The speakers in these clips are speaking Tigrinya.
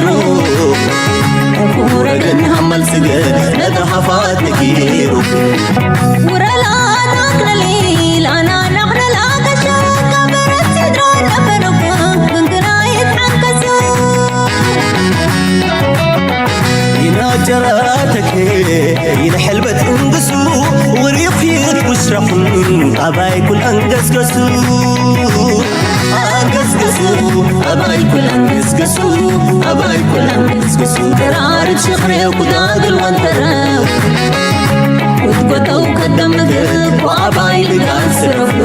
ሩ እንኩረገን ሃመል ስገ ነታ ሃፋት ነጊሩ ውረላ ናክነሊ ላና ናክነላ ከሸ ከበረት ሲድራ ነበረኩ ግንግና ይትሓንከሱ ኢና ጀራተክ ኢለ ሕልበት እንግሱ ውሪኺት ውስረኹን ኣባይ ኩል ኣንገስገሱ ኣንገስገሱ ኣባይ ኩል ኣንገስገሱ ኣባይ ኩል ኣንገስገሱ ተራርድ ሽኽሬው ኩዳግል ወንተረው ውትጎተው ከደምግብ ወኣባይ ልጋን ስረፉ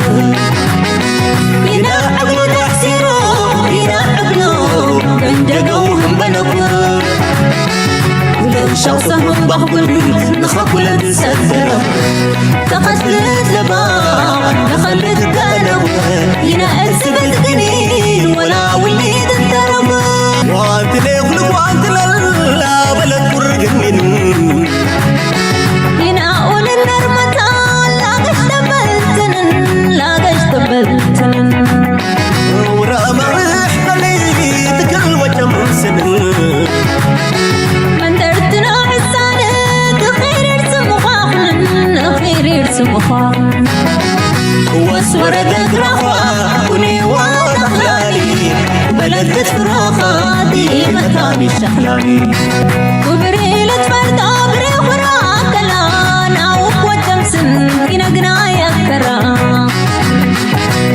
ኢና ዕግሎ ተሕሲሮ ኢና ዕግሎ መንደገው ህንበለኩ ለሻው ሰሙን ባኽቡን ንኸኩለ ዝሰደረ ተኸትልት ለባ ንኸልት ደረቡ ይነእስ በዝግኒ ወላ ውሊድ እንተረቡ ዋንቲ ለይኹሉ ዋንቲ ለላ በለት ቁርግኒን ይናኡልን ነርመታ ላገሽ ተበልትንን ላገሽ ተበልትንን ውራ መርሕ በለይ ትክል ወጨም ስንን መንደርትና ሕሳነ ክኸይር ስምዃኽንን ክኸይር ስምዃኽንን ወስወረ ደግረኻ ኩኔዋ ተኽላሊ በለደት ፍሮኻ ዲመታኒ ሸኽላኒ ክብሪ ልትፈርዶ ብሬኹራ ከላ ናውክ ወደምስን ይነግና ያከራ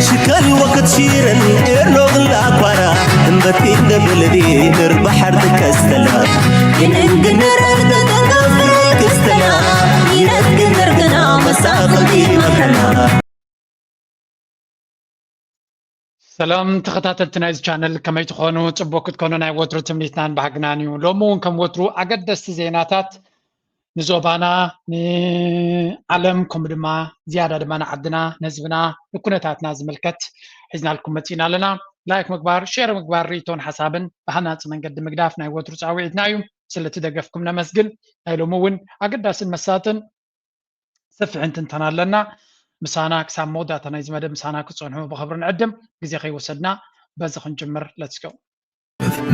ሽከል ወቅት ሲረን ኤርኖ ግላ ኳራ እምበቲ እንደብልዲ ምር ባሕር ትከስተላ ይንንግንረር ተተንገፍር ክስተላ ይነግንር ግና መሳኽልቲ መከላ ሰላም ተኸታተልቲ ናይዚ ቻነል ከመይ ትኾኑ? ጽቡቅ ክትኮኑ ናይ ወትሩ ትምኒትናን ባህግናን እዩ። ሎሚ እውን ከም ወትሩ ኣገደስቲ ዜናታት ንዞባና፣ ንዓለም፣ ከምኡ ድማ ዝያዳ ድማ ንዓድና፣ ንህዝብና፣ ንኩነታትና ዝምልከት ሒዝናልኩም መጺና ኣለና። ላይክ ምግባር፣ ሼር ምግባር፣ ርእይቶን ሓሳብን ብሃናጺ መንገዲ ምግዳፍ ናይ ወትሩ ጻውዒትና እዩ። ስለቲ ደገፍኩም ነመስግን። ናይ ሎሚ እውን ኣገዳስን መሳጥን ሰፊሕ እንትንተና ኣለና። ምሳና ክሳብ መወዳእታ ናይዚ መደብ ምሳና ክጸንሑ ብኽብሪ ንዕድም። ግዜ ከይወሰድና በዚ ክንጅምር። Let's go.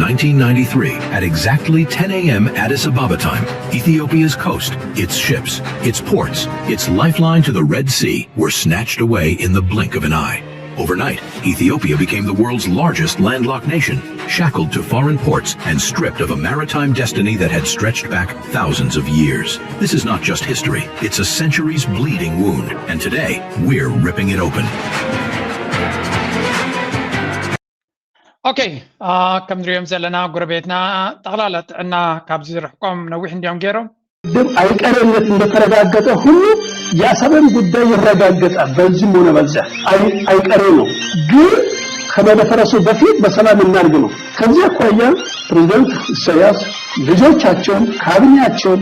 nineteen ninety-three, at exactly ten a m Addis Ababa time, Ethiopia's coast, its ships, its ports, its lifeline to the Red Sea were snatched away in the blink of an eye. Overnight, Ethiopia became the world's largest landlocked nation, shackled to foreign ports and stripped of a maritime destiny that had stretched back thousands of years. This is not just history, it's a century's bleeding wound, and today, we're ripping it open. ኦኬ፣ ከም ንሪኦም ዘለና ጎረቤትና ጠቕላላ ጥዕና ካብዚ ርሕቆም ነዊሕ እንዲዮም ገይሮም። ግድብ አይቀሬነት እንደተረጋገጠ ሁሉ የአሰብም ጉዳይ ይረጋገጣል። በዚህም ሆነ በዚያ አይቀሬ ነው። ግን ከመደፈረሱ በፊት በሰላም እናድርግ ነው። ከዚህ አኳያ ፕሬዚዳንት ኢሳያስ ልጆቻቸውን ካቢኔያቸውን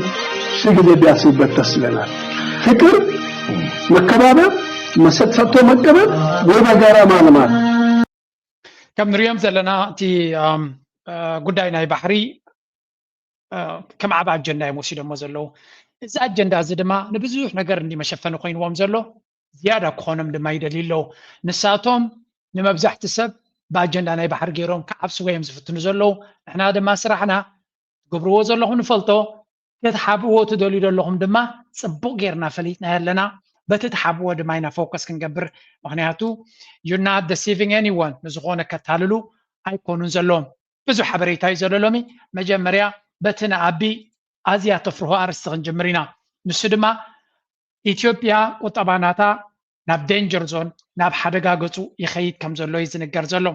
ሺህ ጊዜ ቢያስቡበት ደስ ይለናል። ፍቅር፣ መከባበር፣ መሰጥ ሰጥቶ መቀበል ወይ በጋራ ማልማት። ከም ንሪኦም ዘለና እቲ ጉዳይ ናይ ባሕሪ ከም ዓብ ኣጀንዳ እዮም ወሲዶሞ ዘለዉ። እዚ ኣጀንዳ እዚ ድማ ንብዙሕ ነገር እንዲ መሸፈኒ ኮይንዎም ዘሎ ዝያዳ ክኾኖም ድማ ይደልዩ ኣለዉ። ንሳቶም ንመብዛሕቲ ሰብ ብኣጀንዳ ናይ ባሕሪ ገይሮም ክዓብስዎ እዮም ዝፍትኑ ዘለዉ። ንሕና ድማ ስራሕና ትገብርዎ ዘለኹም ንፈልጦ፣ ክትሓብእዎ ትደልዩ ዘለኹም ድማ ጽቡቕ ጌርና ፈሊጥናዮ ኣለና። በቲ ትሓብእዎ ድማ ኢና ፎከስ ክንገብር፣ ምኽንያቱ you're not deceiving anyone፣ ንዝኾነ ከታልሉ ኣይኮኑን ዘለዎም። ብዙሕ ሓበሬታ እዩ ዘሎ ሎሚ። መጀመርያ በቲ ንኣቢ ኣዝያ ተፍርሆ ኣርእስቲ ክንጅምር ኢና። ንሱ ድማ ኢትዮጵያ ቁጠባ ናታ ናብ danger zone፣ ናብ ሓደጋ ገጹ ይኸይድ ከም ዘሎ እዩ ዝንገር ዘሎ።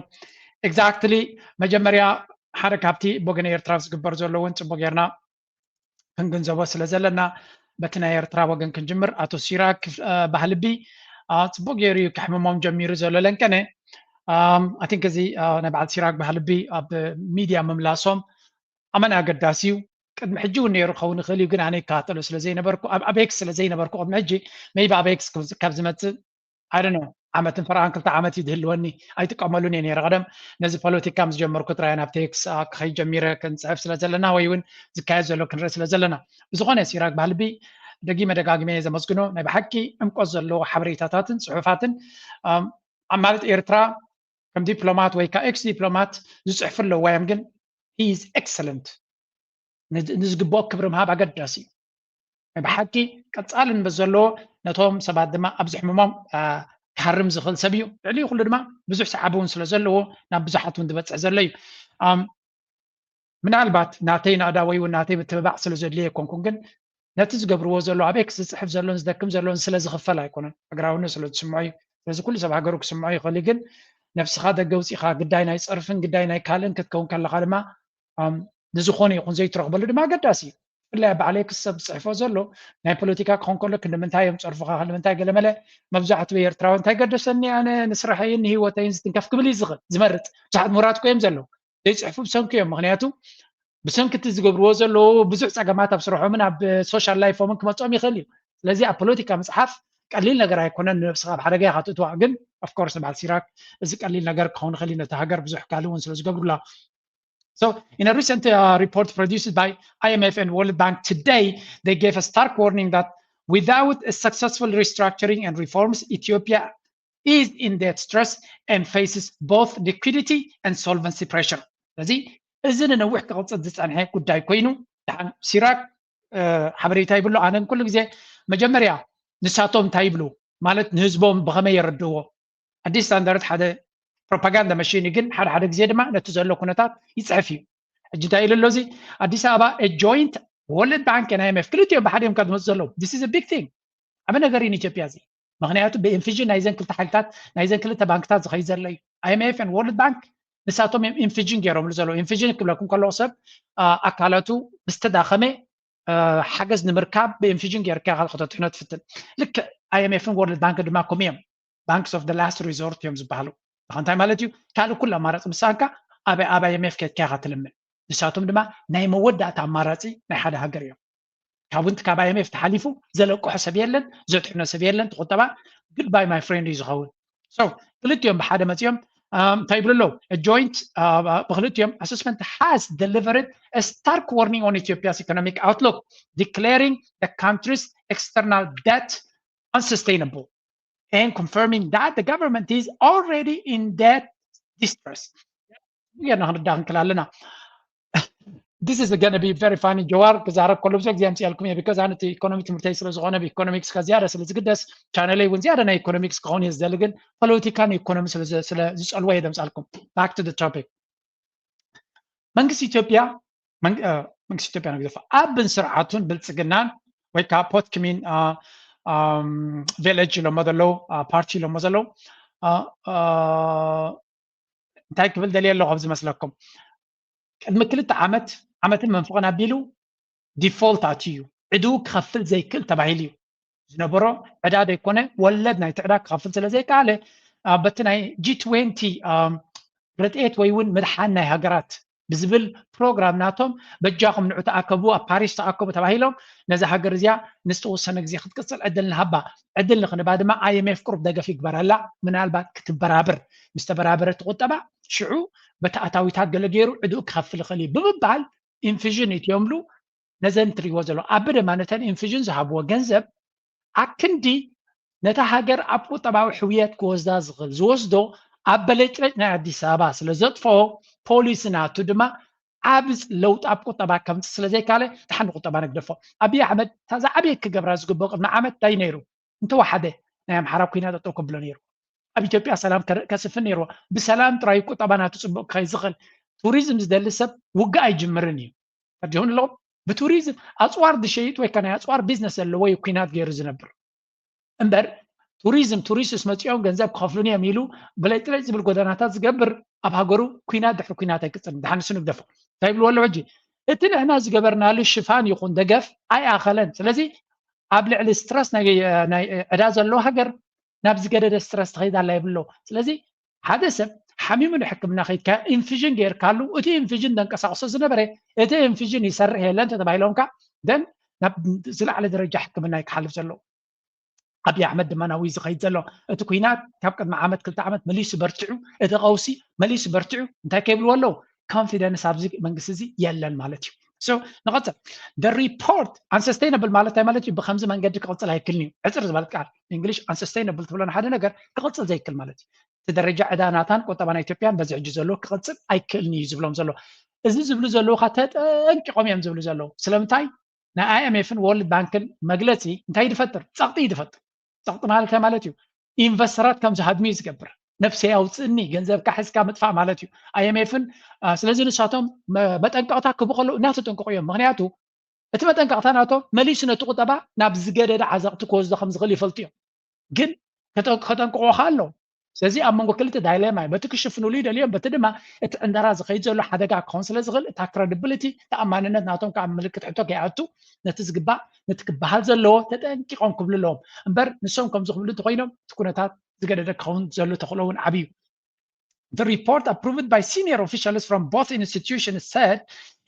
Exactly መጀመርያ ሓደ ካብቲ ብወገን ኤርትራ ዝግበር ዘሎ እውን ጽቡቅ ጌርና ክንግንዘቦ ስለ ዘለና በቲ ናይ ኤርትራ ወገን ክንጅምር። ኣቶ ሲራክ ባህልቢ ጽቡቅ ገይሩ እዩ ከሕምሞም ጀሚሩ ዘሎ ለንቀነ። I think እዚ ናይ በዓል ሲራክ ባህልቢ ኣብ ሚድያ ምምላሶም ኣመና ኣገዳሲ እዩ። ቅድሚ ሕጂ እውን ነይሩ ክኸውን ይኽእል እዩ፣ ግን ኣነ ይከታተሎ ስለ ዘይነበርኩ ኣብ ኤክስ ስለ ዘይነበርኩ ቅድሚ ሕጂ maybe ኣብ ኤክስ ካብ ዝመፅእ I don't know ዓመትን ፈረቓን ክልተ ዓመት እዩ ዝህልወኒ። ኣይጥቀመሉን እየ ነይረ ቀደም። ነዚ ፖለቲካ ምስ ጀመርኩ ጥራይ ናብ ቴክስ ክኸይድ ጀሚረ። ክንፅሕፍ ስለ ዘለና ወይ እውን ዝካየድ ዘሎ ክንርኢ ስለ ዘለና። ብዝኾነ ሲራክ ባህልቢ ደጊመ ደጋጊመ እየ ዘመስግኖ። ናይ ብሓቂ ዕምቆት ዘለዎ ሓበሬታታትን ፅሑፋትን ኣብ ማለት ኤርትራ ከም ዲፕሎማት ወይ ከዓ ኤክስ ዲፕሎማት ዝፅሕፉ ኣለዋ እዮም፣ ግን he is excellent። ንዝግብኦ ክብሪ ምሃብ ኣገዳሲ እዩ። ብሓቂ ቀፃሊ ንበ ዘለዎ ነቶም ሰባት ድማ ኣብዚ ሕምሞም ክሃርም ዝኽእል ሰብ እዩ። ልዕሊ ኩሉ ድማ ብዙሕ ሰዓቢ እውን ስለ ዘለዎ ናብ ብዙሓት እውን ዝበፅሕ ዘሎ እዩ። ምናልባት ናተይ ናእዳ ወይ እውን ናተይ ምትብባዕ ስለ ዘድልየ ኣይኮንኩን፣ ግን ነቲ ዝገብርዎ ዘሎ ኣበይ ክዝፅሕፍ ዘሎን ዝደክም ዘሎን ስለ ዝኽፈል ኣይኮነን፣ ሃገራውነት ስለ ዝስምዖ እዩ። ስለዚ ኩሉ ሰብ ሃገሩ ክስምዖ ይኽእል እዩ፣ ግን ነብስኻ ደገ ውፂኻ ግዳይ ናይ ፀርፍን ግዳይ ናይ ካልእን ክትከውን ከለኻ ድማ ንዝኾነ ይኹን ዘይትረኽበሉ ድማ ኣገዳሲ እዩ። ብፍላይ ኣብ ባዕለይ ክሰብ ዝፅሕፎ ዘሎ ናይ ፖለቲካ ክኾን ከሎ ክንዲ ምንታይ እዮም ፀርፉኻ ክንዲ ምንታይ ገለመለ፣ መብዛሕትኡ ኤርትራዊ እንታይ ገደሰኒ ኣነ ንስራሐይን ንህይወተይን ዝትንከፍ ክብል እዩ ዝኽእል ዝመርፅ። ብዙሓት ምሁራት እኮ እዮም ዘለዉ ዘይፅሕፉ ብሰንኩ እዮም። ምክንያቱ ብሰንኪ እቲ ዝገብርዎ ዘለዉ ብዙሕ ፀገማት ኣብ ስርሖምን ኣብ ሶሻል ላይፎምን ክመፅኦም ይኽእል እዩ። ስለዚ ኣብ ፖለቲካ ምፅሓፍ ቀሊል ነገር ኣይኮነን። ንነብስኻ ኣብ ሓደጋ ኢኻ ትእትዋ። ግን ኦፍኮርስ ንበዓል ሲራክ እዚ ቀሊል ነገር ክኸውን ይኽእል እዩ። ነቲ ሃገር ብዙሕ ካልእ እውን ስለ ዝገብሩላ። So, in a recent uh, report produced by I M F and World Bank today, they gave a stark warning that without a successful restructuring and reforms, Ethiopia is in debt stress and faces both liquidity and solvency pressure. ስለዚ እዚ ንነዊሕ ክቕፅል ዝፀንሐ ጉዳይ ኮይኑ፣ ደሓን ሲራክ ሓበሬታ ይብሎ። ኣነ ግን ኩሉ ግዜ መጀመርያ ንሳቶም እንታይ ይብሉ ማለት ንህዝቦም ብኸመይ የረድእዎ። ኣዲስ ስታንዳርድ ሓደ ፕሮፓጋንዳ መሽን እዩ፣ ግን ሓደ ሓደ ግዜ ድማ ነቲ ዘሎ ኩነታት ይፅሕፍ እዩ። ሕጂ እንታይ ኢሉ ኣሎ እዚ ኣዲስ ኣበባ ጆይንት ወርልድ ባንክ ን I M F ክልቲኦም ብሓደ እዮም ካብ ዝመፁ ዘለዉ። This is a big thing። ዓቢ ነገር እዩ ንኢትዮጵያ እዚ። ምክንያቱ ብኢንፊዥን ናይዘን ክልተ ሓይልታት ናይዘን ክልተ ባንክታት ዝኸይድ ዘሎ እዩ። I M F ን ወርልድ ባንክ ንሳቶም እዮም ኢንፊዥን ገይሮምሉ ዘለዉ። ኢንፊዥን ክብለኩም ከለኹ ሰብ ኣካላቱ ምስተዳኸመ ሓገዝ ንምርካብ ብኢንፊዥን ጌርካ ኢኻ ከተጥሕኖ ትፍትን። ልክዕ I M F ን ወርልድ ባንክ ድማ ከምኡ እዮም። ባንክስ ኦፍ ላስት ሪዞርት እዮም ዝበሃሉ። እንታይ ማለት እዩ? ካልእ ኩሉ ኣማራፂ ምሳንካ ኣብ I M F ከድካ ኢኻ ትልምን። ንሳቶም ድማ ናይ መወዳእታ ኣማራፂ ናይ ሓደ ሃገር እዮም። ካብ ውንቲ ካብ I M F ተሓሊፉ ዘለቅሖ ሰብ የለን፣ ዘጥሕኖ ሰብ የለን። ትቁጠባ ጉድባይ ማይ ፍሬንድ እዩ ዝኸውን። So ክልቲኦም ብሓደ መፂኦም እንታይ ይብሉ ኣለዉ? Joint ብክልቲኦም assessment has delivered a stark warning on Ethiopia's economic outlook, declaring the country's external debt unsustainable and confirming that the government is already in debt distress. ጌርና ክንርዳእ ክንክእል ኣለና። This is gonna be very funny. ጀዋር ክዛረብ ከሎ ብዙሕ ግዜ ኣምፅኣልኩም እየ፣ because ኣነ እቲ ኢኮኖሚ ትምህርተይ ስለ ዝኾነ ብኢኮኖሚክስ ከ ዝያዳ ስለ ዝግደስ ቻነለይ እውን ዝያዳ ናይ ኢኮኖሚክስ ክኸውን እየ ዝደሊ፣ ግን ፖለቲካን ኢኮኖሚ ስለ ዝፀልዎ እየ ዘምፅኣልኩም። Back to the topic። መንግስቲ ኢትዮጵያ መንግስቲ ኢትዮጵያ ነግዘፈ ኣብን ስርዓቱን ብልፅግናን ወይ ከዓ ፖትኪሚን ቬለጅ ኢሎሞ ዘለዉ ፓርቲ ኢሎሞ ዘለዉ እንታይ ክብል ደልየ ኣለኹ ኣብዚ መስለኩም? ቅድሚ ክልተ ዓመት ዓመትን መንፈቕን ኣቢሉ ዲፎልት ኣትዩ እዩ። ዕድኡ ክኸፍል ዘይክእል ተባሂሉ እዩ። ዝነበሮ ዕዳ ዘይኮነ ወለድ ናይቲ ዕዳ ክኸፍል ስለ ዘይከኣለ በቲ ናይ ጂ ትዌንቲ ረድኤት ወይ እውን ምድሓን ናይ ሃገራት ብዝብል ፕሮግራም ናቶም በጃኹም ንዑ ተኣከቡ ኣብ ፓሪስ ተኣከቡ ተባሂሎም ነዛ ሃገር እዚኣ ንዝተወሰነ ግዜ ክትቅፅል ዕድል ንሃባ። ዕድል ንክንባ ድማ I M F ቅሩብ ደገፍ ይግበረላ። ምናልባት ክትበራብር ምስ ተበራበረት ቁጠባ ሽዑ በቲ ኣታዊታት ገለ ገይሩ ዕድኡ ክኸፍል ይኽእል እዩ ብምባል ኢንፊዥን እትዮምሉ ነዘን ትሪእዎ ዘሎ ኣብ ደማ ነተን ኢንፊዥን ዝሃብዎ ገንዘብ ኣክንዲ ነታ ሃገር ኣብ ቁጠባዊ ሕውየት ክወስዳ ዝኽእል ዝወስዶ ኣብ በለጭለጭ ናይ ኣዲስ ኣበባ ስለ ዘጥፍኦ ፖሊሲ ናቱ ድማ ዓብ ለውጢ ኣብ ቁጠባ ከምፅእ ስለ ዘይካለ ደሓን ንቁጠባ ንግደፎ። ኣብይ ኣሕመድ እታ ዝዓበየ ክገብራ ዝግብኦ ቅድሚ ዓመት እንታይ ነይሩ? እንተወሓደ ናይ ኣምሓራ ኩናት ጠጠው ከብሎ ነይሩ። ኣብ ኢትዮጵያ ሰላም ከስፍን ነይርዎ። ብሰላም ጥራይ ቁጠባ ናቱ ፅቡቅ ክኸይድ ዝኽእል። ቱሪዝም ዝደሊ ሰብ ውግእ ኣይጅምርን እዩ። ተርዲኹም ኣለኹም? ብቱሪዝም ኣፅዋር ዝሸይጥ ወይ ከ ናይ ኣፅዋር ቢዝነስ ዘለዎ እዩ ኩናት ገይሩ ዝነብር። እምበር ቱሪዝም ቱሪስትስ መፂኦም ገንዘብ ክኸፍሉኒ እዮም ኢሉ ብለጭለጭ ዝብል ጎደናታት ዝገብር ኣብ ሃገሩ ኩናት ድሕሪ ኩናት ኣይቅፅልን። ደሓን ንሱ ንግደፎ። እንታይ ይብልዎ ኣለዉ ሕጂ? እቲ ንሕና ዝገበርናሉ ሽፋን ይኹን ደገፍ ኣይኣኸለን። ስለዚ ኣብ ልዕሊ ስትረስ ናይ ዕዳ ዘለዎ ሃገር ናብ ዝገደደ ስትረስ ትኸይድ ኣላ ይብሎ። ስለዚ ሓደ ሰብ ሓሚሙ ንሕክምና ከይድካ ኢንፊዥን ገይርካሉ እቲ ኢንፊዥን ደንቀሳቕሶ ዝነበረ እቲ ኢንፊዥን ይሰርሕ የለን ተተባሂሎምካ ደን ናብ ዝለዓለ ደረጃ ሕክምና ይክሓልፍ ዘሎ። ኣብይ ኣሕመድ ድማ ናብኡ ዝኸይድ ዘሎ እቲ ኩናት ካብ ቅድሚ ዓመት ክልተ ዓመት መሊሱ በርቲዑ እቲ ቀውሲ መሊሱ በርቲዑ እንታይ ከይብልዎ ኣለዉ? ኮንፊደንስ ኣብዚ መንግስቲ እዚ የለን ማለት እዩ። ንቐፅል። ሪፖርት ኣንሰስቴይነብል ማለት እንታይ ማለት እዩ? ብከምዚ መንገዲ ክቕፅል ኣይክልን እዩ። ዕፅር ዝበለት ቃል እንግሊሽ ኣንሰስቴይነብል ትብሎ ንሓደ ነገር ክቕፅል ዘይክል ማለት እዩ። እቲ ደረጃ ዕዳ ናታን ቁጠባ ናይ ኢትዮጵያን በዚ ሕጂ ዘሎ ክቕፅል ኣይክልን እዩ ዝብሎም ዘሎ። እዚ ዝብሉ ዘለዉ ካ ተጠንቂቖም እዮም ዝብሉ ዘለዉ። ስለምንታይ? ናይ ኣይኤምኤፍን ወርልድ ባንክን መግለፂ እንታይ ድፈጥር? ፀቕጢ እዩ ድፈጥር። ፀቕጢ ማለት እንታይ ማለት እዩ? ኢንቨስተራት ከም ዝሃድሙ እዩ ዝገብር። ነፍሰይ ኣውፅእኒ፣ ገንዘብካ ሒዝካ ምጥፋእ ማለት እዩ። ኣይኤምኤፍን ስለዚ ንሳቶም መጠንቀቕታ ክህቡ ከለዉ እናተጠንቀቑ እዮም። ምክንያቱ እቲ መጠንቀቕታ ናቶም መሊሱ ነቲ ቁጠባ ናብ ዝገደደ ዓዘቕቲ ክወስዶ ከም ዝኽእል ይፈልጡ እዮም። ግን ከጠንቅቑኻ ኣለዉ። ስለዚ ኣብ መንጎ ክልተ ዳይሌማ እዩ። በቲ ክሽፍኑሉ ይደልዮም፣ በቲ ድማ እቲ ዕንደራ ዝኸይድ ዘሎ ሓደጋ ክኸውን ስለ ዝኽእል እታ ክረዲብሊቲ፣ ተኣማንነት ናቶም ከዓ ምልክት ሕቶ ከይኣቱ ነቲ ዝግባእ ነቲ ክበሃል ዘለዎ ተጠንቂቖም ክብሉ ኣለዎም። እምበር ንሶም ከም ዝኽብሉ እንተኮይኖም እቲ ኩነታት ዝገደደ ክኸውን ዘሎ ተኽእሎ እውን ዓብዩ። The report approved by senior officials from both institutions said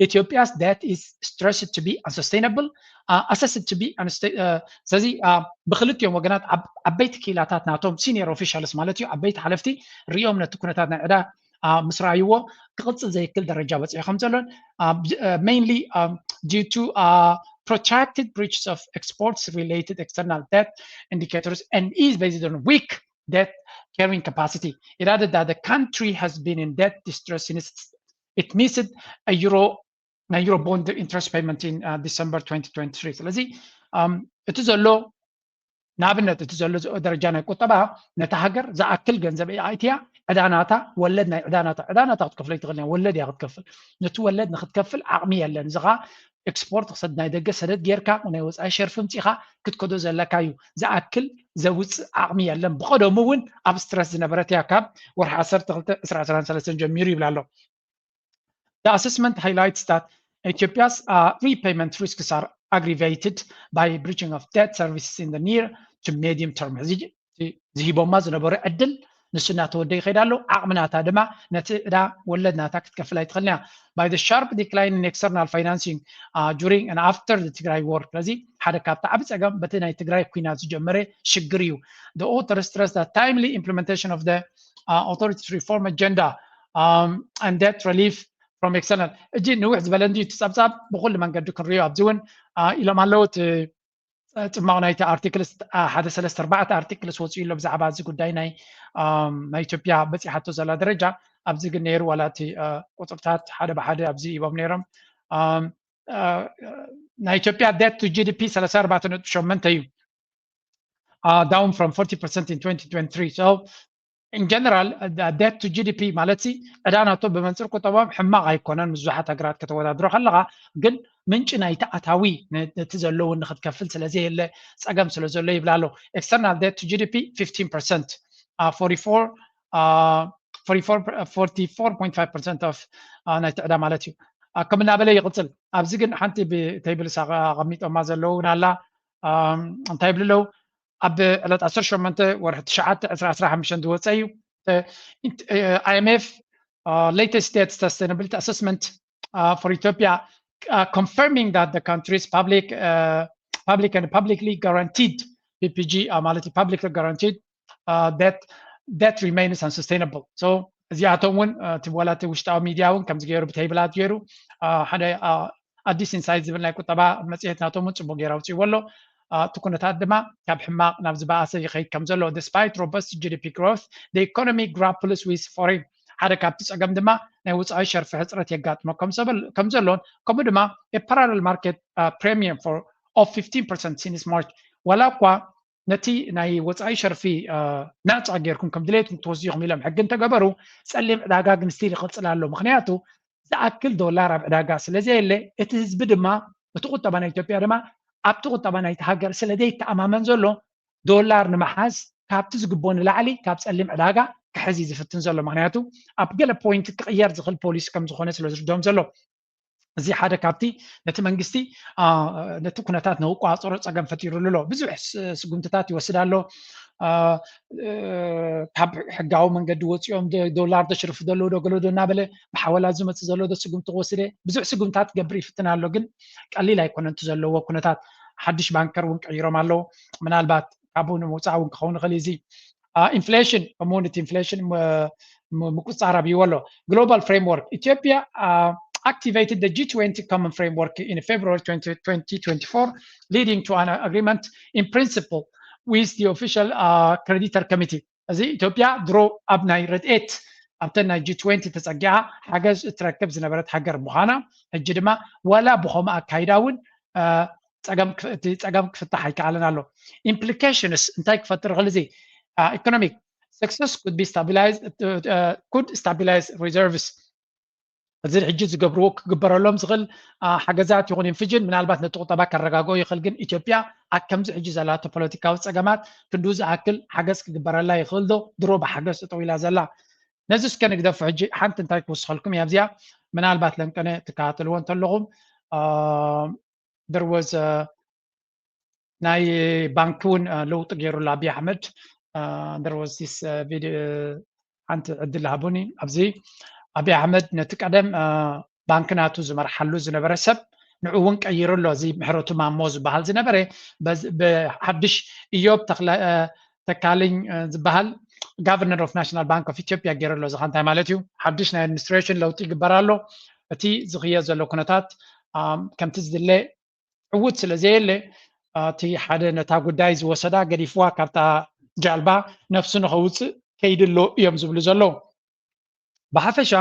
Ethiopia's debt is stressed to be unsustainable, uh, assessed to be unsustainable. ስለዚ ብክልቲኦም ወገናት ዓበይቲ ክኢላታት ናቶም senior officials ማለት እዩ፣ ዓበይቲ ሓለፍቲ ሪኦም ነቲ ኩነታት ናይ ዕዳ ምስ ረኣይዎ ክቕፅል ዘይክል ደረጃ በፂሑ ከም ዘሎን mainly due to protracted breaches of exports related external debt indicators and is based on weak debt carrying capacity. It added that the country has been in debt distress since it missed a euro, a euro bond interest payment in uh, December twenty twenty-three. ስለዚ እቲ ዘሎ ንኣብነት እቲ ዘሎ ደረጃ ናይ ቁጠባ ነታ ሃገር ዝኣክል ገንዘብ ኣእትያ ዕዳናታ ወለድ ናይ ዕዳናታ ዕዳናታ ክትከፍሎ ይትኽእል ወለድ እያ ክትከፍል። ነቲ ወለድ ንክትከፍል ዓቕሚ የለን። እዚ ኸዓ ኤክስፖርት ክሰድ ናይ ደገ ሰደድ ጌርካ ናይ ወፃኢ ሸርፊ ምፂኻ ክትከዶ ዘለካ እዩ። ዝኣክል ዘውፅእ ዓቕሚ የለን። ብቐደሙ እውን ኣብ ስትረስ ዝነበረት እያ ካብ ወርሒ ዓሰርተ ክልተ ዕስራ ዕስራን ሰለስተን ጀሚሩ ይብል ኣሎ። The assessment highlights that Ethiopia's uh, repayment risks are aggravated by breaching of debt services in the near to medium term. ዝሂቦማ ዝነበሩ ዕድል ንሱ እናተወደ ይኸይድ ኣሎ። ዓቕሚ ናታ ድማ ነቲ ዕዳ ወለድ ናታ ክትከፍል ኣይትኽእልን እያ። By the sharp decline in external financing uh, during and after the Tigray war. ስለዚ ሓደ ካብቲ ዓቢ ጸገም በቲ ናይ ትግራይ ኩናት ዝጀመረ ሽግር እዩ። The author stressed that timely implementation of the uh, authority's reform agenda um, and debt relief from external እጂ ንውሕ ዝበለ እንዲ እቲ ጸብጻብ ብኩሉ መንገዲ ክንሪኦ ኣብዚ እውን ኢሎም ኣለዉ። እቲ ፅማቕ ናይቲ ኣርቲክልስ ሓደ ሰለስተ ኣርባዕተ ኣርቲክልስ ወፂኡ ኣሎ ብዛዕባ እዚ ጉዳይ ናይ ናይ ኢትዮጵያ በፂሓቶ ዘላ ደረጃ። ኣብዚ ግን ነይሩ ዋላ እቲ ቁፅርታት ሓደ ብሓደ ኣብዚ ሂቦም ነይሮም። ናይ ኢትዮጵያ debt to G D P ሰላሳ ኣርባዕተ ነጥቢ ሸሞንተ እዩ። Uh, down from forty percent in twenty twenty-three. So in general, uh, debt to G D P ማለት ሲ ዕዳ ናቶ ብመንፅር ቁጠባም ሕማቕ ኣይኮነን። ምስ ብዙሓት ሃገራት ከተወዳድሮ ከለኻ ግን ምንጪ ናይቲ ኣታዊ ነቲ ዘለውን ንክትከፍል ስለዘየለ ፀገም ስለ ዘሎ ይብላ ኣሎ። External debt to G D P fifteen percent, uh, forty-four, uh, forty-four point five percent of ናይቲ ዕዳ ማለት እዩ። ከም እናበለ ይቕፅል። ኣብዚ ግን ሓንቲ ብቴብልስ ኣቐሚጦማ ዘለውን ኣላ። እንታይ ይብሉ ኣለዉ? ኣብ ዕለት ዓሰርተ ሸሞንተ ወርሒ ትሽዓተ ዕስራ ዕስራ ሓሙሽተ ዝወፀ እዩ። I M F latest debt sustainability assessment for Ethiopia confirming that the country's public public and publicly guaranteed P P G ማለት publicly guaranteed debt debt remains unsustainable. So እዚኣቶም እውን እቲ ዋላ እቲ ውሽጣዊ ሚድያ እውን ከምዚ ገይሩ ብተይብላት ገይሩ ሓደ ኣዲስ ኢንሳይት ዝብል ናይ ቁጠባ መፅሄት ናቶም እውን ፅቡቅ ገይሩ ኣውፅእዎ ኣሎ። እቲ ኩነታት ድማ ካብ ሕማቕ ናብ ዝበኣሰ ይኸይድ ከም ዘሎ despite robust G D P growth, the economy grapples with foreign ሓደ ካብቲ ፀገም ድማ ናይ ወፃኢ ሸርፊ ሕፅረት የጋጥሞ ከም ዘሎን ከምኡ ድማ parallel market premium for of fifteen percent since March ዋላ እኳ ነቲ ናይ ወፃኢ ሸርፊ ናፃ ጌርኩም ከም ድሌትኩም ትወስዱ ኢኹም ኢሎም ሕጊ እንተገበሩ ፀሊም ዕዳጋ ግን ስቲል ይቕፅል ኣሎ። ምክንያቱ ዝኣክል ዶላር ኣብ ዕዳጋ ስለዘየለ እቲ ህዝቢ ድማ እቲ ቁጠባ ናይ ኢትዮጵያ ድማ ኣብቲ ቁጠባ ናይቲ ሃገር ስለዘይተኣማመን ዘሎ ዶላር ንምሓዝ ካብቲ ዝግቦ ንላዕሊ ካብ ፀሊም ዕዳጋ ክሕዝ እዩ ዝፍትን ዘሎ። ምክንያቱ ኣብ ገለ ፖይንት ክቕየር ዝኽእል ፖሊሲ ከም ዝኾነ ስለ ዝርድኦም ዘሎ እዚ ሓደ ካብቲ ነቲ መንግስቲ ነቲ ኩነታት ንክቋፀሮ ፀገም ፈጢሩሉ ኣሎ። ብዙሕ ስጉምትታት ይወስድ ኣሎ። ካብ ሕጋዊ መንገዲ ወፂኦም ዶላር ተሽርፉ ዘለዉ ዶ ገለ ዶ እናበለ ብሓወላ ዝመፅእ ዘሎ ዶ ስጉምቲ ክወስደ ብዙሕ ስጉምታት ክገብር ይፍትን ኣሎ። ግን ቀሊል ኣይኮነን እቲ ዘለዎ ኩነታት። ሓድሽ ባንከር እውን ቀይሮም ኣለዉ። ምናልባት ካብኡ ንምውፃእ እውን ክኸውን ይኽእል እዚ ኢንፍሌሽን ከምኡውን እቲ ኢንፍሌሽን ምቁፅፃር ኣብይዎ ኣሎ። Global framework Ethiopia activated the G twenty common framework in February twenty twenty-four, leading to an agreement in principle with the official uh, creditor committee. እዚ ኢትዮጵያ ድሮ ኣብ ናይ ረድኤት ኣብተን ናይ ጂ ትዌንቲ ተፀጊዓ ሓገዝ እትረክብ ዝነበረት ሃገር ምዃና፣ ሕጂ ድማ ዋላ ብኸምኡ ኣካይዳ እውን ጸገም ክፍታሕ ኣይከኣለን ኣሎ። Implications እንታይ ክፈጥር ይኽእል? እዚ economic success could be stabilize could stabilize reserves። እዚ ሕጂ ዝገብርዎ ክግበረሎም ዝኽእል ሓገዛት ይኹን ኢንፍጅን ምናልባት ነቲ ቁጠባ ከረጋግኦ ይኽእል። ግን ኢትዮጵያ ኣብ ከምዚ ሕጂ ዘላቶ ፖለቲካዊ ጸገማት ክንድኡ ዝኣክል ሓገዝ ክግበረላ ይኽእል ዶ? ድሮ ብሓገዝ ጠጠው ኢላ ዘላ። ነዚ እስከ ንግደፎ። ሕጂ ሓንቲ እንታይ ክውስኸልኩም እያ ኣብዚኣ፣ ምናልባት ለንቀነ ትከታተልዎ እንተለኹም there was ናይ ባንክ እውን ለውጢ ገይሩሉ ኣብይ ኣሕመድ። There was this video፣ ሓንቲ ዕድል ሃቡኒ ኣብዚ። ኣብይ ኣሕመድ ነቲ ቀደም ባንክ ናቱ ዝመርሓሉ ዝነበረ ሰብ ንዑ እውን ቀይሩ ኣሎ። እዚ ምሕረቱ ማሞ ዝበሃል ዝነበረ ብሓድሽ እዮብ ተካልኝ ዝበሃል Governor of National Bank of Ethiopia ገይሩ ኣሎ። እዚ እንታይ ማለት እዩ? ሓድሽ ናይ ኣድሚኒስትሬሽን ለውጢ ይግበር ኣሎ። እቲ ዝኽየድ ዘሎ ኩነታት ከምቲ ዝድለ ዕዉት ስለ ዘየለ፣ እቲ ሓደ ነታ ጉዳይ ዝወሰዳ ገዲፍዋ ካብታ ጃልባ ነፍሱ ንኸውፅእ ከይዱ ኣሎ እዮም ዝብሉ ዘለዉ። ብሓፈሻ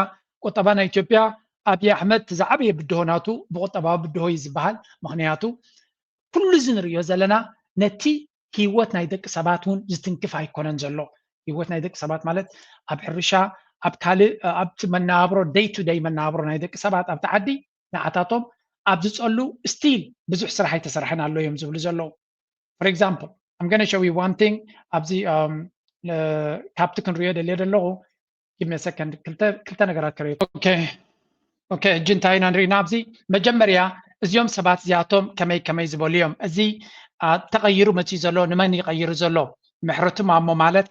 ቁጠባ ናይ ኢትዮጵያ ኣብይ ኣሕመድ ዝዓበየ ብድሆ ናቱ ብቁጠባዊ ብድሆ እዩ ዝበሃል። ምኽንያቱ ኩሉ እዚ ንሪኦ ዘለና ነቲ ህይወት ናይ ደቂ ሰባት እውን ዝትንክፍ ኣይኮነን ዘሎ። ህይወት ናይ ደቂ ሰባት ማለት ኣብ ሕርሻ፣ ኣብ ካልእ፣ ኣብቲ መነባብሮ፣ day to day መነባብሮ ናይ ደቂ ሰባት ኣብቲ ዓዲ ንዓታቶም ኣብ ዝጸሉ still ብዙሕ ስራሕ ኣይተሰርሐን ኣሎ እዮም ዝብሉ ዘለዉ። For example, I'm gonna show you one thing ኣብዚ ካብቲ ክንሪኦ ደልየ ዘለኹ። Give me a second። ክልተ ነገራት ከርእየኩም። Okay, ሕጂ እንታይ ኢና ንርኢ ኣብዚ? መጀመርያ እዚኦም ሰባት እዚኣቶም ከመይ ከመይ ዝበሉ እዮም? እዚ ተቐይሩ መፅዩ ዘሎ ንመን ይቐይሩ ዘሎ? ምሕረቱ ማሞ ማለት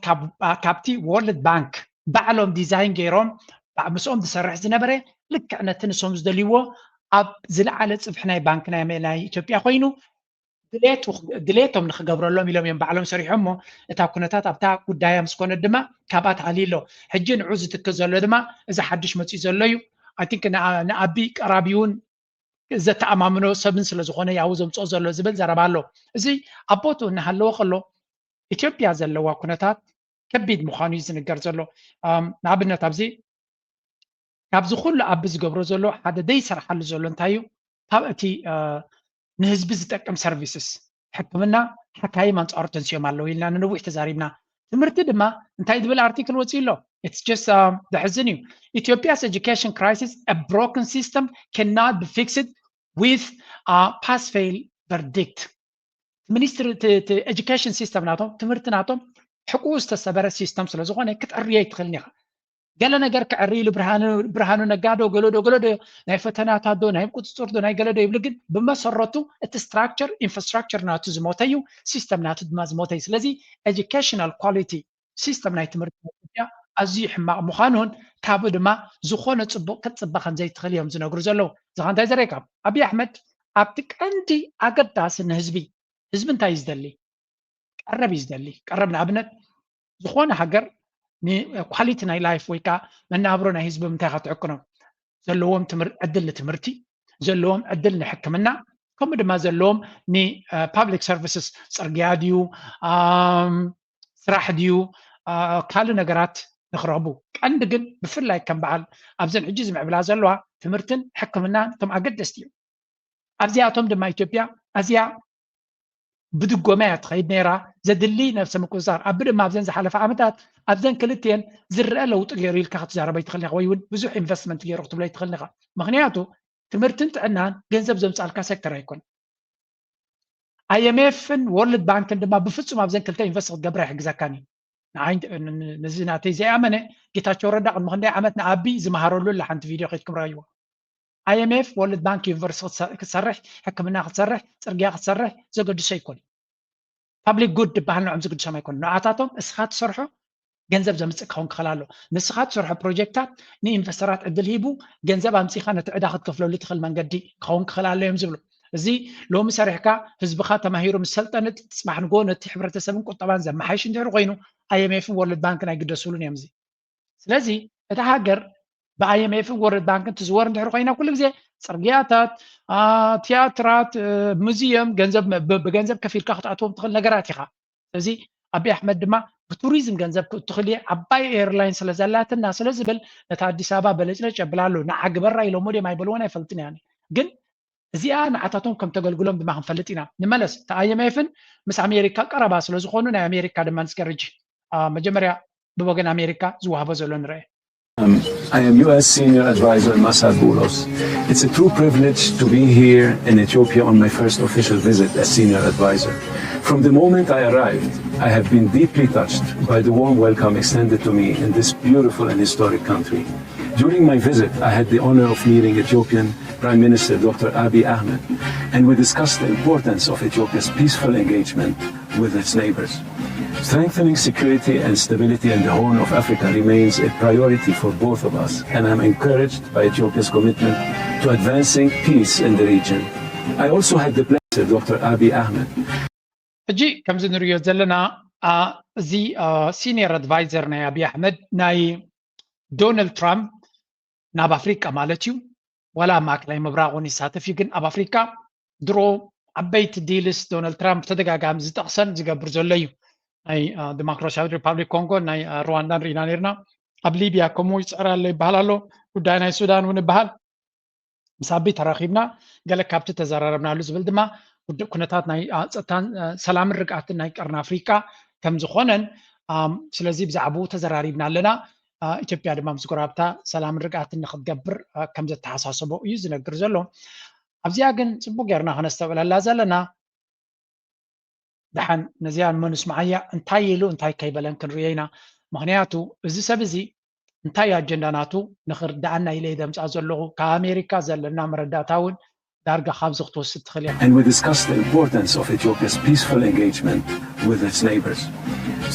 ካብቲ World Bank ባዕሎም ዲዛይን ገይሮም ምስኦም ዝሰርሕ ዝነበረ ልክዕ ነቲ ንሶም ዝደልይዎ ኣብ ዝለዓለ ፅፍሒ ናይ ባንክ ናይ ኢትዮጵያ ኮይኑ ድሌቶም ንክገብረሎም ኢሎም እዮም ባዕሎም ሰሪሖም። እሞ እታ ኩነታት ኣብታ ጉዳያ ምስ ኮነት ድማ ካብኣ ተኣልዩ ኣሎ። ሕጂ ንዑ ዝትክእ ዘሎ ድማ እዚ ሓድሽ መፅኡ ዘሎ እዩ። I think ንኣቢ ቀራቢ እውን ዘተኣማምኖ ሰብን ስለ ዝኾነ ያው ዘምፅኦ ዘሎ ዝብል ዘረባ ኣሎ። እዚ ኣብ ቦትኡ እናሃለወ ከሎ ኢትዮጵያ ዘለዋ ኩነታት ከቢድ ምዃኑ እዩ ዝንገር ዘሎ። ንኣብነት ኣብዚ ካብዚ ኩሉ ኣቢ ዝገብሮ ዘሎ ሓደ ዘይሰርሓሉ ዘሎ እንታይ እዩ? ካብ እቲ ንህዝቢ ዝጠቅም ሰርቪስስ ሕክምና ሓካይም ኣንፃሩ ተንስዮም ኣለዉ ኢልና ንነዊሕ ተዛሪብና። ትምህርቲ ድማ እንታይ ዝብል ኣርቲክል ወፂኡ ኣሎ? It's just ዘሕዝን እዩ። Ethiopia's education crisis, a broken system cannot be fixed with a pass fail verdict። ሚኒስትሪ ኤጁኬሽን ሲስተም ናቶም ትምህርቲ ናቶም ሕቁኡ ዝተሰበረ ሲስተም ስለ ዝኾነ ክጠርዮ ኣይትኽእልን ኢኻ። ገለ ነገር ክዕሪ ኢሉ ብርሃኑ ነጋ ዶ ገለ ዶ ገለ ዶ ናይ ፈተናታት ዶ ናይ ቁፅፅር ዶ ናይ ገለ ዶ ይብሉ፣ ግን ብመሰረቱ እቲ ስትራክቸር ኢንፍራስትራክቸር ናቱ ዝሞተ እዩ፣ ሲስተም ናቱ ድማ ዝሞተ እዩ። ስለዚ ኤጁኬሽናል ኳሊቲ ሲስተም ናይ ትምህርቲ ኢትዮጵያ ኣዝዩ ሕማቕ ምዃኑን ካብኡ ድማ ዝኾነ ፅቡቕ ክትፅበ ከም ዘይትኽእል እዮም ዝነግሩ ዘለዉ። እዚ ኸ እንታይ ዘርእየካ? ኣብይ ኣሕመድ ኣብቲ ቀንዲ ኣገዳሲ ንህዝቢ ህዝቢ እንታይ እዩ ዝደሊ? ቀረብ እዩ ዝደሊ። ቀረብ ንኣብነት ዝኾነ ሃገር ንኳሊቲ ናይ ላይፍ ወይ ከዓ መናብሮ ናይ ህዝቢ ምንታይ ክትሕክኖም ዘለዎም ዕድል ንትምህርቲ፣ ዘለዎም ዕድል ንሕክምና፣ ከምኡ ድማ ዘለዎም ንፓብሊክ ሰርቪስስ፣ ፅርግያ ድዩ፣ ስራሕ ድዩ፣ ካልእ ነገራት ንክረኽቡ። ቀንዲ ግን ብፍላይ ከም በዓል ኣብዘን ሕጂ ዝምዕብላ ዘለዋ ትምህርትን ሕክምናን እቶም ኣገደስቲ እዮም። ኣብዚኣቶም ድማ ኢትዮጵያ ኣዝያ ብድጎማ እያ ትኸይድ ነይራ። ዘድሊ ነብሰ ምቁፅፃር ኣቢ ድማ ኣብዘን ዝሓለፈ ዓመታት ኣብዘን ክልቲኤን ዝረአ ለውጢ ገይሩ ኢልካ ክትዛረቦ ኣይትኽእልን ኢኻ፣ ወይ እውን ብዙሕ ኢንቨስትመንት ገይሩ ክትብሎ ኣይትኽእልን ኢኻ። ምኽንያቱ ትምህርትን ጥዕናን ገንዘብ ዘምፃልካ ሴክተር ኣይኮነን። ኣይኤምኤፍን ወርልድ ባንክን ድማ ብፍፁም ኣብዘን ክልተ ኢንቨስት ክትገብር ኣይሕግዘካን እዩ። ንዓይ ነዚ ናተይ ዘይኣመነ ጌታቸው ረዳ ቅድሚ ክንደይ ዓመት ንኣቢ ዝመሃረሉ ኣላ ሓንቲ ቪድዮ ከይድኩም ረኣይዎ። ኣይኤምኤፍ ወርልድ ባንክ ዩኒቨርሲቲ ክትሰርሕ፣ ሕክምና ክትሰርሕ፣ ፅርግያ ክትሰርሕ ዘገድሶ ኣይኮን። ፓብሊክ ጉድ ዝበሃል ንዖም ዝግድሶም ኣይኮን። ንዓታቶም እስኻ ትሰርሖ ገንዘብ ዘምፅእ ክኸውን ክኽእል ኣሎ። ንስኻ ትሰርሖ ፕሮጀክታት ንኢንቨስተራት ዕድል ሂቡ ገንዘብ ኣምፂኻ ነቲ ዕዳ ክትከፍለሉ ትኽእል መንገዲ ክኸውን ክኽእል ኣሎ እዮም ዝብሉ። እዚ ሎሚ ሰሪሕካ ህዝብኻ ተማሂሩ ምስ ሰልጠነ ፅባሕ ንጎ ነቲ ሕብረተሰብን ቁጠባን ዘመሓይሽ እንድሕር ኮይኑ ኣይኤምኤፍን ወርልድ ባንክን ኣይግደስሉን እዮም። እዚ ስለዚ እታ ሃገር ብኣይኤምኤፍን ወርልድ ባንክን ትዝወር እንድሕር ኮይና ኩሉ ግዜ ፅርግያታት፣ ቲያትራት፣ ሙዚየም ገንዘብ ብገንዘብ ከፊልካ ክትኣትዎም ትኽእል ነገራት ኢኻ። ስለዚ ኣቢ ኣሕመድ ድማ ብቱሪዝም ገንዘብ ክእትኽል እየ፣ ዓባይ ኤርላይን ስለ ዘላትና ስለ ዝብል ነታ ኣዲስ ኣበባ በለጭለጭ የብላ ኣሎ። ንዓ ግበራ ኢሎሞ ድዮም ኣይበልዎን ኣይፈልጥን እያ። ግን እዚኣ ንዓታቶም ከም ተገልግሎም ድማ ክንፈልጥ ኢና። ንመለስ፣ እቲ ኣይኤምኤፍን ምስ ኣሜሪካ ቀረባ ስለ ዝኾኑ ናይ ኣሜሪካ ድማ ንስገርጂ መጀመርያ ብወገን ኣሜሪካ ዝወሃቦ ዘሎ ንርአ። I am U S Senior Advisor Masad Boulos. It's a true privilege to be here in Ethiopia on my first official visit as Senior Advisor. From the moment I arrived, I have been deeply touched by the warm welcome extended to me in this beautiful and historic country. During my visit, I had the honor of meeting Ethiopian Prime Minister Doctor Abiy Ahmed, and we discussed the importance of Ethiopia's peaceful engagement with its neighbors. Strengthening security and stability in the Horn of Africa remains a priority for both of us, and I'm encouraged by Ethiopia's commitment to advancing peace in the region. I also had the pleasure, Doctor Abiy Ahmed. ሕጂ ከምዚ ንሪኦ ዘለና እዚ ሲኒየር ኣድቫይዘር ናይ ኣብይ ኣሕመድ ናይ ዶናልድ ትራምፕ ናብ ኣፍሪቃ ማለት እዩ፣ ዋላ ኣብ ማእከላይ ምብራቕ እውን ይሳተፍ እዩ፣ ግን ኣብ ኣፍሪቃ ድሮ ዓበይቲ ዲልስ ዶናልድ ትራምፕ ተደጋጋሚ ዝጠቕሰን ዝገብር ዘሎ እዩ። ናይ ዲሞክራሲያዊት ሪፓብሊክ ኮንጎ፣ ናይ ሩዋንዳን ርኢና ነርና። ኣብ ሊብያ ከምኡ ይፅዕር ኣሎ ይበሃል ኣሎ። ጉዳይ ናይ ሱዳን እውን ይበሃል። ምስ ኣቢ ተራኺብና ገለ ካብቲ ተዘራረብናሉ ዝብል ድማ ውድእ ኩነታት ናይ ጸጥታን ሰላምን ርግኣትን ናይ ቀርኒ ኣፍሪቃ ከም ዝኾነን ስለዚ ብዛዕባኡ ተዘራሪብና ኣለና። ኢትዮጵያ ድማ ምስ ጎረባብታ ሰላምን ርግኣትን ንክትገብር ከም ዘተሓሳሰቦ እዩ ዝነግር ዘሎ። ኣብዚኣ ግን ፅቡቅ ጌርና ከነስተውዕለላ ዘለና ደሓን ነዚኣ እሞ ንስምዓያ እንታይ ኢሉ እንታይ ከይበለን ክንርእዮ ኢና። ምኽንያቱ እዚ ሰብ እዚ እንታይ ኣጀንዳ ናቱ ንኽርድኣና ኢለ እየ ዘምፅኣ ዘለኹ። ካብ ኣሜሪካ ዘለና መረዳእታ እውን ዳርጋ ካብዚ ክትወስድ ትኽእል እያ። And we discussed the importance of Ethiopia's peaceful engagement with its neighbors.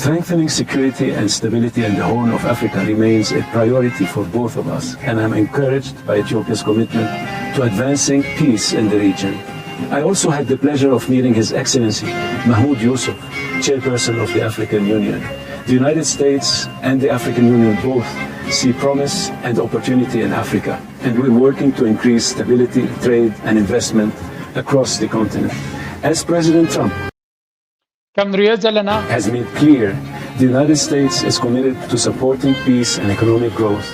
Strengthening security and stability in the Horn of Africa remains a priority for both of us, and I'm encouraged by Ethiopia's commitment to advancing peace in the region. I also had the pleasure of meeting His Excellency Mahmoud Yusuf, Chairperson of the African Union. The United States and the African Union both see promise and opportunity in Africa, and we're working to increase stability, trade, and investment across the continent. As President Trump ከም ንሪኦ ዘለና has made clear, the United States is committed to supporting peace and economic growth,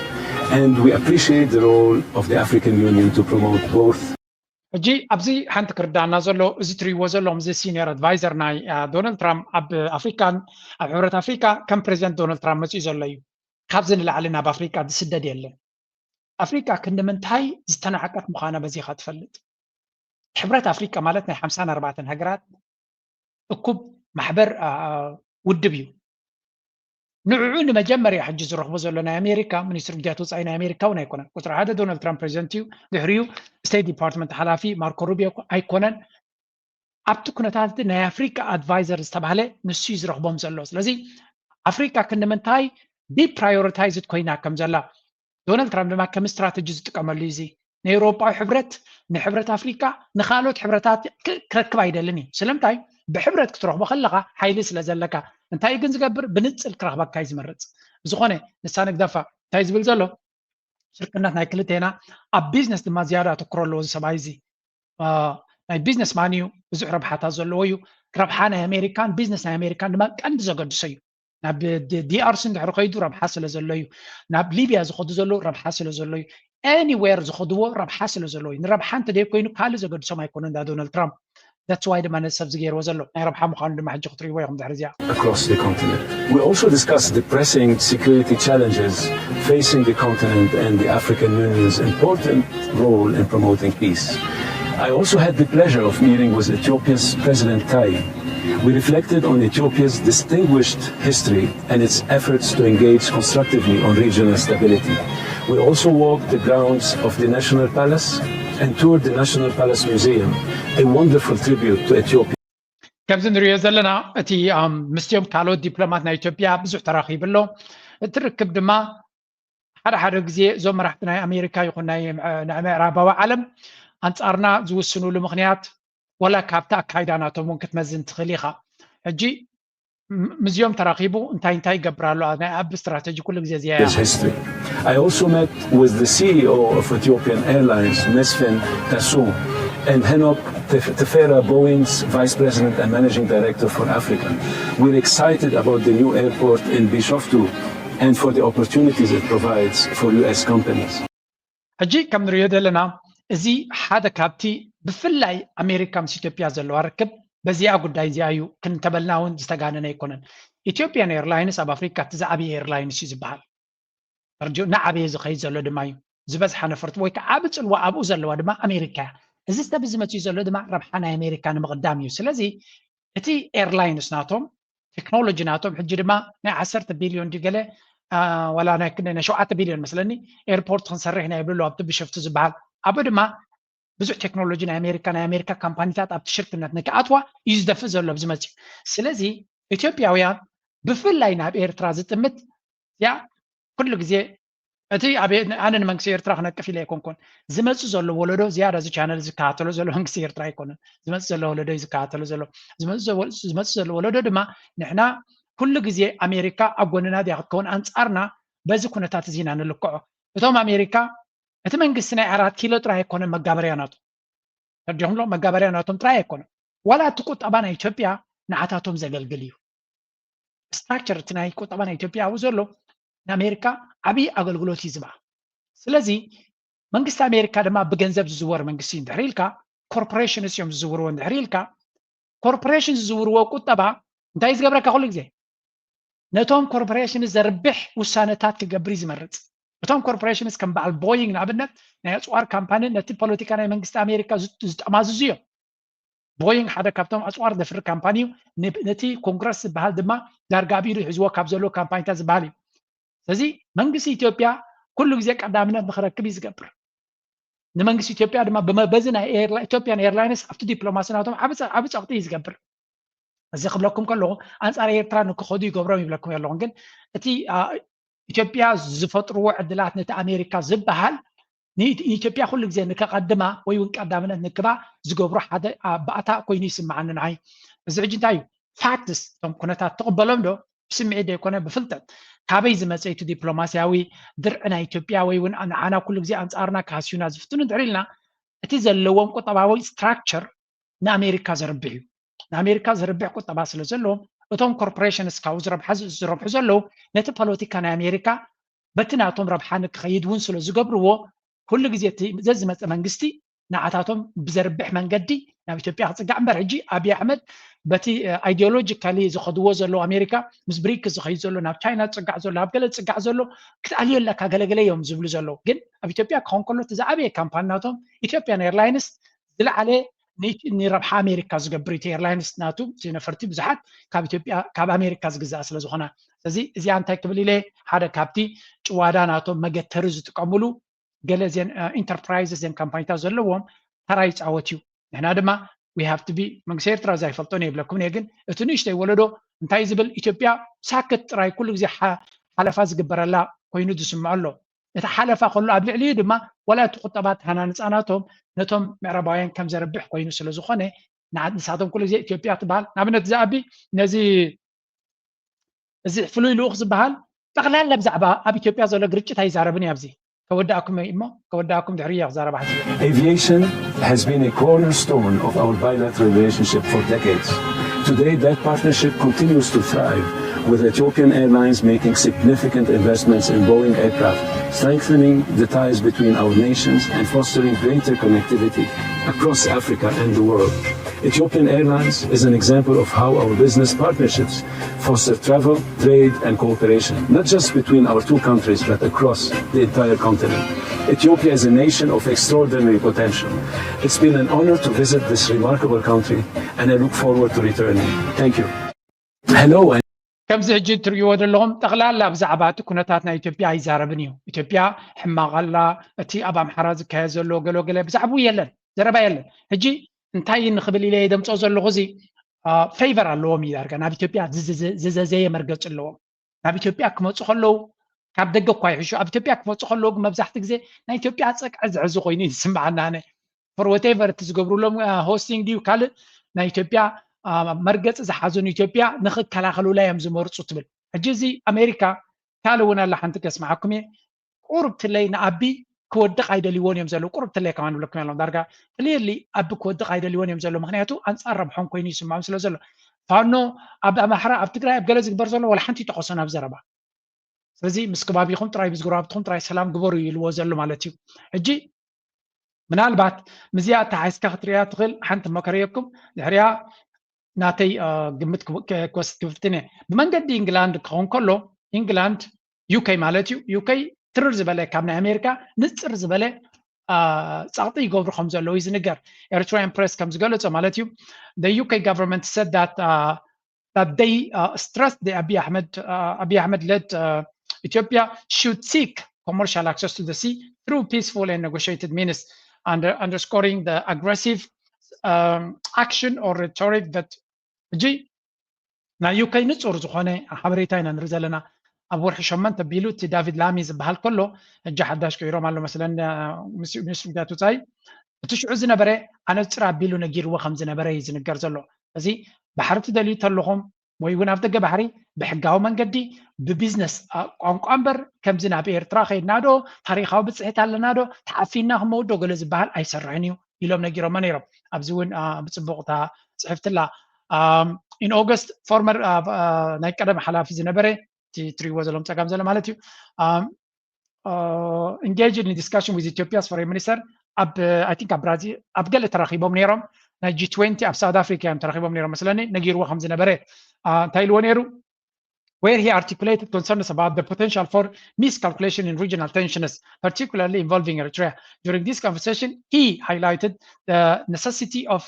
and we appreciate the role of the African Union to promote both. ሕጂ ኣብዚ ሓንቲ ክርዳና ዘሎ እዚ ትሪእዎ ዘለኹም እዚ ሲኒየር ኣድቫይዘር ናይ ዶናልድ ትራምፕ ኣብ ኣፍሪካን ኣብ ሕብረት ኣፍሪካ ከም ፕሬዚደንት ዶናልድ ትራምፕ መፅኡ ዘሎ እዩ። ካብዚ ንላዕሊ ናብ ኣፍሪካ ዝስደድ የለን። ኣፍሪካ ክንዲ ምንታይ ዝተናዕቀት ምዃና በዚኻ ትፈልጥ። ሕብረት ኣፍሪቃ ማለት ናይ ሓምሳን ኣርባዕተን ሃገራት እኩብ ማሕበር ውድብ እዩ። ንዕዑ ንመጀመርያ ሕጂ ዝረኽቦ ዘሎ ናይ ኣሜሪካ ሚኒስትሪ ጉዳያት ወፃኢ ናይ ኣሜሪካ እውን ኣይኮነን። ቁፅሪ ሓደ ዶናልድ ትራምፕ ፕሬዚደንት እዩ። ድሕሪኡ ስቴት ዲፓርትመንት ሓላፊ ማርኮ ሩቢዮ ኣይኮነን። ኣብቲ ኩነታት ናይ ኣፍሪካ ኣድቫይዘር ዝተባህለ ንሱ እዩ ዝረኽቦም ዘሎ። ስለዚ ኣፍሪካ ክንዲ ምንታይ ዲፕራዮሪታይዝድ ኮይና ከም ዘላ ዶናልድ ትራምፕ ድማ ከም ስትራተጂ ዝጥቀመሉ እዩ። እዚ ናይ ኤውሮጳዊ ሕብረት ንሕብረት ኣፍሪካ ንካልኦት ሕብረታት ክረክብ ኣይደልን እዩ። ስለምንታይ? ብሕብረት ክትረኽቦ ከለካ ሓይሊ ስለ ዘለካ። እንታይ ግን ዝገብር ብንፅል ክረኽበካ እዩ ዝመርፅ። ብዝኾነ ንሳ ንግደፋ እንታይ ዝብል ዘሎ ሽርክነት ናይ ክልቴና ኣብ ቢዝነስ ድማ ዝያዳ ኣተኩሮ ኣለዎ። እዚ ሰብኣይ እዚ ናይ ቢዝነስ ማን እዩ፣ ብዙሕ ረብሓታት ዘለዎ እዩ። ረብሓ ናይ ኣሜሪካን ቢዝነስ ናይ ኣሜሪካን ድማ ቀንዲ ዘገድሶ እዩ። ናብ ዲኣርሲ እንድሕር ከይዱ ረብሓ ስለ ዘሎ እዩ። ናብ ሊብያ ዝኸዱ ዘለዉ ረብሓ ስለ ዘሎ እዩ። ኤኒዌር ዝኸድዎ ረብሓ ስለ ዘለዎ እዩ። ንረብሓ እንተ ደይኮይኑ ካልእ ዘገድሶም ኣይኮኑን እንዳ ዶናልድ ትራምፕ። That's why ድማ ነዚ ሰብ ዝገይርዎ ዘሎ ናይ ረብሓ ምዃኑ ድማ ሕጂ ክትርእይዎ ኢኹም ድሕሪ እዚኣ። Across the continent. We also discussed the pressing security challenges facing the continent and the African Union's important role in promoting peace. I also had the pleasure of meeting with Ethiopia's President Taye. We reflected on Ethiopia's distinguished history and its efforts to engage constructively on regional stability. We also walked the grounds of the National Palace and toured the National Palace Museum, a wonderful tribute to Ethiopia. ከምዚ ንሪኦ ዘለና እቲ ምስቲኦም ካልኦት ዲፕሎማት ናይ ኢትዮጵያ ብዙሕ ተራኺቡ ኣሎ። እቲ ርክብ ድማ ሓደ ሓደ ግዜ እዞም መራሕቲ ናይ ኣሜሪካ ይኹን ናይ ምዕራባዊ ዓለም ኣንፃርና ዝውስኑሉ ምክንያት ወላ ካብቲ ኣካይዳ ናቶም እውን ክትመዝን ትኽእል ኢኻ። ሕጂ ምስዚኦም ተራኺቡ እንታይ እንታይ ይገብር ኣሎ ናይ ኣብ ስትራተጂ ኩሉ ግዜ እዚኣ history. I also met with the C E O of Ethiopian Airlines, Mesfin Tasoum. And Henok Tef- Tefera, Boeing's vice president and managing director for Africa. We're excited about the new airport in Bishoftu and for the opportunities it provides for U S companies. ሕጂ ከም ንሪኦ ዘለና እዚ ሓደ ካብቲ ብፍላይ ኣሜሪካ ምስ ኢትዮጵያ ዘለዋ ርክብ በዚኣ ጉዳይ እዚኣ እዩ ክንተበልና እውን ዝተጋነነ ኣይኮነን። ኢትዮጵያን ኤርላይንስ ኣብ ኣፍሪካ እቲ ዝዓበየ ኤርላይንስ እዩ ዝበሃል። ፈርጆ እናዓበየ ዝኸይድ ዘሎ ድማ እዩ። ዝበዝሓ ነፈርቲ ወይ ከዓ ዓቢ ፅልዋ ኣብኡ ዘለዋ ድማ ኣሜሪካ እያ። እዚ ሰብ እዚ መፅኡ ዘሎ ድማ ረብሓ ናይ ኣሜሪካ ንምቕዳም እዩ። ስለዚ እቲ ኤርላይንስ ናቶም ቴክኖሎጂ ናቶም ሕጂ ድማ ናይ ዓሰርተ ቢልዮን ድዩ ገለ ዋላ ናይ ክንደይ ናይ ሸውዓተ ቢልዮን መስለኒ ኤርፖርት ክንሰርሕ ኢና ይብሉ ኣለዉ ኣብቲ ብሸፍቱ ዝበሃል ኣብኡ ድማ ብዙሕ ቴክኖሎጂ ናይ ኣሜሪካ ናይ ኣሜሪካ ካምፓኒታት ኣብቲ ሽርክነት ንክኣትዋ እዩ ዝደፍእ ዘሎ ኣብዚ መፅኡ። ስለዚ ኢትዮጵያውያን ብፍላይ ናብ ኤርትራ ዝጥምት እዚኣ ኩሉ ግዜ እቲ ኣብ ኣነ ንመንግስቲ ኤርትራ ክነቅፍ ኢለ ኣይኮንኩን። ዝመፅእ ዘሎ ወለዶ ዝያዳ እዚ ቻነል ዝከታተሎ ዘሎ መንግስቲ ኤርትራ ኣይኮነን። ዝመፅእ ዘሎ ወለዶ እዩ ዝከታተሎ ዘሎ። ዝመፅእ ዘሎ ወለዶ ድማ ንሕና ኩሉ ግዜ ኣሜሪካ ኣብ ጎንና ድያ ክትከውን ኣንፃርና በዚ ኩነታት እዚ ኢና ንልክዖ። እቶም ኣሜሪካ እቲ መንግስቲ ናይ ኣራት ኪሎ ጥራይ ኣይኮነን መጋበርያ ናቶም። ተረዲኹምሎ? መጋበርያ ናቶም ጥራይ ኣይኮነን። ዋላ እቲ ቁጠባ ናይ ኢትዮጵያ ንዓታቶም ዘገልግል እዩ። ስትራክቸር እቲ ናይ ቁጠባ ናይ ኢትዮጵያ ኣብኡ ዘሎ ንኣሜሪካ ዓብዪ ኣገልግሎት እዩ ዝባ። ስለዚ መንግስቲ ኣሜሪካ ድማ ብገንዘብ ዝዝወር መንግስቲ እንድሕር ኢልካ ኮርፖሬሽንስ እዮም ዝዝውርዎ እንድሕር ኢልካ ኮርፖሬሽን ዝዝውርዎ ቁጠባ እንታይ ዝገብረካ ኩሉ ግዜ ነቶም ኮርፖሬሽን ዘርብሕ ውሳነታት ክገብር እዩ ዝመርፅ። እቶም ኮርፖሬሽንስ ከም በዓል ቦይንግ ንኣብነት ናይ ኣፅዋር ካምፓኒ ነቲ ፖለቲካ ናይ መንግስቲ ኣሜሪካ ዝጠማዝዙ እዮም። ቦይንግ ሓደ ካብቶም ኣፅዋር ዘፍሪ ካምፓኒ እዩ። ነቲ ኮንግረስ ዝበሃል ድማ ዳርጋ ኣብ ኢዱ ሒዝዎ ካብ ዘለዎ ካምፓኒታት ዝበሃል እዩ። ስለዚ መንግስቲ ኢትዮጵያ ኩሉ ግዜ ቀዳምነት ንክረክብ እዩ ዝገብር። ንመንግስቲ ኢትዮጵያ ድማ በዚ ናይ ኢትዮጵያን ኤርላይንስ ኣብቲ ዲፕሎማሲ ናቶም ዓቢ ፀቕጢ እዩ ዝገብር። እዚ ክብለኩም ከለኹ ኣንፃር ኤርትራ ንክኸዱ ይገብሮም ይብለኩም ኣለኹ። ግን እቲ ኢትዮጵያ ዝፈጥርዎ ዕድላት ነቲ ኣሜሪካ ዝበሃል ንኢትዮጵያ ኩሉ ግዜ ንከቐድማ ወይ እውን ቀዳምነት ንክባ ዝገብሩ ሓደ ባእታ ኮይኑ ይስምዓኒ ንዓይ። እዚ ሕጂ እንታይ እዩ ፋክትስ እቶም ኩነታት ትቕበሎም ዶ ብስምዒት ዘይኮነ ብፍልጠት ካበይ ዝመፀ እቲ ዲፕሎማሲያዊ ድርዒ ናይ ኢትዮጵያ ወይ እውን ንዓና ኩሉ ግዜ ኣንፃርና ክሃስዩና ዝፍትኑ እንድሕር ኢልና እቲ ዘለዎም ቁጠባዊ ስትራክቸር ንኣሜሪካ ዘርብሕ እዩ። ንኣሜሪካ ዘርብሕ ቁጠባ ስለ ዘለዎም እቶም ኮርፖሬሽንስ ካብኡ ዝረብሓ ዝረብሑ ዘለዉ ነቲ ፖለቲካ ናይ ኣሜሪካ በቲ ናቶም ረብሓ ንክኸይድ እውን ስለ ዝገብርዎ ኩሉ ግዜ እቲ ዘዝመፀ መንግስቲ ንዓታቶም ብዘርብሕ መንገዲ ናብ ኢትዮጵያ ክፅጋዕ እምበር ሕጂ ኣብይ ኣሕመድ በቲ ኣይዲዮሎጂካሊ ዝኸድዎ ዘለዉ ኣሜሪካ ምስ ብሪክ ዝኸይድ ዘሎ ናብ ቻይና ዝፅጋዕ ዘሎ ኣብ ገለ ዝፅጋዕ ዘሎ ክትኣልዮ ኣለካ ገለገለ እዮም ዝብሉ ዘለዉ ግን ኣብ ኢትዮጵያ ክኸውን ከሎ እቲ ዝዓበየ ካምፓኒ ናቶም ኢትዮጵያን ኤርላይንስ ዝለዓለ ንረብሓ ኣሜሪካ ዝገብር እቲ ኤርላይንስ ናቱ ነፈርቲ ብዙሓት ካብ ኢትዮጵያ ካብ ኣሜሪካ ዝግዛእ ስለ ዝኾና ስለዚ እዚኣ እንታይ ክብል ኢለ ሓደ ካብቲ ጭዋዳ ናቶም መገተሪ ዝጥቀምሉ ገለ ዜን ኢንተርፕራይዝስ ዜን ካምፓኒታት ዘለዎም ተራ ይፃወት እዩ ንሕና ድማ we have to be መንግስቲ ኤርትራ እዛ ይፈልጦን የብለኩም እየ ግን እቲ ንእሽተይ ወለዶ እንታይ ዝብል ኢትዮጵያ ሳክት ጥራይ ኩሉ ግዜ ሓለፋ ዝግበረላ ኮይኑ ዝስምዖ ኣሎ እቲ ሓለፋ ከሎ ኣብ ልዕሊኡ ድማ ዋላ እቲ ቁጠባ ተሃናንፃ ናቶም ነቶም ምዕራባውያን ከም ዘረብሕ ኮይኑ ስለ ዝኾነ ንሳቶም ኩሉ ግዜ ኢትዮጵያ ትበሃል ንኣብነት እዚ ኣቢ ነዚ እዚ ፍሉይ ልኡኽ ዝበሃል ጠቕላላ ብዛዕባ ኣብ ኢትዮጵያ ዘሎ ግርጭት ኣይዛረብን እዩ ኣብዚ ከወዳእኩም እሞ ከወዳእኩም ድሕሪ እየ ክዛረብ ሓሲበ Aviation has been a cornerstone of our bilateral relationship for decades. Today, that partnership continues to thrive, with Ethiopian Airlines making significant investments in Boeing aircraft, strengthening the ties between our nations and fostering greater connectivity across Africa and the world. Ethiopian Airlines is an example of how our business partnerships foster travel, trade, and cooperation, not just between our two countries, but across the entire continent. Ethiopia is a nation of extraordinary potential. It's been an honor to visit this remarkable country, and I look forward to returning. Thank you. Hello, and ከምዚ ሕጂ እትርእይዎ ዘለኹም ጠቕላላ ብዛዕባ እቲ ኩነታት ናይ ኢትዮጵያ ኣይዛረብን እዩ። ኢትዮጵያ ሕማቕ ኣላ፣ እቲ ኣብ ኣምሓራ ዝካየድ ዘሎ ገሎ ገለ ብዛዕባኡ የለን፣ ዘረባ የለን። ሕጂ እንታይ ንኽብል ኢለ እየ ደምፅኦ ዘለኹ እዚ ፌቨር ኣለዎም እዩ ዳርጋ ናብ ኢትዮጵያ ዝዘዘየ መርገፂ ኣለዎም። ናብ ኢትዮጵያ ክመፁ ከለዉ ካብ ደገ እኳ ይሕሹ ኣብ ኢትዮጵያ ክመፁ ከለዉ ግን መብዛሕቲ ግዜ ናይ ኢትዮጵያ ፀቅዒ ዝሕዙ ኮይኑ እዩ ዝስምዓና ኣነ for whatever እቲ ዝገብሩሎም hosting ድዩ ካልእ ናይ ኢትዮጵያ መርገፂ ዝሓዙ ንኢትዮጵያ ንክከላኸሉላ እዮም ዝመርፁ ትብል ሕጂ እዚ ኣሜሪካ ካልእ እውን ኣላ ሓንቲ ከስምዓኩም እየ ቁርብ ትለይ ንኣቢ ክወድቕ ኣይደልይዎን እዮም ዘለዉ። ቁሩብ ትለይ ከማን ንብለኩም ኣለኹ፣ ዳርጋ ክሊርሊ ኣብ ክወድቕ ኣይደልይዎን እዮም ዘለዉ። ምኽንያቱ ኣንጻር ረብሖም ኮይኑ ይስምዖም ስለ ዘሎ። ፋኖ ኣብ ኣምሓራ፣ ኣብ ትግራይ፣ ኣብ ገለ ዝግበር ዘሎ ዋላ ሓንቲ ይጠቐሶን ኣብ ዘረባ። ስለዚ ምስ ከባቢኹም ጥራይ፣ ምስ ጎረባብትኹም ጥራይ ሰላም ግበሩ እዩ ኢልዎ ዘሎ ማለት እዩ። ሕጂ ምናልባት ምስዚኣ ኣተሓሒዝካ ክትርእያ ትኽእል ሓንቲ እሞ ከርእየኩም፣ ድሕሪኣ ናተይ ግምት ክወስድ ክፍትን እየ። ብመንገዲ ኢንግላንድ ክኸውን ከሎ፣ ኢንግላንድ፣ ዩኬ ማለት እዩ። ዩኬ ትርር ዝበለ፣ ካብ ናይ ኣሜሪካ ንጽር ዝበለ ጸቕጢ ይገብሩ ከም ዘለዉ እዩ ዝንገር። ኤርትራውያን ፕሬስ ከም ዝገለጾ ማለት እዩ። The U K government said that uh, that they uh, stressed the Abiy Ahmed uh, Abiy Ahmed led uh, Ethiopia should seek commercial access to the sea through peaceful and negotiated means, under, underscoring the aggressive um, action or rhetoric that ሕጂ ናይ ዩኬ ንጹር ዝኾነ ሓበሬታ ኢና ንርኢ ዘለና። ኣብ ወርሒ ሸሞንተ ቢሉ እቲ ዳቪድ ላሚ ዝበሃል ከሎ፣ ሕጂ ሓዳሽ ቀይሮም ኣሎ መስለኒ፣ ሚኒስትሪ ጉዳያት ወጻኢ፣ እቲ ሽዑ ዝነበረ ኣነጽር ኣቢሉ ነጊርዎ ከም ዝነበረ እዩ ዝንገር ዘሎ። እዚ ባሕሪ ትደልዩ ተለኹም ወይ እውን ኣብ ደገ ባሕሪ ብሕጋዊ መንገዲ ብቢዝነስ ቋንቋ እምበር ከምዚ ናብ ኤርትራ ከይድና ዶ ታሪኻዊ ብፅሒት ኣለና ዶ ተዓፊና ክመውዶ ገለ ዝበሃል ኣይሰርሕን እዩ ኢሎም ነጊሮሞ ነይሮም። ኣብዚ እውን ብፅቡቕ እታ ፅሕፍትላ in August former ናይ ቀደም ሓላፊ ዝነበረ ትሪዎ ዘለዎም ፀጋም ዘሎ ማለት እዩ engaged in discussion with Ethiopia's foreign minister ኣብ I think ኣብ ብራዚል ኣብ ገለ ተራኺቦም ነይሮም። ናይ ጂ ትዌንቲ ኣብ ሳውት ኣፍሪካ እዮም ተራኺቦም ነይሮም መስለኒ። ነጊርዎ ከም ዝነበረ እንታይ ኢልዎ ነይሩ? Where he articulated concerns about the potential for miscalculation in regional tensions, particularly involving Eritrea. During this conversation, he highlighted the necessity of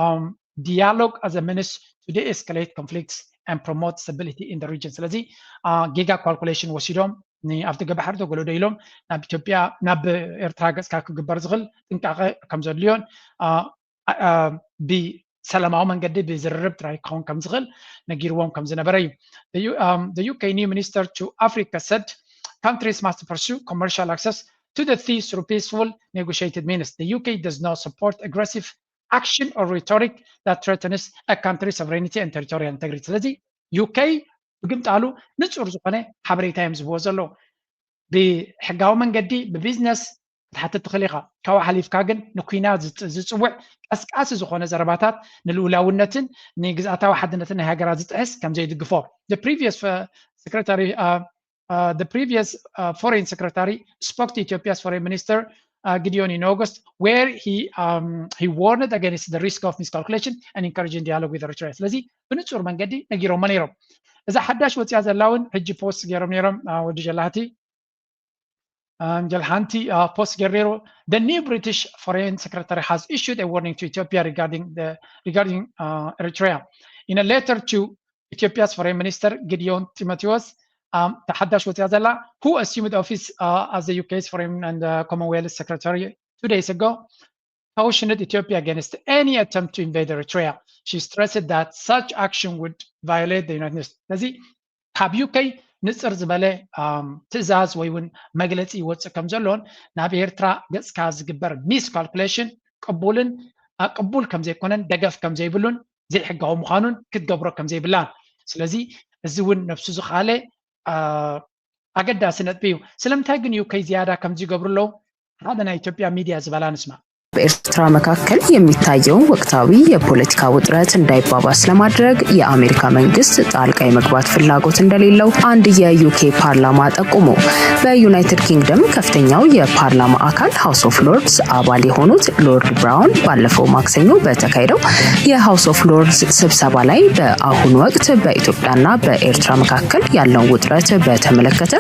um, dialogue as a means to de-escalate conflicts and promote stability in the region. ስለዚ ጌጋ ካልኩሌሽን ወሲዶም ኣብ ደገ ባሕሪ ተጎለዶ ኢሎም ናብ ኢትዮጵያ ናብ ኤርትራ ገፅካ ክግበር ዝኽእል ጥንቃቐ ከም ዘድልዮን ብሰላማዊ መንገዲ ብዝርርብ ጥራይ ክኸውን ከም ዝኽእል ነጊርዎም ከም ዝነበረ እዩ። The U K new minister to Africa said countries must pursue commercial access to the sea through peaceful negotiated means. The U K does not support aggressive action or rhetoric that threatens a country's sovereignty and territorial integrity. ስለዚ ዩኬ ብግምጣሉ ንጹር ዝኾነ ሓበሬታ እዮም ዝብዎ ዘለዉ። ብሕጋዊ መንገዲ ብቢዝነስ ክትሓትት ትኽእል ኢኻ። ካብኡ ሓሊፍካ ግን ንኲናት ዝጽውዕ ቀስቃሲ ዝኾነ ዘረባታት ንልኡላውነትን ንግዝኣታዊ ሓድነትን ናይ ሃገራት ዝጥሕስ ከም ዘይድግፎ the previous secretary uh, the previous uh, foreign secretary spoke to Ethiopia's foreign minister uh, Gideon in August, where he um, he warned against the risk of miscalculation and encouraging dialogue with Eritrea. ስለዚ ብንጹር መንገዲ ነጊሮሞ ነይሮም። እዛ ሓዳሽ ወፅያ ዘላ እውን ሕጂ ፖስት ገይሮም ነይሮም ወዲ ጀላህቲ ጀልሓንቲ ፖስት ገይሩ ነይሩ። The new British foreign secretary has issued a warning to Ethiopia regarding the regarding uh, Eritrea. In a letter to Ethiopia's foreign minister Gideon Timotheos, um, ተሓዳሽ ወፅያ ዘላ, who assumed office uh, as the U K's foreign and uh, Commonwealth secretary two days ago, cautioned Ethiopia against any attempt to invade Eritrea. She stressed that such action would violate the United Nations. ስለዚ ካብ ዩኬ ንጽር ዝበለ ትእዛዝ ወይ እውን መግለፂ ይወፅእ ከም ዘሎን ናብ ኤርትራ ገፅካ ዝግበር ሚስ ካልኩሌሽን ቅቡልን ቅቡል ከም ዘይኮነን ደገፍ ከም ዘይብሉን ዘይሕጋዊ ምዃኑን ክትገብሮ ከም ዘይብላን። ስለዚ እዚ እውን ነብሱ ዝኸኣለ ኣገዳሲ ነጥቢ እዩ። ስለምንታይ ግን ዩኬ ዝያዳ ከምዚ ይገብሩ ኣለዉ? ሓደ ናይ ኢትዮጵያ ሚድያ ዝበላ ንስማ። በኤርትራ መካከል የሚታየውን ወቅታዊ የፖለቲካ ውጥረት እንዳይባባስ ለማድረግ የአሜሪካ መንግስት ጣልቃ የመግባት ፍላጎት እንደሌለው አንድ የዩኬ ፓርላማ ጠቁሞ፣ በዩናይትድ ኪንግደም ከፍተኛው የፓርላማ አካል ሃውስ ኦፍ ሎርድስ አባል የሆኑት ሎርድ ብራውን ባለፈው ማክሰኞ በተካሄደው የሃውስ ኦፍ ሎርድስ ስብሰባ ላይ በአሁኑ ወቅት በኢትዮጵያና በኤርትራ መካከል ያለውን ውጥረት በተመለከተ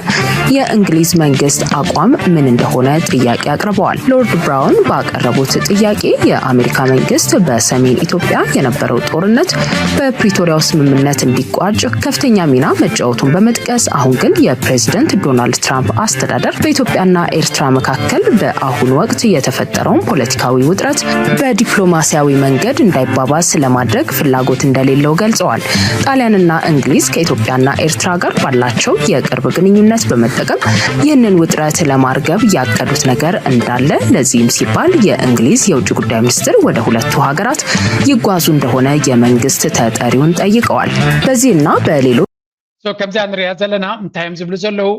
የእንግሊዝ መንግስት አቋም ምን እንደሆነ ጥያቄ አቅርበዋል። ሎርድ ብራውን ባቀረቡት ጥያቄ የአሜሪካ መንግስት በሰሜን ኢትዮጵያ የነበረው ጦርነት በፕሪቶሪያው ስምምነት እንዲቋጭ ከፍተኛ ሚና መጫወቱን በመጥቀስ አሁን ግን የፕሬዝደንት ዶናልድ ትራምፕ አስተዳደር በኢትዮጵያና ኤርትራ መካከል በአሁኑ ወቅት የተፈጠረውን ፖለቲካዊ ውጥረት በዲፕሎማሲያዊ መንገድ እንዳይባባስ ለማድረግ ፍላጎት እንደሌለው ገልጸዋል። ጣሊያንና እንግሊዝ ከኢትዮጵያና ኤርትራ ጋር ባላቸው የቅርብ ግንኙነት በመጠቀም ይህንን ውጥረት ለማርገብ ያቀዱት ነገር እንዳለ፣ ለዚህም ሲባል የእንግሊዝ የውጭ ጉዳይ ሚኒስትር ወደ ሁለቱ ሀገራት ይጓዙ እንደሆነ የመንግስት ተጠሪውን ጠይቀዋል። በዚህና በሌሎች ከምዚኣ ንሪኣ ዘለና እንታይ እዮም ዝብሉ ዘለዉ?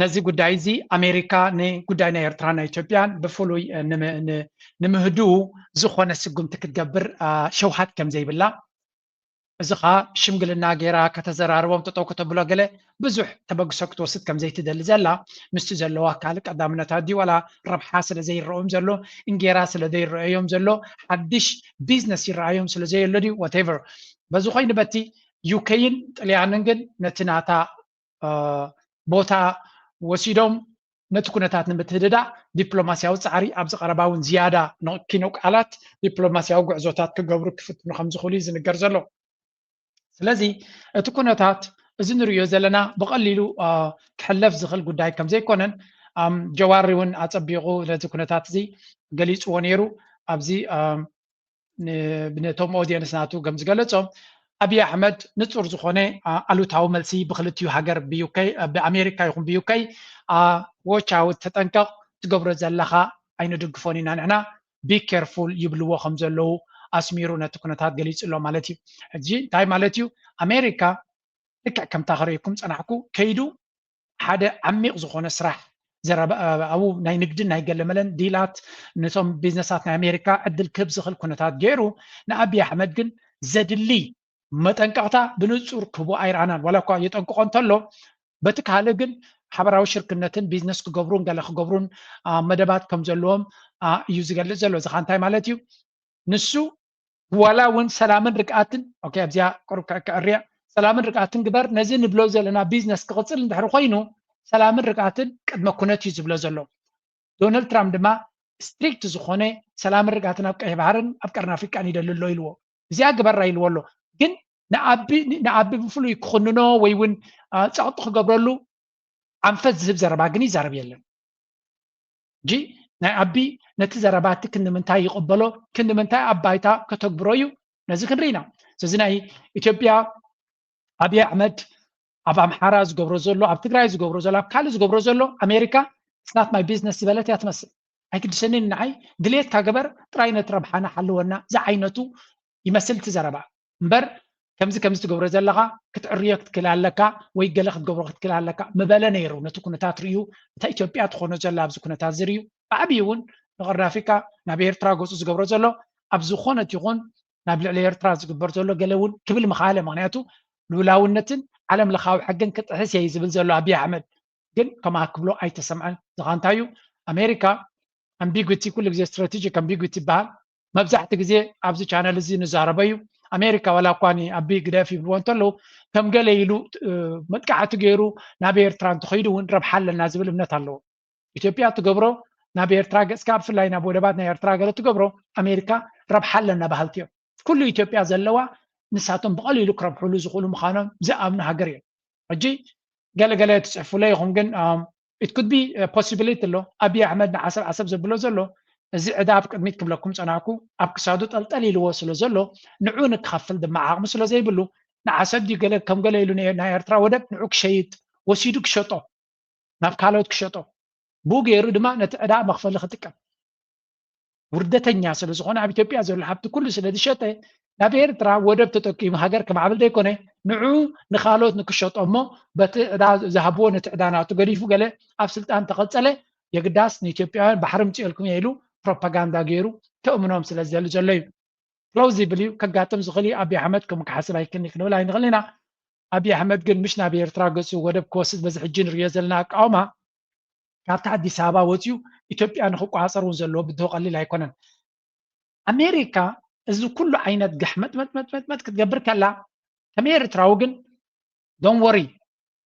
ነዚ ጉዳይ እዚ ኣሜሪካ ንጉዳይ ናይ ኤርትራን ናይ ኢትዮጵያን ብፍሉይ ንምህድኡ ዝኾነ ስጉምቲ ክትገብር ሸውሃት ከም ዘይብላ፣ እዚ ኸዓ ሽምግልና ገይራ ከተዘራርቦም ጠጠው ከተብሎ ገለ ብዙሕ ተበግሶ ክትወስድ ከም ዘይትደሊ ዘላ፣ ምስቲ ዘለዋ ካልእ ቀዳምነት ኣድዩ ዋላ ረብሓ ስለ ዘይረኦም ዘሎ፣ እንጌራ ስለ ዘይረኣዮም ዘሎ፣ ሓድሽ ቢዝነስ ይረኣዮም ስለ ዘየሎ ድዩ whatever። በዚ ኮይኑ በቲ ዩኬይን ጥልያንን ግን ነቲ ናታ ቦታ ወሲዶም ነቲ ኩነታት ንምትህድዳእ ዲፕሎማስያዊ ጻዕሪ ኣብዚ ቀረባ እውን ዝያዳ ንኪኖ ቃላት ዲፕሎማስያዊ ጉዕዞታት ክገብሩ ክፍትኑ ከም ዝኽእሉ እዩ ዝንገር ዘሎ። ስለዚ እቲ ኩነታት እዚ ንርእዮ ዘለና ብቐሊሉ ክሕለፍ ዝኽእል ጉዳይ ከም ዘይኮነን ጀዋሪ እውን ኣጸቢቑ ነዚ ኩነታት እዚ ገሊጽዎ ነይሩ። ኣብዚ ነቶም ኦዲየንስ ናቱ ከም ዝገለጾ ኣብይ ኣሕመድ ንጹር ዝኾነ ኣሉታዊ መልሲ ብክልቲኡ ሃገር ብኣሜሪካ ይኹን ብዩከይ watch out ተጠንቀቕ ትገብሮ ዘለኻ ኣይንድግፎን ኢና ንሕና be careful ይብልዎ ከም ዘለዉ ኣስሚሩ ነቲ ኩነታት ገሊጹ ኣሎ ማለት እዩ። ሕጂ እንታይ ማለት እዩ? ኣሜሪካ ልክዕ ከምታ ከርእየኩም ጸናሕኩ ከይዱ ሓደ ዓሚቕ ዝኾነ ስራሕ ዘረባ ኣብኡ ናይ ንግድን ናይ ገለመለን ዲላት ነቶም ቢዝነሳት ናይ ኣሜሪካ ዕድል ክህብ ዝኽእል ኩነታት ገይሩ ንኣብይ ኣሕመድ ግን ዘድሊ መጠንቀቕታ ብንጹር ክህቦ ኣይረኣናን። ዋላ እኳ የጠንቅቖ እንተሎ በቲ ካልእ ግን ሓበራዊ ሽርክነትን ቢዝነስ ክገብሩን ገለ ክገብሩን መደባት ከም ዘለዎም እዩ ዝገልጽ ዘሎ። እዚ ኸ እንታይ ማለት እዩ? ንሱ ዋላ እውን ሰላምን ርግኣትን ኣብዚኣ ቁሩብ ክዕርያ ሰላምን ርግኣትን ግበር ነዚ ንብሎ ዘለና ቢዝነስ ክቕፅል እንድሕር ኮይኑ ሰላምን ርግኣትን ቅድመ ኩነት እዩ ዝብሎ ዘሎ። ዶናልድ ትራምፕ ድማ ስትሪክት ዝኾነ ሰላምን ርግኣትን ኣብ ቀይሕ ባህርን ኣብ ቀርኒ ኣፍሪቃን ይደሊ ኣሎ ኢልዎ። እዚኣ ግበራ ኢልዎ ኣሎ። ግን ንኣቢ ብፍሉይ ክኽንኖ ወይ እውን ፀቕጢ ክገብረሉ ኣንፈት ዝህብ ዘረባ ግን ይዛረብ የለን። ሕጂ ናይ ኣቢ ነቲ ዘረባ እቲ ክንዲ ምንታይ ይቕበሎ ክንዲ ምንታይ ኣብ ባይታ ከተግብሮ እዩ ነዚ ክንርኢ ኢና። ስለዚ ናይ ኢትዮጵያ ኣብይ ኣሕመድ ኣብ ኣምሓራ ዝገብሮ ዘሎ ኣብ ትግራይ ዝገብሮ ዘሎ ኣብ ካልእ ዝገብሮ ዘሎ ኣሜሪካ it's not my business ዝበለት እያ ትመስል። ኣይግድሰንን ንዓይ ድሌትካ ግበር ጥራይ ነቲ ረብሓና ሓልወና ዝዓይነቱ ይመስል እቲ ዘረባ እምበር ከምዚ ከምዚ ትገብሮ ዘለኻ ክትዕርዮ ክትክእል ኣለካ ወይ ገለ ክትገብሮ ክትክእል ኣለካ ምበለ ነይሩ ነቲ ኩነታት ርእዩ እታ ኢትዮጵያ ትኾኖ ዘላ ኣብዚ ኩነታት ዝርእዩ ብዓብዪ እውን ንቐርኒ ኣፍሪካ ናብ ኤርትራ ገፁ ዝገብሮ ዘሎ ኣብ ዝኾነት ይኹን ናብ ልዕሊ ኤርትራ ዝግበር ዘሎ ገለ እውን ክብል ምኽኣለ ምክንያቱ ልውላውነትን ዓለም ለኻዊ ሕግን ክጥሕስ እየ ዝብል ዘሎ ኣብይ ኣሕመድ ግን ከማኣ ክብሎ ኣይተሰምዐን ዝኻ እንታይ እዩ ኣሜሪካ ambiguity ኩሉ ግዜ strategic ambiguity ይበሃል መብዛሕቲ ግዜ ኣብዚ ቻነል እዚ ንዛረበ እዩ ኣሜሪካ ዋላ እኳ ኣቢ ግደፍ ይብልዎ እንተለዉ ከም ገለ ኢሉ መጥቃዕቲ ገይሩ ናብ ኤርትራ እንተኸይዱ እውን ረብሓ ኣለና ዝብል እምነት ኣለዎ ኢትዮጵያ ትገብሮ ናብ ኤርትራ ገፅካ ብፍላይ ናብ ወደባት ናይ ኤርትራ ገለ ትገብሮ ኣሜሪካ ረብሓ ኣለና በሃልቲ እዮም ኩሉ ኢትዮጵያ ዘለዋ ንሳቶም ብቐሊሉ ክረብሕሉ ዝኽእሉ ምዃኖም ዝኣምኑ ሃገር እዮም ሕጂ ገለገለ ትፅሕፉለ ይኹም ግን it could be possibility ኣሎ ኣብይ ኣሕመድ ንዓሰብ ዓሰብ ዘብሎ ዘሎ እዚ ዕዳ ኣብ ቅድሚት ክብለኩም ፀናዕኩ ኣብ ክሳዱ ጠልጠል ኢልዎ ስለ ዘሎ ንዑ ንክኸፍል ድማ ዓቕሚ ስለ ዘይብሉ ንዓሰብ ድዩ ገለ ከም ገለ ኢሉ ናይ ኤርትራ ወደብ ንዑ ክሸይጥ ወሲዱ ክሸጦ ናብ ካልኦት ክሸጦ ብኡ ገይሩ ድማ ነቲ ዕዳ መኽፈሊ ክጥቀም ውርደተኛ ስለ ዝኾነ ኣብ ኢትዮጵያ ዘሎ ሃብቲ ኩሉ ስለ ዝሸጠ ናብ ኤርትራ ወደብ ተጠቂሙ ሃገር ከማዕብል ዘይኮነ ንዑ ንኻልኦት ንክሸጦ እሞ በቲ ዕዳ ዝሃብዎ ነቲ ዕዳ ናቱ ገዲፉ ገለ ኣብ ስልጣን ተቐጸለ የግዳስ ንኢትዮጵያውያን ባሕሪ ምፅኤልኩም ኢሉ ፕሮፓጋንዳ ገይሩ ተእምኖም ስለ ዝደሊ ዘሎ እዩ። ፕላውዚብል እዩ ከጋጥም ዝኽእል እዩ። ኣብይ ኣሕመድ ከምኡ ክሓስብ ኣይክእልን እዩ ክንብል ኣይንኽእልን ኢና። ኣብይ ኣሕመድ ግን ምሽ ናብ ኤርትራ ገፁ ወደብ ክወስድ በዚ ሕጂ ንሪኦ ዘለና ኣቃውማ ካብቲ ኣዲስ ኣበባ ወፂኡ ኢትዮጵያ ንክቋፀር እውን ዘለዎ ብድሆ ቀሊል ኣይኮነን። ኣሜሪካ እዚ ኩሉ ዓይነት ጋሕመጥመጥመጥመጥ ክትገብር ከላ ከም ኤርትራዊ ግን don't worry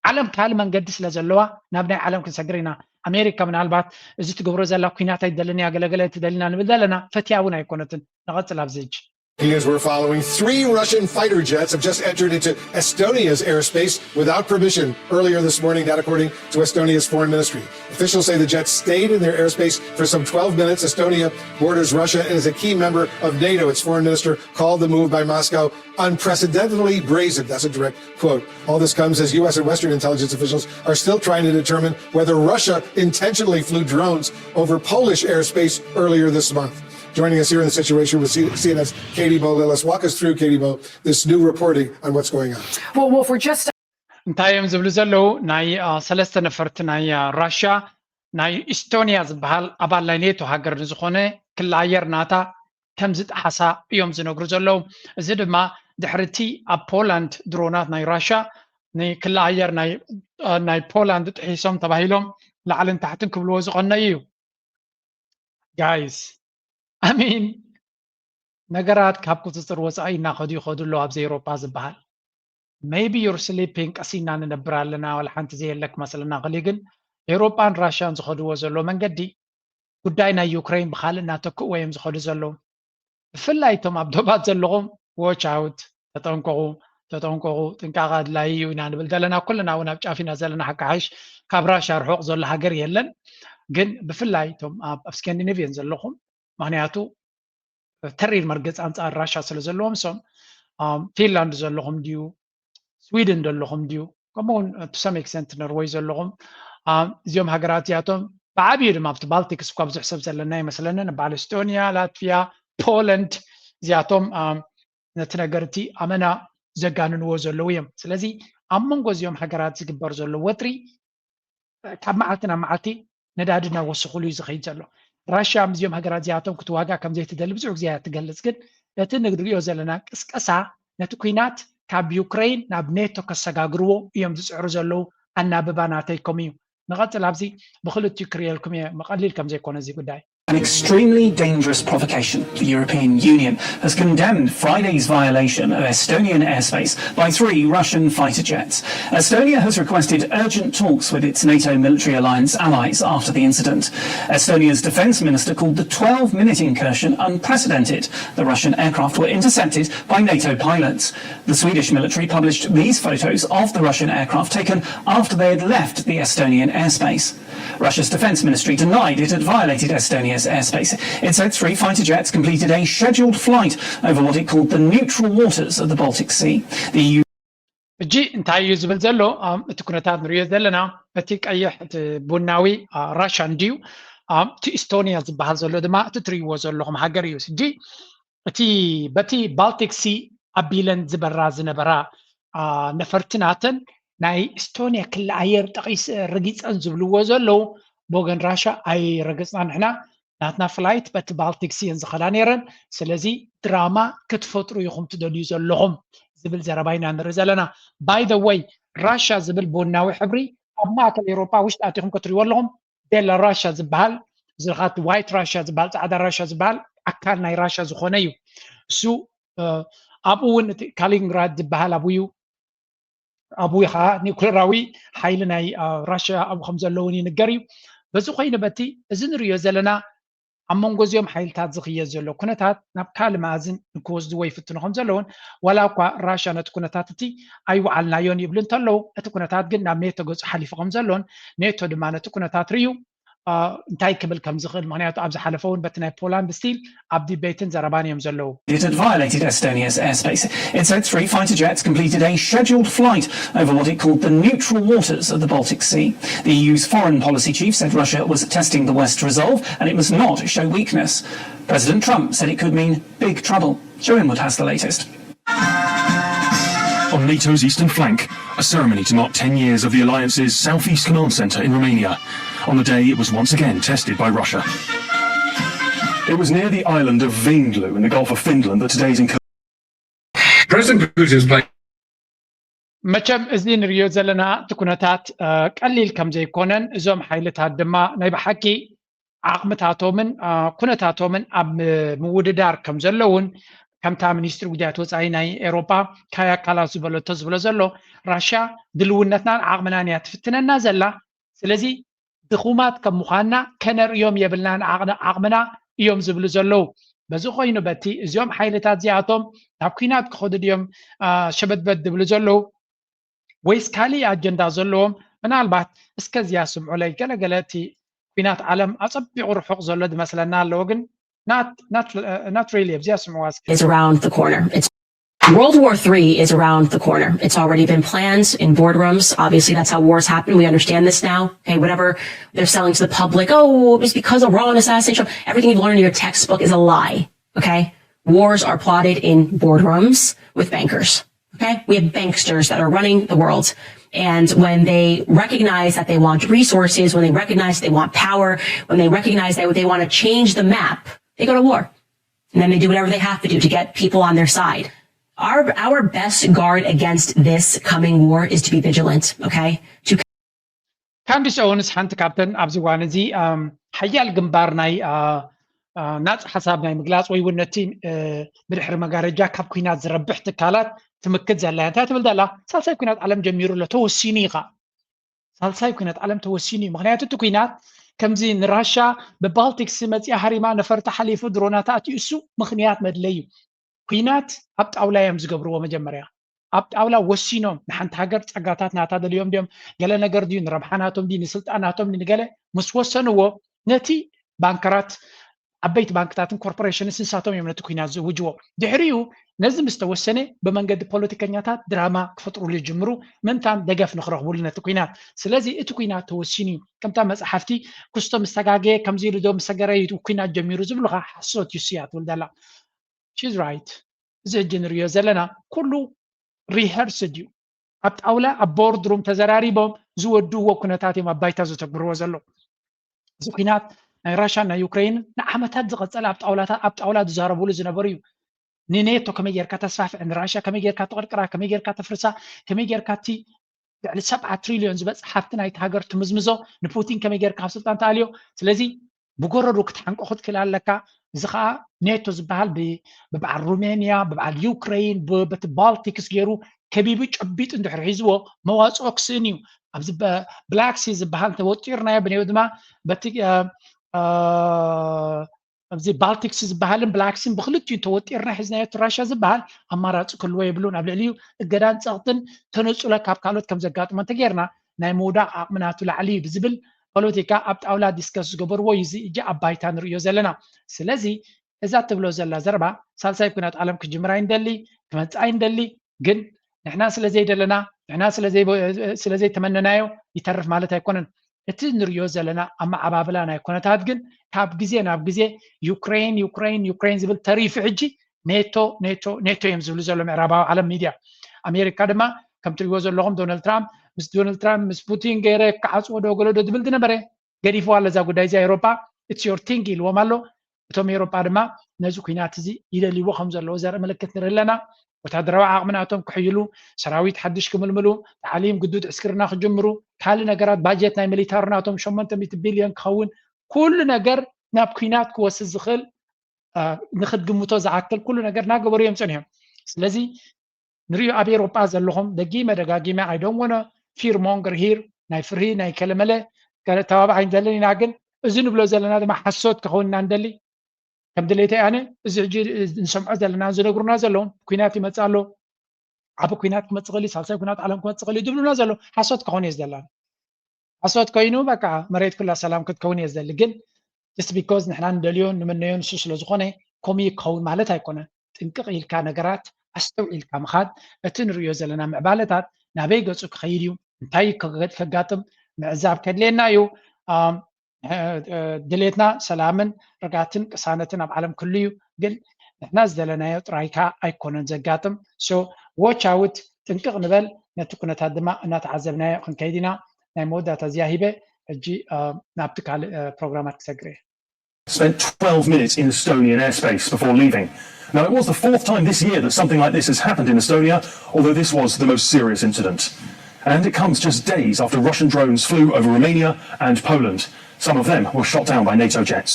ዓለም ካልእ መንገዲ ስለ ዘለዋ ናብ ናይ ዓለም ክንሰግር ኢና። ኣሜሪካ ምናልባት እዚ ትገብሮ ዘላ ኩናት ኣይትደልን እያ ገለገለ ትደልና ንብል ዘለና ፈትያ እውን ኣይኮነትን። ንቐፅል ኣብዚ ሕጂ። As we're following, three Russian fighter jets have just entered into Estonia's airspace without permission earlier this morning, that according to Estonia's foreign ministry. Officials say the jets stayed in their airspace for some twelve minutes. Estonia borders Russia and is a key member of NATO. Its foreign minister called the move by Moscow unprecedentedly brazen. That's a direct quote. All this comes as U S and Western intelligence officials are still trying to determine whether Russia intentionally flew drones over Polish airspace earlier this month. Joining us here in the situation was C N N's Katie Bo Lillis. Walk us through, Katie Bo, this new reporting on what's going on. Well, well, for just እንታይ እዮም ዝብሉ ዘለዉ? ናይ ሰለስተ ነፈርቲ ናይ ራሽያ ናይ ኢስቶንያ ዝበሃል ኣባል ናይ ኔቶ ሃገር ንዝኾነ ክሊ ኣየር ናታ ከም ዝጠሓሳ እዮም ዝነግሩ ዘለዉ። እዚ ድማ ድሕርቲ ኣብ ፖላንድ ድሮናት ናይ ራሽያ ንክሊ ኣየር ናይ ፖላንድ ጥሒሶም ተባሂሎም ላዕልን ታሕትን ክብልዎ ዝቐነዩ እዩ። ጋይስ ኣሚን ነገራት ካብ ቁፅፅር ወፃኢ እናኸዱ ይኸዱ ኣለዉ ኣብዚ ኤውሮጳ ዝበሃል። Maybe you're sleeping፣ ቀሲና ንነብር ኣለና፣ ዋላ ሓንቲ ዘየለ ክመስለና ክእል። ግን ኤውሮጳን ራሽያን ዝኸድዎ ዘሎ መንገዲ ጉዳይ ናይ ዩክሬን ብካልእ እናተክእዎ እዮም ዝኸዱ ዘለዉ። ብፍላይ እቶም ኣብ ዶባት ዘለኹም፣ watch out፣ ተጠንቀቑ፣ ተጠንቀቑ፣ ጥንቃቐ ኣድላዪ እዩ ኢና ንብል ዘለና። ኩልና እውን ኣብ ጫፍ ኢና ዘለና። ሓካሓሽ ካብ ራሽያ ርሑቕ ዘሎ ሃገር የለን። ግን ብፍላይ እቶም ኣብ ስካንዲኔቭየን ዘለኹም፣ ምክንያቱ ተሪር መርገፂ ኣንፃር ራሽያ ስለ ዘለዎም፣ ሶም ፊንላንድ ዘለኹም ድዩ፣ ስዊድን ዘለኹም ድዩ፣ ከምኡውን to some extent ኖርወይ ዘለኹም፣ እዚኦም ሃገራት እዚኣቶም ብዓብዩ ድማ ኣብቲ ባልቲክስ እኳ ብዙሕ ሰብ ዘለና ይመስለንን፣ በዓል ኤስቶንያ፣ ላትቪያ፣ ፖለንድ፣ እዚኣቶም ነቲ ነገር እቲ ኣመና ዘጋንንዎ ዘለዉ እዮም። ስለዚ ኣብ መንጎ እዚኦም ሃገራት ዝግበር ዘሎ ወጥሪ ካብ መዓልቲ ናብ መዓልቲ ነዳዲ እናወሰኹሉ እዩ ዝኸይድ ዘሎ። ራሽያ ምስዚኦም ሃገራት እዚኣቶም ክትዋጋእ ከም ዘይትደሊ ብዙሕ ግዜ እያ ትገልጽ፣ ግን እቲ ንሪኦ ዘለና ቅስቀሳ ነቲ ኲናት ካብ ዩክረይን ናብ ኔቶ ከሰጋግርዎ እዮም ዝጽዕሩ ዘለዉ። ኣናብባ ናተይኩም እዩ። ንቐጽል ኣብዚ ብክልቲኡ ክርእየልኩም እየ፣ መቐሊል ከም ዘይኮነ እዚ ጉዳይ። An extremely dangerous provocation. The European Union has condemned Friday's violation of Estonian airspace by three Russian fighter jets. Estonia has requested urgent talks with its NATO military alliance allies after the incident. Estonia's defence minister called the twelve minute incursion unprecedented. The Russian aircraft were intercepted by NATO pilots. The Swedish military published these photos of the Russian aircraft taken after they had left the Estonian airspace. Russia's defence ministry denied it had violated Estonia's airspace. It said three fighter jets completed a scheduled flight over what it called the neutral waters of the Baltic Sea. The EU ሕጂ እንታይ እዩ ዝብል ዘሎ? እቲ ኩነታት ንሪኦ ዘለና፣ እቲ ቀይሕ፣ እቲ ቡናዊ ራሽያ እንድዩ። እቲ ኢስቶንያ ዝበሃል ዘሎ ድማ እቲ ትሪእዎ ዘለኹም ሃገር እዩ። ሕጂ እቲ በቲ ባልቲክ ሲ ኣቢለን ዝበራ ዝነበራ ነፈርቲ ናተን ናይ ኢስቶንያ ክሊ ኣየር ጠቒስ ረጊፀን ዝብልዎ ዘለዉ፣ ብወገን ራሻ ኣይረገፅና ንሕና፣ ናትና ፍላይት በቲ ባልቲክ ሲ እየን ዝኸዳ ነይረን። ስለዚ ድራማ ክትፈጥሩ ኢኹም ትደልዩ ዘለኹም ዝብል ዘረባ ኢና ንርኢ ዘለና። By the way፣ ራሻ ዝብል ቡናዊ ሕብሪ ኣብ ማእከል ኤውሮጳ ውሽጢ ኣቲኹም ክትሪእዎ ኣለኹም። ቤላራሻ ዝበሃል ዝኻት ዋይት ራሻ ዝበሃል፣ ፃዕዳ ራሻ ዝበሃል ኣካል ናይ ራሻ ዝኾነ እዩ። እሱ ኣብኡ እውን እቲ ካሊንግራድ ዝበሃል ኣብኡ እዩ። ኣብኡ ከዓ ኒውክሌራዊ ሓይሊ ናይ ራሽያ ኣብኡ ከም ዘለውን ይንገር እዩ። በዚ ኮይኑ በቲ እዚ ንሪኦ ዘለና ኣብ መንጎ እዚኦም ሓይልታት ዝኽየድ ዘሎ ኩነታት ናብ ካልእ መኣዝን ንክወስድዎ ይፍትኑ ከም ዘለውን፣ ዋላ እኳ ራሽያ ነቲ ኩነታት እቲ ኣይወዓልናዮን ይብሉ እንተለዉ፣ እቲ ኩነታት ግን ናብ ኔቶ ገጹ ሓሊፉ ከም ዘሎን ኔቶ ድማ ነቲ ኩነታት ርእዩ እንታይ ክብል ከም ዝኽእል፣ ምክንያቱ ኣብ ዝሓለፈ እውን በቲ ናይ ፖላንድ ስቲል ኣብ ዲቤትን ዘረባን እዮም ዘለዉ። It had violated Estonia's airspace. It said three fighter jets completed a scheduled flight over what it called the neutral waters of the Baltic Sea. The E U's foreign policy chief said Russia was testing the West's resolve and it must not show weakness. President Trump said it could mean big trouble. Joe Inwood has the latest. On NATO's eastern flank, a ceremony to mark ten years of the alliance's southeast command centre in Romania. On the day it was once again tested by Russia. It was near the island of Vindlu in the Gulf of Finland that today's incursion. President Putin is playing. መቸም እዚ ንሪኦ ዘለና እቲ ኩነታት ቀሊል ከም ዘይኮነን እዞም ሓይልታት ድማ ናይ ብሓቂ ዓቕምታቶምን ኩነታቶምን ኣብ ምውድዳር ከም ዘለውን ከምታ ሚኒስትሪ ጉዳያት ወፃኢ ናይ ኤውሮጳ ካያ ካላስ ዝበለቶ ዝብሎ ዘሎ ራሽያ ድልውነትናን ዓቕምናን እያ ትፍትነና ዘላ። ስለዚ ድኹማት ከም ምዃንና ከነርእዮም የብልናን ዓቕምና እዮም ዝብሉ ዘለዉ። በዚ ኮይኑ በቲ እዚኦም ሓይልታት እዚኣቶም ናብ ኲናት ክኸዱ ድዮም ሸበድበድ ዝብሉ ዘለዉ ወይስ ካሊእ ኣጀንዳ ዘለዎም? ምናልባት እስከ እዚኣ ስምዑለይ። ገለገለ እቲ ኲናት ዓለም ኣጸቢቑ ርሑቕ ዘሎ ዝመስለና ኣለዎ፣ ግን not really። ኣብዚኣ ስምዑዋ እስከ። Is around the corner. It's World War Three is around the corner. It's already been planned in boardrooms. Obviously, that's how wars happen. We understand this now. Okay, whatever they're selling to the public, oh, it's because Iran assassination. Everything you've learned in your textbook is a lie. Okay, wars are plotted in boardrooms with bankers. Okay, we have banksters that are running the world. And when they recognize that they want resources, when they recognize they want power, when they recognize that they want to change the map, they go to war. And then they do whatever they have to do to get people on their side. Our, our best guard against this coming war is to be vigilant, okay? To ካንዲስ ኦውንስ ሓንቲ ካብተን ኣብዚ እዋን እዚ ሓያል ግንባር ናይ ናፅ ሓሳብ ናይ ምግላፅ ወይ እውን ነቲ ብድሕሪ መጋረጃ ካብ ኩናት ዝረብሕ ትካላት ትምክት ዘላ እንታይ ትብል ዘላ? ሳልሳይ ኩናት ዓለም ጀሚሩ ኣሎ፣ ተወሲኑ እዩ። ሳልሳይ ኩናት ዓለም ተወሲኑ እዩ። ምክንያቱ እቲ ኩናት ከምዚ ንራሻ ብባልቲክስ መፅያ ሃሪማ ነፈርቲ ሓሊፉ ድሮናት ኣትዩ እሱ ምክንያት መድለይ እዩ። ኩናት ኣብ ጣውላ እዮም ዝገብርዎ። መጀመርያ ኣብ ጣውላ ወሲኖም ንሓንቲ ሃገር ፀጋታት ናታ ደልዮም ድዮም፣ ገለ ነገር ድዩ፣ ንረብሓ ናቶም ድዩ፣ ንስልጣን ናቶም ድዩ፣ ንገለ ምስ ወሰንዎ ነቲ ባንከራት ዓበይቲ ባንክታትን ኮርፖሬሽንስ ንሳቶም እዮም ነቲ ኩናት ዝውጅዎ። ድሕሪኡ ነዚ ምስ ተወሰነ ብመንገዲ ፖለቲከኛታት ድራማ ክፈጥሩሉ ይጅምሩ፣ ምእንታን ደገፍ ንክረኽቡሉ ነቲ ኩናት። ስለዚ እቲ ኩናት ተወሲኑ እዩ። ከምታ መፅሓፍቲ ክስቶ ምስ ተጋገየ ከምዚ ኢሉ ዶ ምስ ሰገረ እዩ ኩናት ጀሚሩ ዝብሉኻ ሓሶት እዩ እያ ትብል ዘላ። She's right። እዚ ሕጂ ንሪኦ ዘለና ኩሉ rehearsed እዩ። ኣብ ጣውላ ኣብ ቦርድ ሩም ተዘራሪቦም ዝወድእዎ ኩነታት እዮም ኣብ ባይታ ዘተግብርዎ ዘለዉ። እዚ ኩናት ናይ ራሻን ናይ ዩክሬንን ንዓመታት ዝቐፀለ ኣብ ጣውላታት ኣብ ጣውላ ዝዛረብሉ ዝነበሩ እዩ። ንኔቶ ከመይ ጌርካ ተስፋፍዐ፣ ንራሻ ከመይ ጌርካ ተቐርቅራ፣ ከመይ ጌርካ ተፍርሳ፣ ከመይ ጌርካ እቲ ልዕሊ ሰብዓ ትሪልዮን ዝበፅሕ ሃፍቲ ናይቲ ሃገር ትምዝምዞ፣ ንፑቲን ከመይ ጌርካ ካብ ስልጣን ትኣልዮ። ስለዚ ብጎረሩ ክትሓንቆ ክትክእል ኣለካ። እዚ ከዓ ኔቶ ዝበሃል ብ- ብበዓል ሩሜንያ፣ ብበዓል ዩክሬን፣ ብ- በቲ ባልቲክስ ገይሩ ከቢቡ ጨቢጡ እንድሕር ሒዝዎ መዋፅኦ ክስእን እዩ። ኣብዚ ብላክሲ ዝበሃል ተወጢርናዮ ብኔው ድማ በቲ ኣብዚ ባልቲክስ ዝበሃልን ብላክሲን ብክልቲኡ ተወጢርና ሒዝናዮ እቲ ራሻ ዝበሃል ኣማራፂ ክህልዎ የብሉን። ኣብ ልዕሊኡ እገዳን ፀቕጥን ተነፁለ ካብ ካልኦት ከም ዘጋጥሞ እንተጌርና ናይ ምውዳቕ ዓቕሚ ናቱ ላዕሊ እዩ ብዝብል ፖለቲካ ኣብ ጣውላ ዲስከስ ዝገበርዎ እዩ እዚ እጂ ኣብ ባይታ ንርእዮ ዘለና። ስለዚ እዛ ትብሎ ዘላ ዘረባ ሳልሳይ ኩናት ዓለም ክጅምር ኣይንደሊ፣ ክመፅእ ኣይንደሊ። ግን ንሕና ስለ ዘይደለና ንሕና ስለዘይተመነናዮ ይተርፍ ማለት ኣይኮነን። እቲ ንሪኦ ዘለና ኣመዓባብላ ናይ ኩነታት ግን ካብ ግዜ ናብ ግዜ ዩክሬን ዩክሬን ዩክሬን ዝብል ተሪፉ ሕጂ ኔቶ ኔቶ ኔቶ እዮም ዝብሉ ዘሎ ምዕራባዊ ዓለም ሚድያ። ኣሜሪካ ድማ ከም ትሪእዎ ዘለኹም ዶናልድ ትራምፕ ምስ ዶናልድ ትራምፕ ምስ ፑቲን ገይረ ክዓፅዎ ዶ ገሎ ዶ ዝብል ዝነበረ ገዲፍዋ ኣሎ እዛ ጉዳይ እዚኣ። ኤውሮጳ it's your thing ኢልዎም ኣሎ። እቶም ኤውሮጳ ድማ ነዚ ኩናት እዚ ይደልይዎ ከም ዘለዉ ዘርኢ ምልክት ንርኢ ኣለና። ወታደራዊ ዓቕሚ ናቶም ክሕይሉ፣ ሰራዊት ሓድሽ ክምልምሉ፣ ታዕሊም ግዱድ ዕስክርና ክጅምሩ፣ ካልእ ነገራት ባጀት ናይ ሚሊታሪ ናቶም ሸሞንተ ሚእቲ ቢልዮን ክኸውን ኩሉ ነገር ናብ ኩናት ክወስድ ዝኽእል ንክትግምቶ ዝኣክል ኩሉ ነገር እናገበሩ እዮም ፀኒሖም። ስለዚ ንሪኦ ኣብ ኤሮጳ ዘለኹም ደጊመ ደጋጊመ I don't wanna fear monger here ናይ ፍርሂ ናይ ከለመለ ገለ ተባባዕ ኣይንደልን ኢና። ግን እዚ ንብሎ ዘለና ድማ ሓሶት ክኸውን ኢና ንደሊ። ከም ድሌተይ ኣነ እዚ ሕጂ ንሰምዖ ዘለና ዝነግሩና ዘለዉ ኩናት ይመፅእ ኣሎ፣ ዓቢ ኩናት ክመፅእ ክእል እዩ፣ ሳልሳይ ኩናት ዓለም ክመፅእ ክእል እዩ ዝብሉና ዘለዉ ሓሶት ክኸውን እየ ዝደላ። ሓሶት ኮይኑ በቃ መሬት ኩላ ሰላም ክትከውን እየ ዝደሊ። ግን just because ንሕና ንደልዮ ንምነዮ ንሱ ስለ ዝኾነ ከምኡ ክኸውን ማለት ኣይኮነን። ጥንቅቕ ኢልካ ነገራት ኣስተውዒልካ ምኻድ እቲ ንሪኦ ዘለና ምዕባለታት ናበይ ገፁ ክኸይድ እዩ እንታይ ከጋጥም ምዕዛብ ከድልየና እዩ። ድሌትና ሰላምን ርጋትን ቅሳነትን ኣብ ዓለም ክሉ እዩ። ግን ንሕና ዝደለናዮ ጥራይካ ኣይኮነን ዘጋጥም። So watch out፣ ጥንቅቕ ንበል። ነቲ ኩነታት ድማ እናተዓዘብናዮ ክንከይድ ኢና። ናይ መወዳእታ እዚኣ ሂበ ሕጂ ናብቲ ካልእ ፕሮግራማት ክሰግር እየ። Spent twelve minutes in Estonian airspace before leaving. Now, it was the fourth time this year that something like this has happened in Estonia, although this was the most serious incident. And it comes just days after Russian drones flew over Romania and Poland. Some of them were shot down by NATO jets.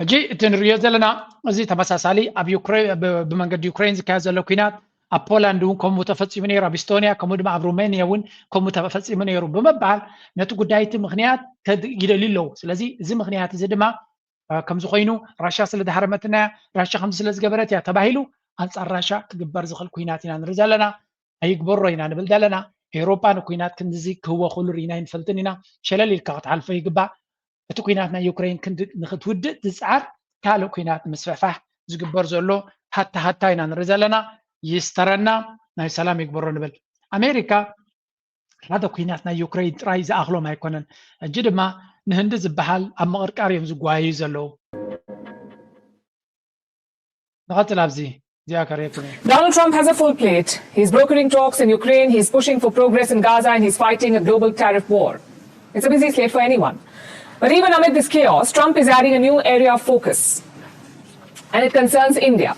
ሕጂ እቲ ንሪኦ ዘለና እዚ ተመሳሳሊ ኣብ ዩክሬን ብመንገዲ ዩክሬን ዝካየድ ዘሎ ኩናት ኣብ ፖላንድ እውን ከምኡ ተፈፂሙ ነይሩ፣ ኣብ ኢስቶንያ ከምኡ ድማ ኣብ ሩሜንያ እውን ከምኡ ተፈፂሙ ነይሩ ብምባል ነቲ ጉዳይ እቲ ምክንያት ይደልዩ ኣለዉ። ስለዚ እዚ ምክንያት እዚ ድማ ከምዚ ኮይኑ ራሻ ስለ ዝሃረመትና እያ፣ ራሻ ከምዚ ስለ ዝገበረት እያ ተባሂሉ ኣንፃር ራሻ ክግበር ዝኽእል ኩናት ኢና ንርኢ ዘለና። ኣይግበሮ ኢና ንብል ዘለና። ኤውሮጳ ንኩናት ክንድዚ ክህወ ክብሉ ርኢና ኣይንፈልጥን ኢና። ሸለል ኢልካ ክትሓልፎ ይግባእ። እቲ ኩናት ናይ ዩክሬን ክንዲ ንክትውድእ ዝፅዓር ካልእ ኩናት ንምስፍሕፋሕ ዝግበር ዘሎ ሃታ ሃታ ኢና ንርኢ ዘለና። ይስተረና፣ ናይ ሰላም ይግበሮ ንብል። ኣሜሪካ ሓደ ኩናት ናይ ዩክሬን ጥራይ ዝኣኽሎም ኣይኮነን። ሕጂ ድማ ንህንዲ ዝበሃል ኣብ ምቕርቃር እዮም ዝጓየዩ ዘለዉ። ንቐፅል ኣብዚ እዚኣ ከርእየኩም እየ። Donald Trump has a full plate. He's brokering talks in Ukraine, he's pushing for progress in Gaza, and he's fighting a global tariff war. It's a busy slate for anyone. But even amid this chaos, Trump is adding a new area of focus, and it concerns India.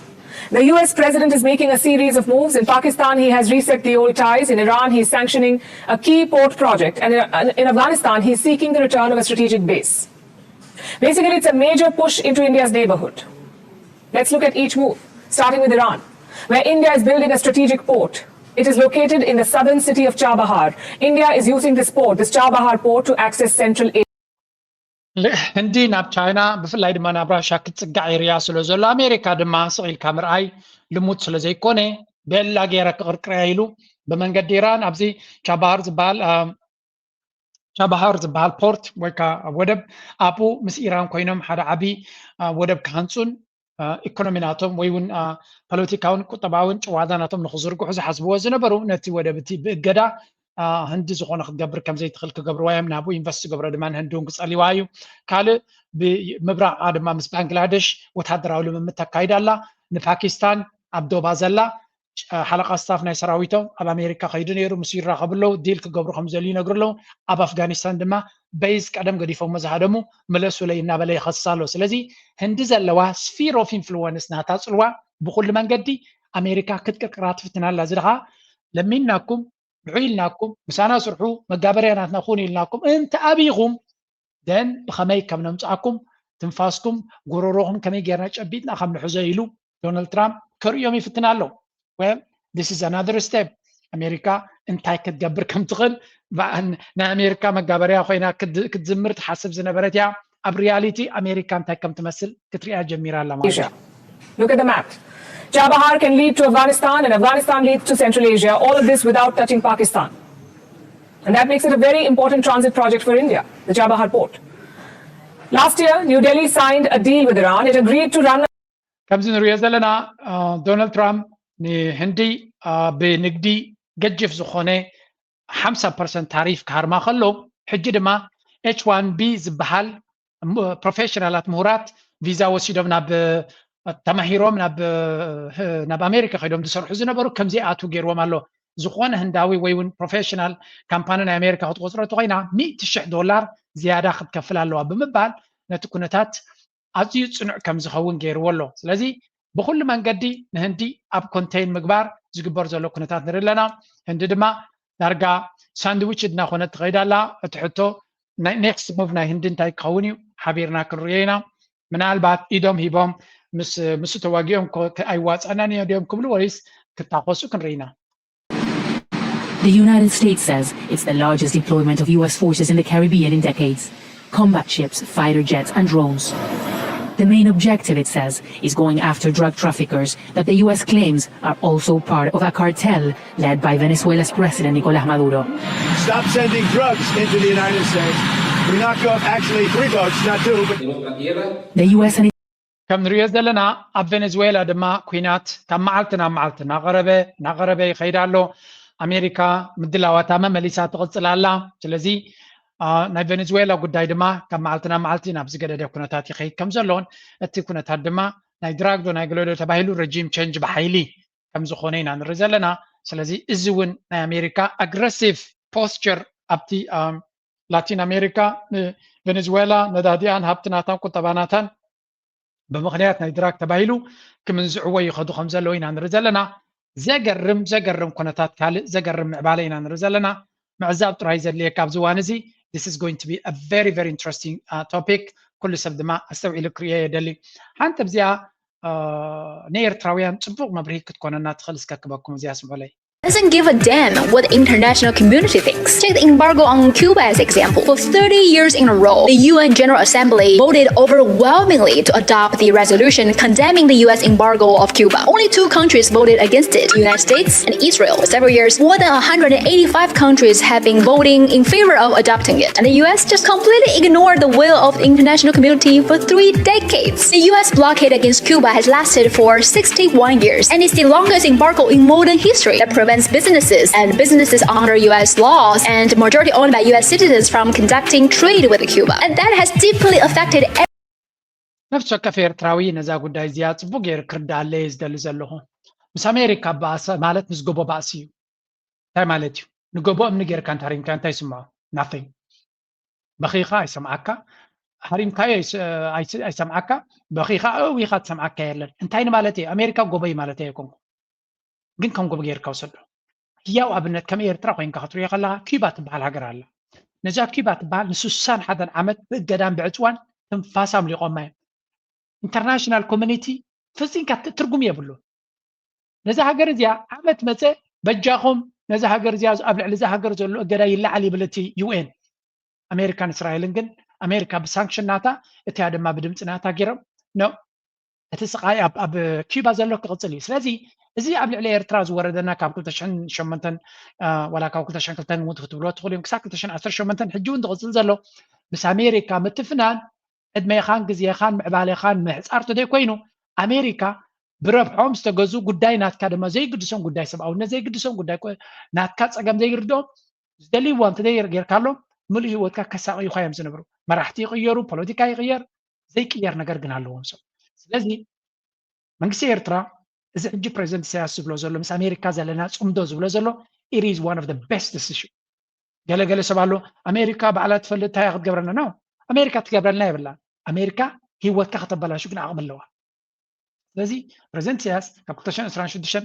The U S president is making a series of moves. In Pakistan, he has reset the old ties. In Iran, he's sanctioning a key port project. And in Afghanistan, he's seeking the return of a strategic base. Basically, it's a major push into India's neighborhood. Let's look at each move, starting with Iran, where India is building a strategic port. It is located in the southern city of Chabahar. India is using this port, this Chabahar port, to access Central Asia. ህንዲ ናብ ቻይና ብፍላይ ድማ ናብ ራሻ ክትፅጋዕ ይርያ ስለ ዘሎ ኣሜሪካ ድማ ስቕ ኢልካ ምርኣይ ልሙድ ስለ ዘይኮነ በላ ገይረ ክቕርቅርያ ኢሉ ብመንገዲ ኢራን ኣብዚ ቻባሃር ዝበሃል ቻባሃር ዝበሃል ፖርት ወይ ከዓ ወደብ ኣብኡ ምስ ኢራን ኮይኖም ሓደ ዓብዪ ወደብ ክሃንፁን ኢኮኖሚ ናቶም ወይ እውን ፖለቲካውን ቁጠባውን ጭዋዳ ናቶም ንክዝርግሑ ዝሓስብዎ ዝነበሩ ነቲ ወደብ እቲ ብእገዳ ህንዲ ዝኾነ ክትገብር ከም ዘይትኽእል ክገብርዋ እዮም። ናብኡ ኢንቨስት ዝገብሮ ድማ ንህንዲ እውን ክፀልይዋ እዩ። ካልእ ብምብራቓ ድማ ምስ ባንግላደሽ ወታደራዊ ልምምድ ተካይዳ ኣላ። ንፓኪስታን ኣብ ዶባ ዘላ ሓለቓ ስታፍ ናይ ሰራዊቶም ኣብ ኣሜሪካ ከይዱ ነይሩ። ምስ ይራኸቡ ኣለዉ፣ ዲል ክገብሩ ከም ዘሉ ይነግሩ ኣለዉ። ኣብ ኣፍጋኒስታን ድማ በይዝ ቀደም ገዲፎሞ ዝሃደሙ ምለሱለይ እናበለ ይኸስስ ኣሎ። ስለዚ ህንዲ ዘለዋ ስፊር ኦፍ ኢንፍሉወንስ ናታ ፅልዋ ብኩሉ መንገዲ ኣሜሪካ ክትቅርቅራ ትፍትን ኣላ። እዚ ድኻ ለሚንናኩም ንዑ ኢልናኩም ምሳና ስርሑ መጋበርያ ናትና ኩኑ ኢልናኩም እንተ ኣቢኹም ደን ብኸመይ ከም ነምፅኣኩም ትንፋስኩም ጎረሮኹም ከመይ ጌርና ጨቢጥና ከም ንሕዞ ኢሉ ዶናልድ ትራምፕ ከርእዮም ይፍትን ኣሎ። Well, this is another step ኣሜሪካ እንታይ ክትገብር ከም ትኽእል ናይ ኣሜሪካ መጋበርያ ኮይና ክትዝምር ትሓስብ ዝነበረት እያ። ኣብ ሪያሊቲ ኣሜሪካ እንታይ ከም ትመስል ክትሪኣ ጀሚራ ኣላ ማለት እዩ። Look at the map. Chabahar can lead to Afghanistan and Afghanistan leads to Central Asia, all of this without touching Pakistan. And that makes it a very important transit project for India, the Chabahar port. Last year, New Delhi signed a deal with Iran. It agreed to run ከምዚ ንሪኦ ዘለና ዶናልድ ትራምፕ ንህንዲ ብንግዲ ገጅፍ ዝኾነ ሓምሳ ፐርሰንት ታሪፍ ክሃርማ ከሎ ሕጂ ድማ ኤች ዋን ቢ ዝበሃል ፕሮፌሽናላት ምሁራት ቪዛ ወሲዶም ናብ ተማሂሮም ናብ ኣሜሪካ ከይዶም ዝሰርሑ ዝነበሩ ከምዘይኣትዉ ገይርዎም ኣሎ። ዝኾነ ህንዳዊ ወይ እውን ፕሮፌሽናል ካምፓኒ ናይ ኣሜሪካ ክትቆፅሮ እንተኮይና ሚእቲ ሽሕ ዶላር ዝያዳ ክትከፍል ኣለዋ ብምባል ነቲ ኩነታት ኣዝዩ ፅኑዕ ከም ዝኸውን ገይርዎ ኣሎ። ስለዚ ብኩሉ መንገዲ ንህንዲ ኣብ ኮንቴይን ምግባር ዝግበር ዘሎ ኩነታት ንርኢ ኣለና። ህንዲ ድማ ዳርጋ ሳንድዊች እናኾነት ትኸይድ ኣላ። እቲ ሕቶ ናይ ኔክስት ሙቭ ናይ ህንዲ እንታይ ክኸውን እዩ ሓቢርና ክንሪኦ ኢና። ምናልባት ኢዶም ሂቦም ምስ ምስ ተዋጊኦም ኣይዋፀናን እዮም ድዮም ክብሉ ወይስ ክታኮሱ ክንርኢ ኢና። The United States says it's the largest deployment of U S forces in the Caribbean in decades. Combat ships, fighter jets, and drones. The main objective, it says, is going after drug traffickers that the U S claims are also part of a cartel led by Venezuela's President Nicolas Maduro. Stop sending drugs into the United States. We knocked off actually three boats, not two, but The U S and ከም ንሪኦ ዘለና ኣብ ቬኔዙዌላ ድማ ኩናት ካብ መዓልቲ ናብ መዓልቲ እናቐረበ እናቐረበ ይኸይድ ኣሎ። ኣሜሪካ ምድላዋታ መመሊሳ ትቕፅል ኣላ። ስለዚ ናይ ቬኔዙዌላ ጉዳይ ድማ ካብ መዓልቲ ናብ መዓልቲ ናብ ዝገደደ ኩነታት ይኸይድ ከም ዘሎን እቲ ኩነታት ድማ ናይ ድራግ ዶ ናይ ገለ ዶ ተባሂሉ ረጂም ቸንጅ ብሓይሊ ከም ዝኾነ ኢና ንርኢ ዘለና። ስለዚ እዚ እውን ናይ ኣሜሪካ ኣግረሲቭ ፖስቸር ኣብቲ ላቲን ኣሜሪካ ንቬኔዙዌላ ነዳዲኣን ሃብቲ ናታን ቁጠባ ናታን ብምኽንያት ናይ ድራግ ተባሂሉ ክምንዝዕዎ ይኸዱ ከም ዘለዉ ኢና ንርኢ ዘለና። ዘገርም ዘገርም ኩነታት ካልእ ዘገርም ምዕባለ ኢና ንርኢ ዘለና። ምዕዛብ ጥራይ ዘድልየካ ኣብዚ እዋን እዚ this is going to be a very very interesting topic። ኩሉ ሰብ ድማ ኣስተውዒሉ ክርእዮ የደሊ። ሓንቲ ኣብዚኣ ንኤርትራውያን ፅቡቕ መብርሂ ክትኮነና ትኽእል እስከ ክበኩም እዚኣ ስምዑለይ። Doesn't give a damn what the international community thinks. Take the embargo on Cuba as example. For thirty years in a row, the U N General Assembly voted overwhelmingly to adopt the resolution condemning the U S embargo of Cuba. Only two countries voted against it, the United States and Israel. For several years, more than one hundred eighty-five countries have been voting in favor of adopting it. And the U S just completely ignored the will of the international community for three decades. The U S blockade against Cuba has lasted for sixty-one years and is the longest embargo in modern history that prevents businesses and businesses under U S laws and majority owned by U S citizens from conducting trade with Cuba. And that has deeply affected ነፍሲ ወከፍ ኤርትራዊ ነዛ ጉዳይ እዚኣ ፅቡቅ ገይሩ ክርዳኣለይ ዝደሊ ዘለኹ። ምስ ኣሜሪካ ባእሰ ማለት ምስ ጎቦ ባእሲ እዩ። እንታይ ማለት እዩ? ንጎቦ እምኒ ጌርካ እንተ ሃሪምካ እንታይ ይስምዖ? Nothing። በኺኻ ኣይሰምዓካ፣ ሃሪምካዮ ኣይስ- ኣይስ- ኣይሰምዓካ፣ በኺኻ እው ኢኻ ትሰምዓካ የለን። እንታይ ንማለት እየ? ኣሜሪካ ጎቦ እዩ ማለት ኣይኮንኩ፣ ግን ከም ጎቦ ጌርካ ውሰዶ። ህያው ኣብነት ከም ኤርትራ ኮይንካ ክትሪኦ ከለኻ ኪባ ትበሃል ሃገር ኣላ። ነዛ ኪባ ትበሃል ንስሳን ሓደን ዓመት ብእገዳን ብዕፅዋን ትንፋሳ ኣምሊቖማ እዮም። ኢንተርናሽናል ኮሚኒቲ ፈጺምካ ት- ትርጉም የብሉ። ነዛ ሃገር እዚኣ ዓመት መፀ በጃኹም ነዛ ሃገር እዚኣ ኣብ ልዕሊ እዛ ሃገር ዘሎ እገዳ ይለዓል ይብል እቲ ዩ ኤን። ኣሜሪካን እስራኤልን ግን ኣሜሪካ ብሳንክሽን ናታ እቲያ ድማ ብድምፂ ናታ ገይሮም ኖ እቲ ስቃይ ኣብ ኣብ ኪባ ዘሎ ክቕፅል እዩ። ስለዚ እዚ ኣብ ልዕሊ ኤርትራ ዝወረደና ካብ ክልተ ሽሕን ሸሞንተን ዋላ ካብ ክልተ ሽሕን ክልተን እውን ክትብሎ ትኽእሉ እዮም ክሳብ ክልተ ሽሕን ዓሰርተ ሸሞንተን ሕጂ እውን ዝቕፅል ዘሎ ምስ ኣሜሪካ ምትፍናን ዕድሜኻን ግዜኻን ምዕባሌኻን ምሕፃር ተዘይኮይኑ ኣሜሪካ ብረብሖም ዝተገዙ ጉዳይ ናትካ ድማ ዘይግድሶም ጉዳይ ሰብኣውነት ዘይግድሶም ጉዳይ ናትካ ፀገም ዘይርድኦም ዝደልይዋ እንተዘይ ጌርካሎም ምሉእ ህይወትካ ከሳቕዩኻ እዮም ዝነብሩ። መራሕቲ ይቕየሩ፣ ፖለቲካ ይቕየር፣ ዘይቅየር ነገር ግን ኣለዎም ሰብ። ስለዚ መንግስቲ ኤርትራ እዚ ሕጂ ፕሬዚደንት ኢሳያስ ዝብሎ ዘሎ ምስ ኣሜሪካ ዘለና ፅምዶ ዝብሎ ዘሎ it is one of the best decision። ገለገለ ሰብ ኣሎ ኣሜሪካ ባዕላ ትፈልጥ እንታይ ክትገብረና ነው? ኣሜሪካ ትገብረልና የብላ። ኣሜሪካ ህይወትካ ከተበላሹ ግን ዓቕሚ ኣለዋ። ስለዚ ፕሬዚደንት ኢሳያስ ካብ ክልተ ሽሕን ዕስራን ሽዱሽተን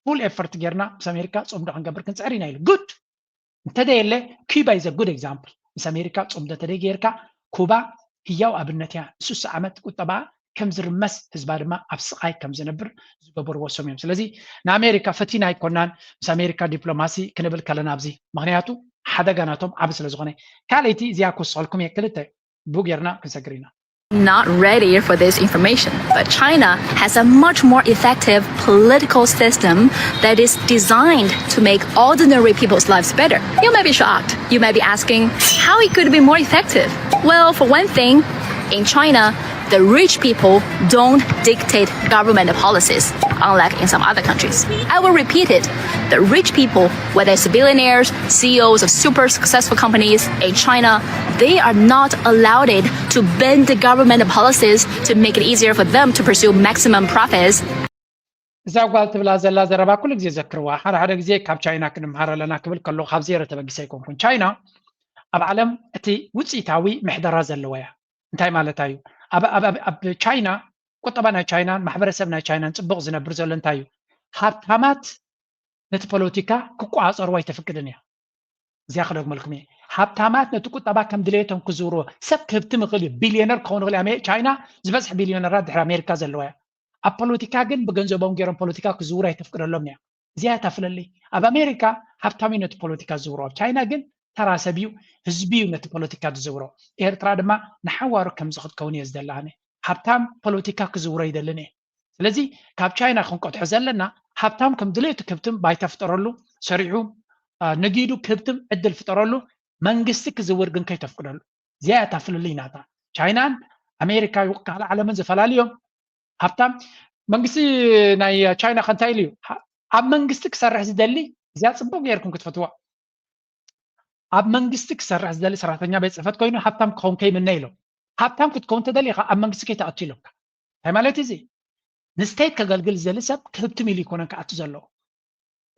full effort ጌርና ምስ ኣሜሪካ ፅምዶ ክንገብር ክንፅዕር ኢና ኢሉ። Good። እንተደየለ ኪባ is a good example። ምስ ኣሜሪካ ፅምዶ እንተደይ ጌርካ ኩባ ህያው ኣብነት እያ። ንሱሳ ዓመት ቁጠባ ከም ዝርመስ ህዝባ ድማ ኣብ ስቓይ ከም ዝነብር ዝገበርዎ ሰም እዮም። ስለዚ ንኣሜሪካ ፈቲና ኣይኮናን ምስ ኣሜሪካ ዲፕሎማሲ ክንብል ከለና ኣብዚ ምክንያቱ ሓደጋ ናቶም ዓቢ ስለ ዝኾነ። ካልኣይቲ እዚኣ ክወስኸልኩም እየ ክልተ ብኡ ጌርና ክንሰግር ኢና። Not ready for this information, but China has a much more effective political system that is designed to make ordinary people's lives better. You may be shocked. You may be asking how it could be more effective. Well, for one thing, in China, the rich people don't dictate government policies, unlike in some other countries. I will repeat it. The rich people, whether it's billionaires, C E Os of super successful companies in China, they are not allowed to bend the government policies to make it easier for them to pursue maximum profits. እዛ ጓል ትብላ ዘላ ዘረባ ኩሉ ግዜ ዘክርዋ ሓደ ሓደ ግዜ ካብ ቻይና ክንምሃር ኣለና ክብል ከሎ ካብ ዜሮ ተበጊሰ ኣይኮንኩን። ቻይና ኣብ ዓለም እቲ ውፅኢታዊ ምሕደራ ዘለዋ እያ። እንታይ ማለት እዩ? ኣብ ቻይና ቁጠባ ናይ ቻይናን ማሕበረሰብ ናይ ቻይናን ፅቡቕ ዝነብር ዘሎ እንታይ እዩ? ሃብታማት ነቲ ፖለቲካ ክቆፃፀርዎ ኣይተፍቅድን እያ። እዚኣ ክደግመልኩም እየ። ሃብታማት ነቲ ቁጠባ ከም ድሌቶም ክዝውርዎ ሰብ ክህብትም ይኽእል እዩ። ቢልዮነር ክኸውን ይኽእል እዩ። ቻይና ዝበዝሐ ቢልዮነራት ድሕሪ ኣሜሪካ ዘለዋ እያ። ኣብ ፖለቲካ ግን ብገንዘቦም ገይሮም ፖለቲካ ክዝውሩ ኣይተፍቅደሎም እያ። እዚኣ እታ ፍለለይ። ኣብ ኣሜሪካ ሃብታም እዩ ነቲ ፖለቲካ ዝዝውሮ። ኣብ ቻይና ግን ተራ ሰብ እዩ፣ ህዝቢ እዩ ነቲ ፖለቲካ ዝዝውሮ። ኤርትራ ድማ ንሓዋሩ ከምዚ ክትከውን እየ ዝደሊ ኣነ። ሃብታም ፖለቲካ ክዝውሮ ይደልን እየ። ስለዚ ካብ ቻይና ክንቀድሖ ዘለና ሃብታም ከም ድሌቱ ክህብትም ባይታ ፍጠረሉ፣ ሰሪሑ ነጊዱ ክህብትም ዕድል ፍጠረሉ፣ መንግስቲ ክዝውር ግን ከይተፍቅደሉ። እዚኣ እያ እታ ፍልልይ ናታ። ቻይናን ኣሜሪካ ካልእ ዓለምን ዘፈላልዮም ሃብታም መንግስቲ ናይ ቻይና ከንታይ ኢሉ እዩ ኣብ መንግስቲ ክሰርሕ ዝደሊ እዚኣ ፅቡቅ ገይርኩም ክትፈትዋ ኣብ መንግስቲ ክሰርሕ ዝደሊ ሰራሕተኛ ቤት ፅሕፈት ኮይኑ ሃብታም ክኸውን ከይምነ ኢሎም ሃብታም ክትከውን ተደሊኻ ኣብ መንግስቲ ከይትኣቱ ኢሎምካ እንታይ ማለት እዚ ንስቴት ከገልግል ዝደሊ ሰብ ክህብትም ኢሉ ይኮነን ክኣቱ ዘለዎ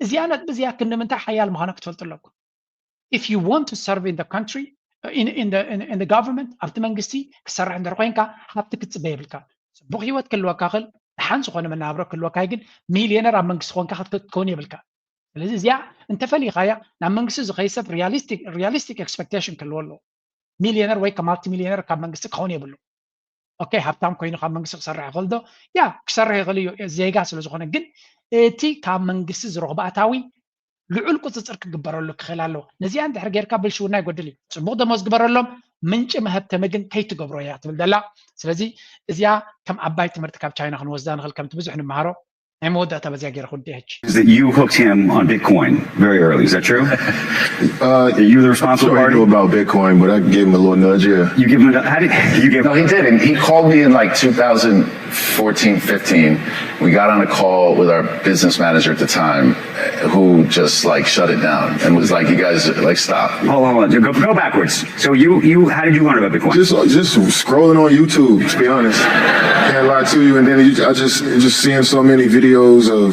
እዚኣ ነጥቢ እዚኣ ክንምንታይ ሓያል ምዃና ክትፈልጡ ኣለኩም if you want to serve in the country in, in, the, in, in the government ኣብቲ መንግስቲ ክሰርሕ እንድሕር ኮይንካ ሃብቲ ክትፅበ የብልካ ፅቡቅ ህይወት ክህልወካ ክእል ደሓን ዝኾነ መናብሮ ክህልወካ ግን ሚልዮነር ኣብ መንግስቲ ኮንካ ክትከውን የብልካ ስለዚ እዚኣ እንተፈሊኻያ ናብ መንግስቲ ዝኸይ ሰብ realistic expectation ክህልዎ ኣለዎ ሚልዮነር ወይ multi millionaire ካብ መንግስቲ ክኸውን የብሉ ኦኬ ሃብታም ኮይኑ ካብ መንግስቲ ክሰርሕ ይኽእል ዶ ያ ክሰርሕ ይኽእል እዩ ዜጋ ስለ ዝኾነ ግን እቲ ካብ መንግስቲ ዝረኽቦ ኣታዊ ልዑል ቁፅፅር ክግበረሉ ክኽእል ኣለዎ ነዚኣ እንድሕር ጌርካ ብልሽውና ይጎድል እዩ ፅቡቅ ደሞዝ ግበረሎም ምንጪ መሀብተሚ ግን ከይትገብሮ እያ ትብል ዘላ ስለዚ እዚኣ ከም ዓባይ ትምህርቲ ካብ ቻይና ክንወስዳ ንኽእል ከምቲ ብዙሕ ንምሃሮ ናይ መወዳእታ በዚኣ ገይረ ክውድእ ሕጂ is that you hooked him on Bitcoin very early. Is that true? Uh, Are you the responsible so I party? knew about Bitcoin, but I gave him a little nudge. Yeah. You give him a, how did you give No, he didn't. He called me in like two thousand fourteen, fifteen, we got on a call with our business manager at the time, who just like shut it down and was like, "You guys, like, stop." Hold on, hold on. Go, go backwards. So you, you, how did you learn about Bitcoin? Just, just scrolling on YouTube, to be honest. Can't lie to you. And then you, I just, just seeing so many videos of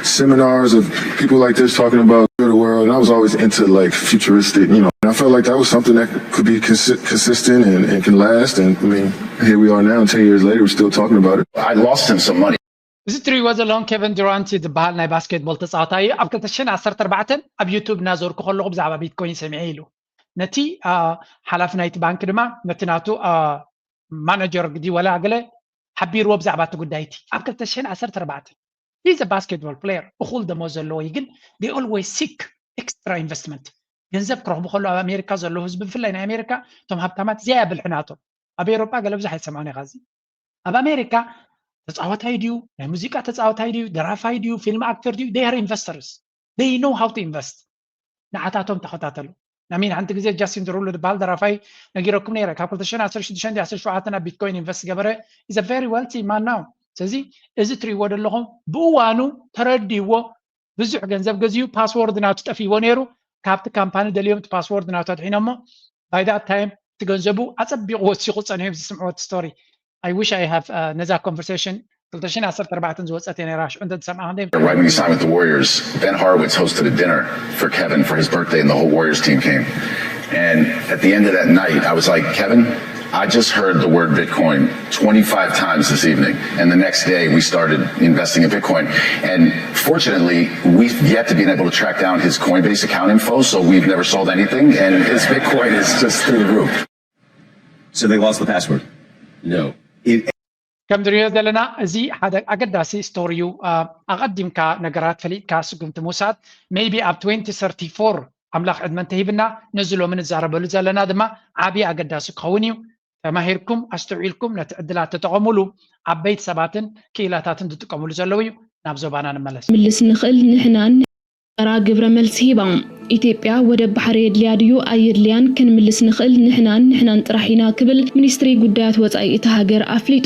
seminars of people like this talking about the world. And I was always into, like, futuristic, you know. And I felt like that was something that could be consi- consistent and, and can last. And I mean, here we are now, ten years later, we're still talking about it. I lost him some money. እዚ እትሪእዎ ዘለኹም ኬቨን ዱራንት ዝበሃል ናይ ባስኬትቦል ተፃዋታይ ኣብ ክልተ ሽሕን ዓሰርተ ኣርባዕተን ኣብ ዩቱብ እናዞርኩ ከለኹ ብዛዕባ ቢትኮይን ሰሚዐ ኢሉ። ነቲ ሓላፊ ናይቲ ባንክ ድማ ነቲ ናቱ ማናጀር ግዲ ወላ ገለ ሓቢርዎ ብዛዕባ እቲ ጉዳይ እቲ ኣብ ክልተ ሽሕን ዓሰርተ ኣርባዕተን። He's a basketball player፣ እኹል ደሞዝ ዘለዎ እዩ፣ ግን they always seek extra investment። ገንዘብ ክረኽቡ ከሎ ኣብ ኣሜሪካ ዘለዉ ህዝቢ ብፍላይ ናይ ኣሜሪካ እቶም ሃብታማት እዚኣ እያ ብልሒ ናቶም። ኣብ ኤውሮጳ ገለ ብዙሕ ኣይሰምዖን ኢኻ። እዚ ኣብ ኣሜሪካ ተፃዋታይ ድዩ፣ ናይ ሙዚቃ ተፃዋታይ ድዩ፣ ደራፋይ ድዩ፣ ፊልም ኣክተር ድዩ፣ they are investors, they know how to invest። ንዓታቶም ተኸታተሉ። ናሚን ሓንቲ ግዜ ጃስቲን ድሩሉ ዝበሃል ደራፋይ ነጊረኩም ነይረ። ካብ ክልተ ሽሕን ዓሰርተ ሽዱሽተን ዓሰርተ ሸውዓተን ኣብ ቢትኮይን ኢንቨስት ገበረ። Is a very wealthy man now። ስለዚ እዚ ትሪእዎ ዘለኹም ብእዋኑ ተረዲዎ ብዙሕ ገንዘብ ገዚኡ ፓስወርድ ናቱ ጠፊዎ ነይሩ። ካብቲ ካምፓኒ ደልዮም እቲ ፓስወርድ ናቱ ኣድሒኖሞ። By that time እቲ ገንዘቡ ኣፀቢቑ ወሲኹ ፀኒሑ ዝስምዕዎ እቲ ስቶሪ። I wish I have ነዛ ኮንቨርሴሽን ክልተ ሽሕን ዓሰርተ ኣርባዕተን ዝወፀት እያ ነይራ። ሽዑ እንተ ዝሰምዓ ክንደይ Right when he signed with the Warriors, Ben Horowitz hosted a dinner for Kevin for his birthday, and the whole Warriors team came. And at the end of that night, I was like, "Kevin, I just heard the word Bitcoin twenty-five times this evening." And the next day, we started investing in Bitcoin. And fortunately, we've yet to be able to track down his Coinbase account info, so we've never sold anything. And his Bitcoin is just through the roof. So they lost the password. No. It, ከም ንሪኦ ዘለና እዚ ሓደ ኣገዳሲ ስቶሪ እዩ። ኣቐዲምካ ነገራት ፈሊጥካ ስጉምቲ ምውሳድ። Maybe ኣብ twenty thirty-four ኣምላኽ ዕድመ እንተሂብና ነዚ ሎሚ ንዛረበሉ ዘለና ድማ ዓብዪ ኣገዳሲ ክኸውን እዩ። ተማሂርኩም ኣስተውዒልኩም ነቲ ዕድላት ተጠቐሙሉ። ዓበይቲ ሰባትን ክኢላታትን ዝጥቀሙሉ ዘለዉ እዩ። ናብ ዞባና ንመለስ። ምልስ ንኽእል ንሕናን ኤርትራ ግብረ መልሲ ሂባ። ኢትዮጵያ ወደብ ባሕሪ የድልያ ድዩ ኣየድልያን ክንምልስ ንኽእል ንሕናን ንሕናን ጥራሕ ኢና ክብል ሚኒስትሪ ጉዳያት ወጻኢ እታ ሃገር ኣፍሊጡ።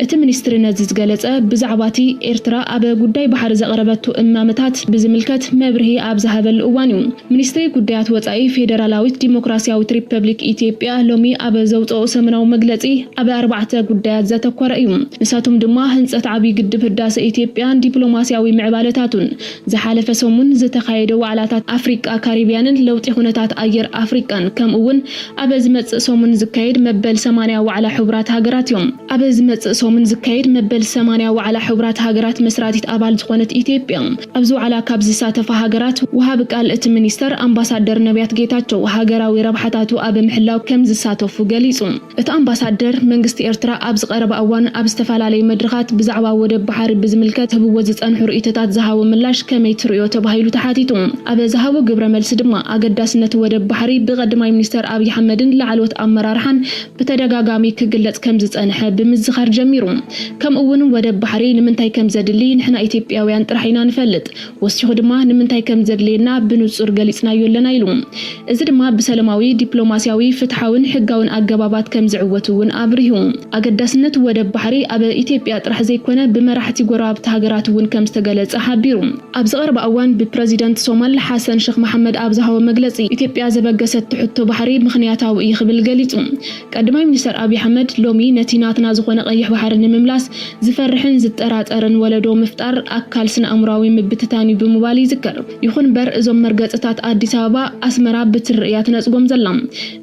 እቲ ሚኒስትሪ ነዚ ዝገለጸ ብዛዕባ እቲ ኤርትራ ኣብ ጉዳይ ባሕሪ ዘቕረበቱ እማመታት ብዝምልከት መብርሂ ኣብ ዝሃበሉ እዋን እዩ። ሚኒስትሪ ጉዳያት ወጻኢ ፌደራላዊት ዲሞክራሲያዊት ሪፐብሊክ ኢትዮጵያ ሎሚ ኣብ ዘውፅኦ ሰሙናዊ መግለፂ ኣብ ኣርባዕተ ጉዳያት ዘተኮረ እዩ። ንሳቶም ድማ ህንፀት ዓብዪ ግድብ ህዳሰ ኢትዮጵያን ዲፕሎማሲያዊ ምዕባለታቱን፣ ዝሓለፈ ሰሙን ዝተኻየደ ዋዕላታት ኣፍሪቃ ካሪብያንን ለውጢ ኩነታት ኣየር ኣፍሪቃን፣ ከምኡ እውን ኣብ ዝመፅእ ሰሙን ዝካየድ መበል ሰማንያ ዋዕላ ሕቡራት ሃገራት እዮም። ኣብ ዝመፅእ ሰሙን ዝካየድ መበል ሰማንያ ዋዕላ ሕቡራት ሃገራት መስራቲት ኣባል ዝኾነት ኢትዮጵያ፣ ኣብዚ ዋዕላ ካብ ዝሳተፋ ሃገራት ወሃቢ ቃል እቲ ሚኒስተር ኣምባሳደር ነቢያት ጌታቸው፣ ሃገራዊ ረብሓታቱ ኣብ ምሕላው ከም ዝሳተፉ ገሊጹ። እቲ ኣምባሳደር፣ መንግስቲ ኤርትራ ኣብዚ ቀረባ እዋን ኣብ ዝተፈላለዩ መድረኻት ብዛዕባ ወደብ ባሕሪ ብዝምልከት ህብዎ ዝጸንሑ ርእይቶታት ዝሃቦ ምላሽ ከመይ ትርእዮ ተባሂሉ ተሓቲቱ። ኣብ ዝሃቦ ግብረ መልሲ ድማ፣ ኣገዳስነት ወደብ ባሕሪ ብቀዳማይ ሚኒስተር ኣብይ ኣሕመድን ላዕለዎት ኣመራርሓን ብተደጋጋሚ ክግለጽ ከም ዝጸንሐ ብምዝኻር ጀሚሩ። ከምኡ እውን ወደብ ባሕሪ ንምንታይ ከም ዘድሊ ንሕና ኢትዮጵያውያን ጥራሕ ኢና ንፈልጥ። ወሲኹ ድማ ንምንታይ ከም ዘድልየና ብንጹር ገሊጽናዮ ኣለና ኢሉ። እዚ ድማ ብሰላማዊ፣ ዲፕሎማሲያዊ፣ ፍትሓውን ሕጋውን ኣገባባት ከም ዝዕወት እውን ኣብሪሁ። ኣገዳስነት ወደብ ባሕሪ ኣብ ኢትዮጵያ ጥራሕ ዘይኮነ ብመራሕቲ ጎረባብቲ ሃገራት እውን ከም ዝተገለጸ ሓቢሩ። ኣብዚ ቀረባ እዋን ብፕረዚደንት ሶማል ሓሰን ሸኽ መሓመድ ኣብ ዝሃቦ መግለጺ፣ ኢትዮጵያ ዘበገሰቶ ሕቶ ባሕሪ ምኽንያታዊ እዩ ክብል ገሊጹ። ቀዳማይ ሚኒስተር ኣብይ ኣሕመድ ሎሚ ነቲ ናትና ዝኾነ ቀይሕ ባሕሪ ንምምላስ ዝፈርሕን ዝጠራጠርን ወለዶ ምፍጣር ኣካል ስነ ኣእምሮኣዊ ምብትታን እዩ ብምባል ይዝከር። ይኹን እምበር እዞም መርገጽታት ኣዲስ ኣበባ ኣስመራ ብትሪ እያ ትነጽጎም ዘላ።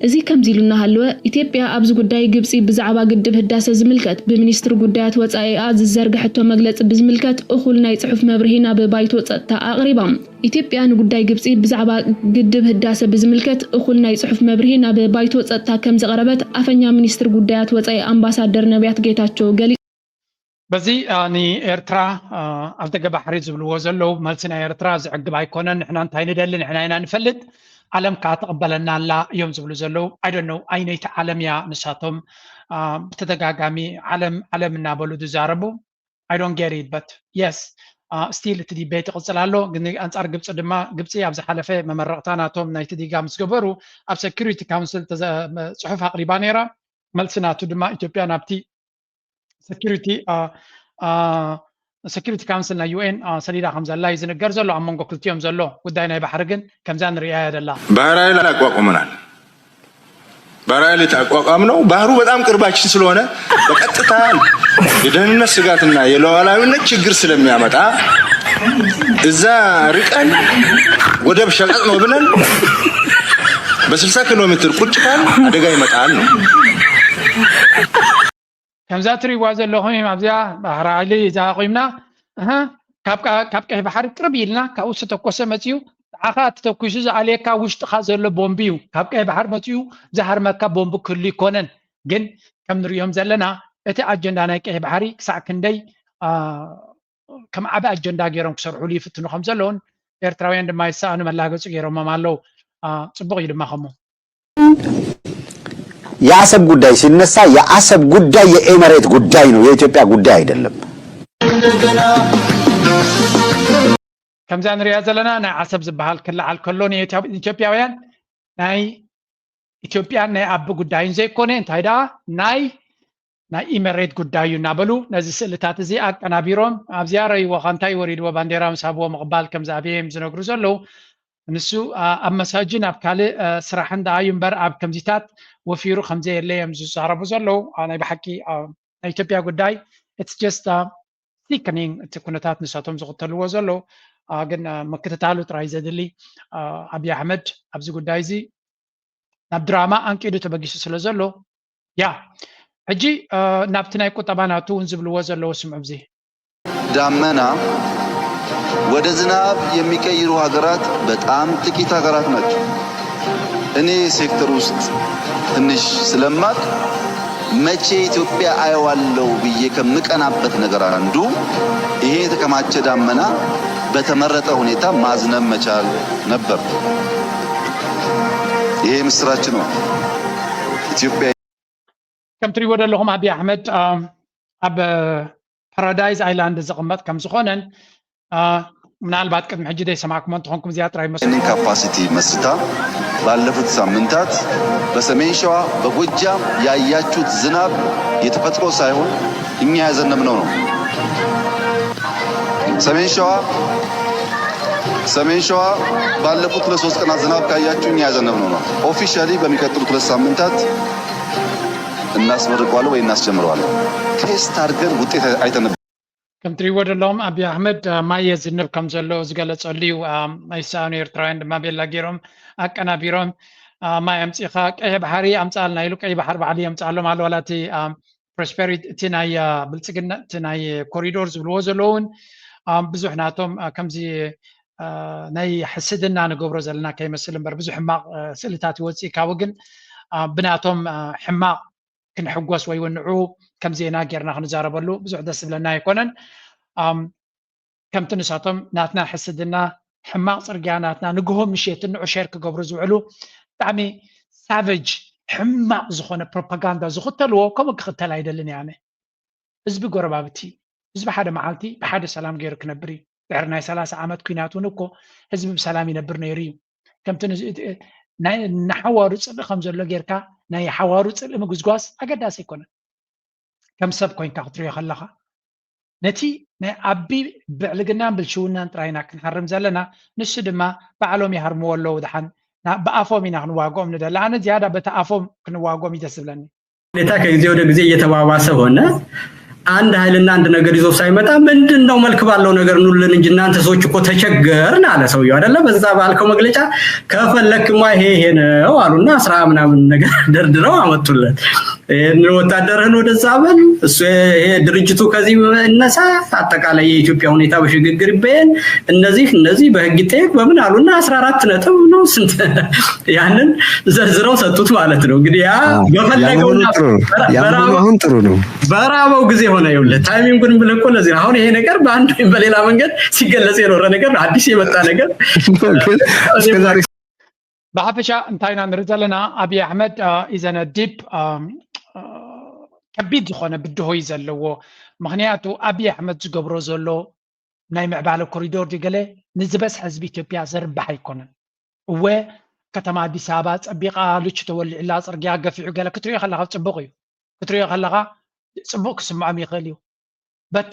እዚ ከምዚ ኢሉ እናሃለወ ኢትዮጵያ ኣብዚ ጉዳይ ግብጺ ብዛዕባ ግድብ ህዳሰ ዝምልከት ብሚኒስትሪ ጉዳያት ወጻኢኣ ዝዘርግሐቶ መግለጺ ብዝምልከት እኹል ናይ ጽሑፍ መብርሂ ናብ ባይቶ ጸጥታ ኣቕሪባ። ኢትዮጵያ ንጉዳይ ግብጺ ብዛዕባ ግድብ ህዳሰ ብዝምልከት እኹል ናይ ጽሑፍ መብርሂ ናብ ባይቶ ጸጥታ ከም ዘቕረበት ኣፈኛ ሚኒስትሪ ጉዳያት ወጻኢ ኣምባሳደር ነቢያት ጌታቸው ገሊጹ። በዚ ንኤርትራ ኣብ ደገ ባሕሪ ዝብልዎ ዘለዉ መልሲ ናይ ኤርትራ ዘዕግብ ኣይኮነን። ንሕና እንታይ ንደሊ ንሕና ኢና ንፈልጥ፣ ዓለም ከዓ ትቕበለና ኣላ እዮም ዝብሉ ዘለዉ። I don't know ኣየነይቲ ዓለም እያ ንሳቶም ብተደጋጋሚ ዓለም ዓለም እናበሉ ዝዛረቡ። I don't get it, but yes, still እቲ ዲቤት ይቕፅል ኣሎ። ግን ኣንፃር ግብፂ ድማ፣ ግብፂ ኣብ ዝሓለፈ መመረቕታ ናቶም ናይቲ ዲጋ ምስ ገበሩ ኣብ ሴኩሪቲ ካውንስል ፅሑፍ ኣቕሪባ ነይራ። መልሲ ናቱ ድማ ኢትዮጵያ ናብቲ security security council ናይ ዩ ኤን ሰዲዳ ከም ዘላ እዩ ዝንገር ዘሎ ኣብ መንጎ ክልቲኦም ዘሎ ጉዳይ ናይ ባሕሪ ግን ከምዛ ንሪኣ እያ ዘላ። ባህር ኃይል አቋቁመናል። ባህር ኃይል የተቋቋምነው ባህሩ በጣም ቅርባችን ስለሆነ በቀጥታ የደህንነት ስጋትና የሉዓላዊነት ችግር ስለሚያመጣ እዛ ርቀን ወደብ ሸቀጥ ነው ብለን በ60 ኪሎ ሜትር ቁጭ ካል አደጋ ይመጣል ነው። ከምዛ ትሪእዋ ዘለኹም እዮም ኣብዚኣ ባሕሪ ኃይሊ እዛ ቆይምና ካብ ቀይ ባሕሪ ቅርብ ኢልና ካብኡ ዝተኮሰ መፅዩ ንዓኻ ተተኩሱ ዝኣልየካ ውሽጥኻ ዘሎ ቦምቢ እዩ። ካብ ቀይ ባሕሪ መፅዩ ዝሃርመካ ቦምቢ ክህሉ ይኮነን። ግን ከም ንሪኦም ዘለና እቲ ኣጀንዳ ናይ ቀይ ባሕሪ ክሳዕ ክንደይ ከም ዓቢ ኣጀንዳ ገይሮም ክሰርሕሉ ይፍትኑ ከም ዘለውን ኤርትራውያን ድማ ይሰኣኑ መላገፂ ገይሮሞም ኣለዉ። ፅቡቕ እዩ ድማ ከሞ የአሰብ ጉዳይ ሲነሳ የአሰብ ጉዳይ የኤመሬት ጉዳይ ነው፣ የኢትዮጵያ ጉዳይ አይደለም። ከምዛ ንሪኣ ዘለና ናይ ዓሰብ ዝበሃል ክለዓል ከሎ ንኢትዮጵያውያን ናይ ኢትዮጵያን ናይ ኣቢ ጉዳይን ዘይኮነ እንታይ ደኣ ናይ ናይ ኢመሬት ጉዳይ እዩ እናበሉ ነዚ ስእልታት እዚ ኣቀናቢሮም ኣብዚኣ ረይዎ እንታይ ወሪድዎ ባንዴራ ምስ ሃብዎ ምቕባል ከም ዝኣብየ እዮም ዝነግሩ ዘለዉ። ንሱ ኣብ መሳጅን ኣብ ካልእ ስራሕን ደኣ እዩ እምበር ኣብ ከምዚታት ወፊሩ ከምዘየለ እዮም ዝዛረቡ ዘለዉ። ናይ ብሓቂ ናይ ኢትዮጵያ ጉዳይ it's just sickening እቲ ኩነታት ንሳቶም ዝኽተልዎ ዘለዉ ግን ምክትታሉ ጥራይ ዘድሊ ኣብይ ኣሕመድ ኣብዚ ጉዳይ እዚ ናብ ድራማ ኣንቂዱ ተበጊሱ ስለ ዘሎ ያ ሕጂ ናብቲ ናይ ቁጠባ ናቱ እውን ዝብልዎ ዘለዉ ስምዑ ብዚ ዳመና ወደ ዝናብ የሚቀይሩ ሀገራት በጣም ጥቂት ሀገራት ናቸው። እኔ ሴክተር ውስጥ ትንሽ ስለማቅ መቼ ኢትዮጵያ አየዋለው ብዬ ከምቀናበት ነገር አንዱ ይሄ የተከማቸ ዳመና በተመረጠ ሁኔታ ማዝነብ መቻል ነበር። ይሄ ምስራች ነው። ኢትዮጵያ ከም ትሪእዎ ዘለኹም ኣብይ ኣሕመድ ኣብ ፓራዳይዝ ኣይላንድ ዝቕመጥ ከም ዝኾነን ምናልባት ቅድሚ ሕጂ ዘይሰማዕኩሞ እንተኾንኩም እዚኣ ጥራይ መስሉ ይህንን ካፓሲቲ መስርታ ባለፉት ሳምንታት በሰሜን ሸዋ በጎጃም ያያችሁት ዝናብ የተፈጥሮ ሳይሆን እኛ ያዘነብነው ነው። ሰሜን ሸዋ ሰሜን ሸዋ ባለፉት ሁለት ሶስት ቀናት ዝናብ ካያችሁ እኛ ያዘነብነው ነው። ኦፊሻሊ በሚቀጥሉት ሁለት ሳምንታት እናስመርቀዋለን ወይ እናስጀምረዋለን። ቴስት አድርገን ውጤት አይተን ነበር። ከም ትሪእዎ ዘለኹም ኣብይ ኣሕመድ ማይ የዝንብ ከም ዘሎ ዝገለጸሉ እዩ። ኣይሰኣኑ ኤርትራውያን ድማ ቤላ ገይሮም ኣቀናቢሮም ማይ ኣምፂኻ ቀይሕ ባሕሪ ኣምፅኣልና ኢሉ ቀይሕ ባሕሪ ባዕሉ የምፅኣሎም ኣሎ ዋላ እቲ ፕሮስፐሪቲ እቲ ናይ ብልፅግና እቲ ናይ ኮሪዶር ዝብልዎ ዘለዉ እውን ብዙሕ ናቶም ከምዚ ናይ ሕስድና ንገብሮ ዘለና ከይመስል እምበር ብዙሕ ሕማቕ ስእልታት ይወፅእ ካብኡ ግን ብናቶም ሕማቕ ክንሕጎስ ወይ እውን ንዑ ከም ዜና ጌርና ክንዛረበሉ ብዙሕ ደስ ዝብለና ኣይኮነን። ከምቲ ንሳቶም ናትና ሕስድና ሕማቕ ፅርግያ ናትና ንግሆ ምሸትን ንዑ ሼር ክገብሩ ዝውዕሉ ብጣዕሚ ሳቨጅ ሕማቕ ዝኾነ ፕሮፓጋንዳ ዝኽተልዎ ከምኡ ክኽተል ኣይደልን እየ ኣነ። ህዝቢ ጎረባብቲ ህዝቢ ሓደ መዓልቲ ብሓደ ሰላም ገይሩ ክነብር እዩ። ድሕሪ ናይ ሰላሳ ዓመት ኲናት እውን እኮ ህዝቢ ብሰላም ይነብር ነይሩ እዩ። ከምቲ ንሓዋሩ ፅልኢ ከም ዘሎ ጌርካ ናይ ሓዋሩ ፅልኢ ምጉዝጓዝ ኣገዳሲ ኣይኮነን። ከም ሰብ ኮይንካ ክትሪኦ ከለኻ ነቲ ናይ ኣቢ ብዕልግናን ብልሽውናን ጥራይና ክንሃርም ዘለና ንሱ ድማ ባዕሎም ይሃርምዎ ኣለዉ ድሓን ብኣፎም ኢና ክንዋግኦም ንደሊ ኣነ ዝያዳ በቲ ኣፎም ክንዋግኦም ይደስ ዝብለኒ ሁኔታ ከጊዜ ወደ ጊዜ እየተባባሰ ሆነ። አንድ ኃይልና አንድ ነገር ይዞ ሳይመጣ ምንድን ነው መልክ ባለው ነገር ኑልን እንጂ እናንተ ሰዎች እኮ ተቸገርን አለ ሰውየው አይደለ? በዛ ባልከው መግለጫ ከፈለክማ ይሄ ይሄ ነው አሉና አስራ ምናምን ነገር ደርድረው አመጡለት። ይህን ወታደርህን ወደዛ በል እሱ ይሄ ድርጅቱ ከዚህ እነሳ አጠቃላይ የኢትዮጵያ ሁኔታ በሽግግር ይበየን እነዚህ እነዚህ በህግ ይጠየቅ በምን አሉና አስራ አራት ነጥብ ነው ስንት ያንን ዘርዝረው ሰጡት ማለት ነው። እንግዲህ ያ በፈለገውና አሁን ጥሩ ነው። በራበው ጊዜ ሆነ። ይኸውልህ ታይሚንጉን ብለህ እኮ ለዚህ ነው። አሁን ይሄ ነገር በአንድ ወይም በሌላ መንገድ ሲገለጽ የኖረ ነገር ነው። አዲስ የመጣ ነገር እስከዛሬ ብሓፈሻ እንታይ ኢና ንርኢ ዘለና ኣብይ ኣሕመድ ኢዘነ ዲፕ ከቢድ ዝኾነ ብድሆ እዩ ዘለዎ። ምክንያቱ ኣብይ ኣሕመድ ዝገብሮ ዘሎ ናይ ምዕባለ ኮሪዶር ድዩ ገለ ንዝበዝሐ ህዝቢ ኢትዮጵያ ዘርብሕ ኣይኮነን። እወ ከተማ ኣዲስ ኣበባ ፀቢቓ ልቹ ተወሊዕላ ፅርግያ ገፊዑ ገለ ክትሪኦ ከለካ ፅቡቕ እዩ ክትሪኦ ከለካ ጽቡቕ ክስምዖም ይኽእል እዩ። But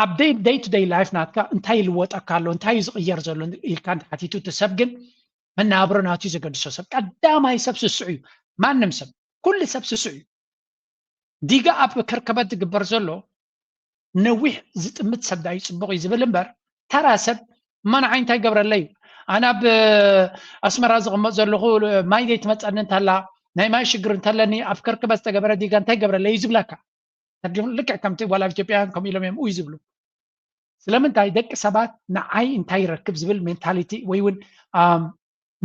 ኣብ day to day life ናትካ እንታይ ይልወጠካ ኣሎ፣ እንታይ እዩ ዝቕየር ዘሎ ኢልካ እንተሓቲቱ፣ እቲ ሰብ ግን መነባብሮ ናቱ እዩ ዘገድሶ። ሰብ ቀዳማይ ሰብ ስስዑ እዩ። ማንም ሰብ፣ ኩሉ ሰብ ስስዑ እዩ። ዲጋ ኣብ ከርከበት ዝግበር ዘሎ ነዊሕ ዝጥምት ሰብ ዳዩ ጽቡቕ እዩ ዝብል እምበር፣ ተራ ሰብ እማ ንዓይ እንታይ ገብረለይ እዩ? ኣነ ኣብ ኣስመራ ዝቕመጥ ዘለኹ ማይ ዘይትመጸኒ እንተላ፣ ናይ ማይ ሽግር እንተለኒ፣ ኣብ ከርከበት ዝተገበረ ዲጋ እንታይ ገብረለይ እዩ ዝብለካ። ተዲኹም ልክዕ ከምቲ ዋላ ኣብ ኢትዮጵያውያን ከምኡ ኢሎም እዮም ኡይ ዝብሉ። ስለምንታይ ደቂ ሰባት ንዓይ እንታይ ይረክብ ዝብል ሜንታሊቲ ወይ እውን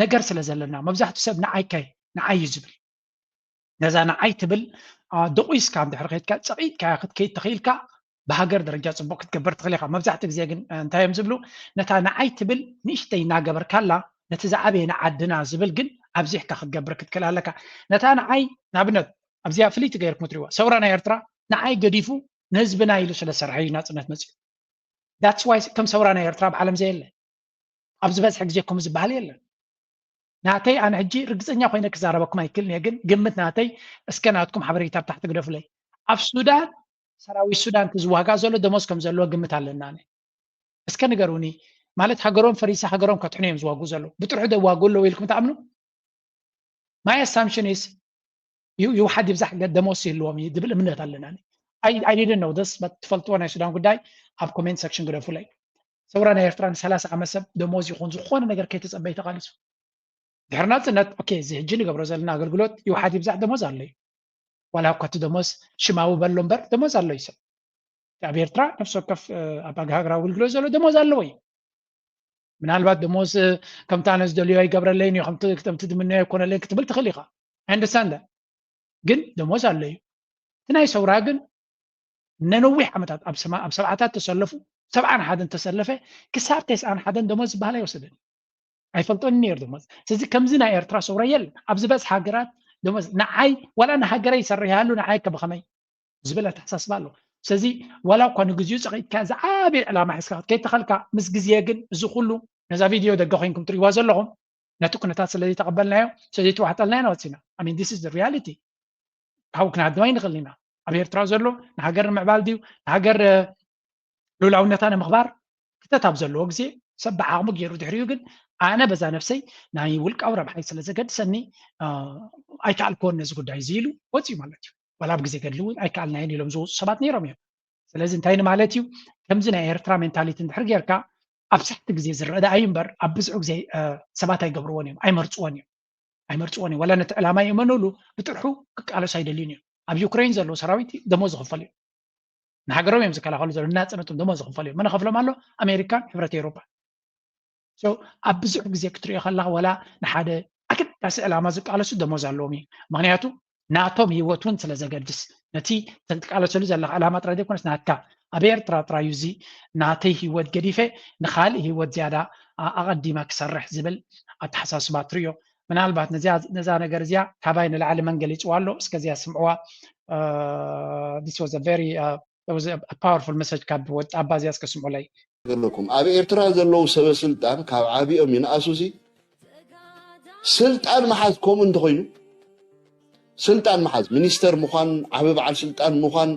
ነገር ስለ ዘለና መብዛሕትኡ ሰብ ንዓይ ከ ንዓይ እዩ ዝብል። ነዛ ንዓይ ትብል ደቂስካ እንድሕር ከይድካ ጸቒጥካ ክትከይድ ተኽኢልካ ብሃገር ደረጃ ጽቡቕ ክትገብር ትኽእል ኢኻ። መብዛሕትኡ ግዜ ግን እንታይ እዮም ዝብሉ? ነታ ንዓይ ትብል ንእሽተይ እናገበርካላ ነቲ ዝዓበየ ንዓድና ዝብል ግን ኣብዚሕካ ክትገብር ክትክእል ኣለካ። ነታ ንዓይ ንኣብነት ኣብዚኣ ፍልይቲ ገይርኩም ትሪእዋ ሰውራ ናይ ኤርትራ ንዓይ ገዲፉ ንህዝብና ኢሉ ስለ ዝሰርሐ እዩ ናጽነት መጽኡ። That's why ከም ሰውራ ናይ ኤርትራ ኣብ ዓለም ዘየለ ኣብ ዝበዝሐ ግዜ ከምኡ ዝበሃል የለን። ናተይ ኣነ ሕጂ ርግጸኛ ኮይነ ክዛረበኩም ኣይክእልን እየ፣ ግን ግምት ናተይ እስከ ናትኩም ሓበሬታ ኣብ ታሕቲ ግደፉለይ። ኣብ ሱዳን ሰራዊት ሱዳን እቲ ዝዋጋ ዘሎ ደሞዝ ከም ዘለዎ ግምት ኣለና። ኣነ እስከ ንገሩኒ ማለት ሃገሮም ፈሪሳ ሃገሮም ከትሕኑ እዮም ዝዋጉ ዘለዉ። ብጥርሑ ዶ ይዋጉ ኣለዉ ኢልኩም ትኣምኑ? My assumption is ይውሓድ ይብዛሕ ደሞዝ ይህልዎም እዩ ዝብል እምነት ኣለና። I didn't know this but ትፈልጥዎ ናይ ሱዳን ጉዳይ ኣብ comment section ግደፉለይ። ሰውራ ናይ ኤርትራ ንሰላሳ ዓመት ሰብ ደሞዝ ይኹን ዝኾነ ነገር ከይተጸበየ ተቓሊሱ። ድሕሪ ናጽነት ኦኬ እዚ ሕጂ ንገብሮ ዘለና ኣገልግሎት ይውሓድ ይብዛሕ ደሞዝ ኣሎ እዩ። ዋላ እኳ እቲ ደሞዝ ሽማዊ በሎ እምበር ደሞዝ ኣሎ እዩ ሰብ። ኣብ ኤርትራ ነፍሲ ወከፍ ኣብ ሃገራዊ ኣገልግሎት ዘሎ ደሞዝ ኣለዎ እዩ። ምናልባት ደሞዝ ከምቲ ኣነ ዝደልዮ ኣይገብረለይን እዩ ከምቲ ዝምነዮ ኣይኮነለይን ክትብል ትኽእል ኢኻ። I understand that ግን ደሞዝ ኣሎ እዩ። እቲ ናይ ሰውራ ግን ነነዊሕ ዓመታት ኣብ ሰብዓታት ተሰለፉ ሰብዓን ሓደን ተሰለፈ ክሳብ ተስዓን ሓደን ደሞዝ ዝበሃል ኣይወሰደን ኣይፈልጦን ነይሩ ደሞዝ። ስለዚ ከምዚ ናይ ኤርትራ ሰውራ የለን ኣብ ዝበዝሕ ሃገራት ደሞዝ ንዓይ ዋላ ንሃገረይ ይሰርሕ ይሃሉ ንዓይ ከብኸመይ ዝብል ኣተሓሳስባ ኣሎ። ስለዚ ዋላ እኳ ንግዚኡ ጸቒጥካ ዝዓበየ ዕላማ ሒዝካ ክትከይድ ተኸልካ ምስ ግዜ ግን እዚ ኩሉ ነዛ ቪድዮ ደገ ኮይንኩም ትሪእዋ ዘለኹም ነቲ ኩነታት ስለ ዘይተቐበልናዮ ስለ ዘይተዋሕጠልናዮ ኢና ወፂና። I mean this is the reality። ካብኡ ክንሃድም ኣይንኽእል ኢና። ኣብ ኤርትራ ዘሎ ንሃገር ንምዕባል ድዩ ንሃገር ልኡላውነታ ንምኽባር ክተት ኣብ ዘለዎ ግዜ ሰብ ብዓቕሙ ገይሩ ድሕሪኡ ግን ኣነ በዛ ነፍሰይ ናይ ውልቃዊ ረብሓይ ስለ ዘገድሰኒ ኣይከኣልክዎን ነዚ ጉዳይ እዚ ኢሉ ወፂኡ ማለት እዩ። ዋላ ኣብ ግዜ ገድሊ እውን ኣይከኣልናዮን ኢሎም ዝወፁ ሰባት ነይሮም እዮም። ስለዚ እንታይ ንማለት እዩ? ከምዚ ናይ ኤርትራ ሜንታሊቲ እንድሕር ጌርካ ኣብ ሳሕቲ ግዜ ዝረአ ደኣ እዩ እምበር ኣብ ብዝሑ ግዜ ሰባት ኣይገብርዎን እዮም ኣይመርፅዎን እዮም ኣይመርፅዎን እዮም። ዋላ ነቲ ዕላማ ይእመኑሉ ብጥርሑ ክቃለሱ ኣይደልዩን እዮም። ኣብ ዩክሬን ዘለዉ ሰራዊት ደሞዝ ይኽፈሉ እዮም። ንሃገሮም እዮም ዝከላኸሉ ዘለዉ ንናፅነቶም ደሞዝ ይኽፈሉ እዮም። መን ይኸፍሎም ኣሎ? ኣሜሪካን ሕብረት ኤውሮፓን። ኣብ ብዙሕ ግዜ ክትሪኦ ከለካ ዋላ ንሓደ ኣገዳሲ ዕላማ ዝቃለሱ ደሞዝ ኣለዎም እዩ። ምክንያቱ ናቶም ህይወት እውን ስለ ዘገድስ ነቲ ተትቃለሰሉ ዘለካ ዕላማ ጥራይ ዘይኮነስ ናትካ ኣብ ኤርትራ ጥራይ እዩ እዚ ናተይ ህይወት ገዲፈ ንካልእ ህይወት ዝያዳ ኣቐዲመ ክሰርሕ ዝብል ኣተሓሳስባ ትሪኦ። ምናልባት ነዛ ነገር እዚኣ ካባይ ንላዕሊ መን ገሊፅዋ ኣሎ እስከ እዚኣ ስምዕዋ። This was a very powerful message ካብ ወጣባ እዚኣ እስከ ስምዑለይ። ገለኩም ኣብ ኤርትራ ዘለዉ ሰበ ስልጣን ካብ ዓቢኦም ይንኣሱ ሲ ስልጣን መሓዝ ከምኡ እንተኮይኑ ስልጣን መሓዝ ሚኒስተር ምዃን ዓቢ በዓል ስልጣን ምዃን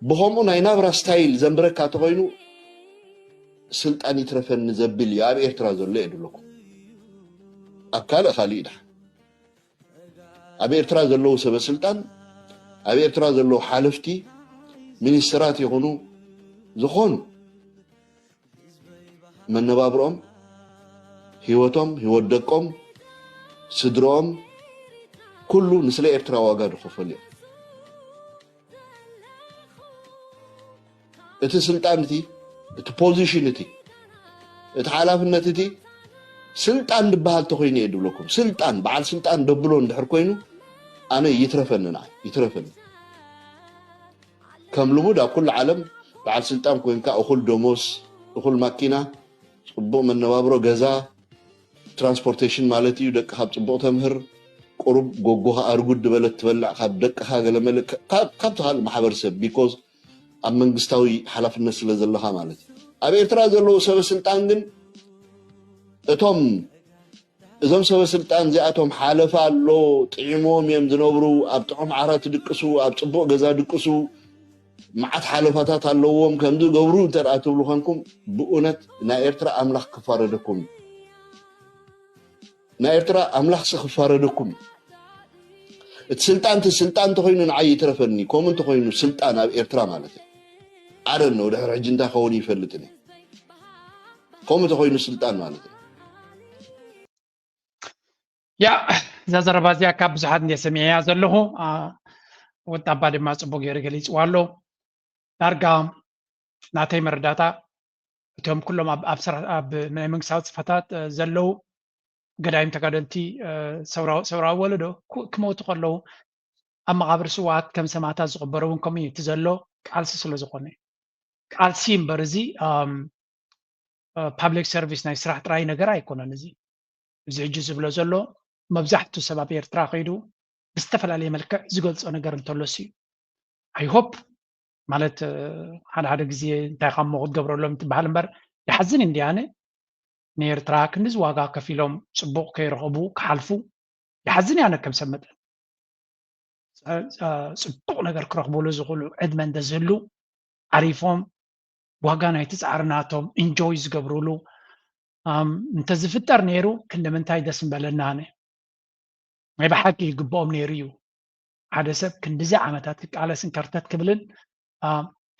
ብከምኡ ናይ ናብራ ስታይል ዘንብረካ ተኮይኑ ስልጣን ይትረፈኒ ዘብል እዩ ኣብ ኤርትራ ዘሎ እየ ድብለኩም ኣብ ካልእ ካልእ ኢዳ ኣብ ኤርትራ ዘለዉ ሰበ ስልጣን ኣብ ኤርትራ ዘለዉ ሓለፍቲ ሚኒስተራት ይኹኑ ዝኾኑ መነባብሮኦም ህይወቶም ህይወት ደቆም ስድሮኦም ኩሉ ንስለ ኤርትራ ዋጋ ዝኸፈሉ እዮም። እቲ ስልጣን እቲ እቲ ፖዚሽን እቲ እቲ ሓላፍነት እቲ ስልጣን ዝበሃል ተኮይኑ እየ ድብለኩም። ስልጣን በዓል ስልጣን ደብሎ እንድሕር ኮይኑ ኣነ ይትረፈኒ ንዓይ ይትረፈኒ። ከም ልሙድ ኣብ ኩሉ ዓለም በዓል ስልጣን ኮይንካ እኹል ደሞዝ፣ እኹል ማኪና፣ ፅቡቕ መነባብሮ ገዛ፣ ትራንስፖርቴሽን ማለት እዩ። ደቅኻ ብፅቡቕ ተምህር፣ ቁሩብ ጎጎኻ ኣርጉድ ዝበለት ትበልዕ ካብ ደቅኻ ገለመለ ካብቲ ካልእ ማሕበረሰብ ቢኮዝ ኣብ መንግስታዊ ሓላፍነት ስለ ዘለኻ ማለት እዩ። ኣብ ኤርትራ ዘለዉ ሰበ ስልጣን ግን እቶም እዞም ሰበ ስልጣን እዚኣቶም ሓለፋ ኣሎ ጥዒሞም እዮም ዝነብሩ ኣብ ጥዑም ዓራት ድቅሱ ኣብ ፅቡቅ ገዛ ድቅሱ መዓት ሓለፋታት ኣለዎም ከምዚ ገብሩ እንተ ደኣ ትብሉ ኮንኩም፣ ብእውነት ናይ ኤርትራ ኣምላኽ ክፋረደኩም እዩ። ናይ ኤርትራ ኣምላኽሲ ክፋረደኩም እዩ። እቲ ስልጣን እቲ ስልጣን እንተኾይኑ ንዓይ ይትረፈኒ፣ ከምኡ እንተኾይኑ ስልጣን ኣብ ኤርትራ ማለት እዩ። ኣረን ነው ድሕሪ ሕጂ እንታይ ከውን ይፈልጥን እዩ። ከምኡ እንተኾይኑ ስልጣን ማለት እዩ። ያ እዛ ዘረባ እዚኣ ካብ ብዙሓት እንደ ሰሚዐያ ዘለኹ። ወጣባ ድማ ፅቡቅ ገይሩ ገሊፅዋ ኣሎ። ዳርጋ ናተይ መረዳእታ እቶም ኩሎም ኣብ ናይ መንግስታዊ ፅፈታት ዘለዉ ገዳይም ተጋደልቲ ሰውራዊ ወለዶ ክመውቱ ከለዉ ኣብ መቃብር ስዋኣት ከም ሰማእታት ዝቕበሩ እውን ከምኡ እዩ። እቲ ዘሎ ቃልሲ ስለ ዝኾነ ቃልሲ እምበር እዚ ፓብሊክ ሰርቪስ ናይ ስራሕ ጥራይ ነገር ኣይኮነን። እዚ እዚ ሕጂ ዝብሎ ዘሎ መብዛሕቱ ሰብ ኣብ ኤርትራ ከይዱ ብዝተፈላለየ መልክዕ ዝገልፆ ነገር እንተሎስ እዩ። I hope ማለት ሓደ ሓደ ግዜ እንታይ ካብ ሞ ክትገብረሎም ትበሃል እምበር ይሓዝን እንዲ ኣነ ንኤርትራ ክንዲዚ ዋጋ ከፊሎም ፅቡቕ ከይረኸቡ ክሓልፉ ይሓዝን ኣነ ከም ሰብ መጠን ፅቡቕ ነገር ክረኽብሉ ዝኽእሉ ዕድመ እንተዝህሉ ዓሪፎም ዋጋ ናይቲ ፃዕሪ ናቶም ኢንጆይ ዝገብሩሉ እንተዝፍጠር ነይሩ ክንዲ ምንታይ ደስ ምበለና ኣነ ናይ ብሓቂ ይግብኦም ነይሩ እዩ ሓደ ሰብ ክንድዚ ዓመታት ክቃለስን ከርተት ክብልን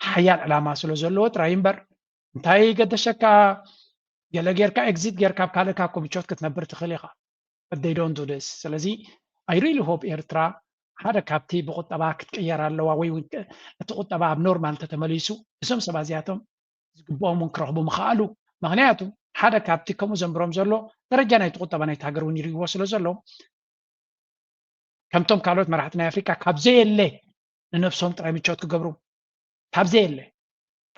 ሓያል ዕላማ ስለ ዘለዎ ጥራይ እምበር እንታይ ገደሸካ ገለ ጌርካ ኤግዚት ጌርካ ኣብ ካልእካ ኮ ምቾት ክትነብር ትኽእል ኢኻ they don't do this ስለዚ I really hope ኤርትራ ሓደ ካብቲ ብቁጠባ ክትቅየር ኣለዋ ወይ እውን እቲ ቁጠባ ኣብ ኖርማል እንተተመሊሱ እዞም ሰባት እዚኣቶም ዝግብኦም እውን ክረኽቡ ምኽኣሉ ምክንያቱ ሓደ ካብቲ ከምኡ ዘንብሮም ዘሎ ደረጃ ናይቲ ቁጠባ ናይቲ ሃገር እውን ይርእይዎ ስለ ዘሎ ከምቶም ካልኦት መራሕቲ ናይ ኣፍሪካ ካብ ዘየለ ንነብሶም ጥራይ ምቾት ክገብሩ ካብ ዘየለ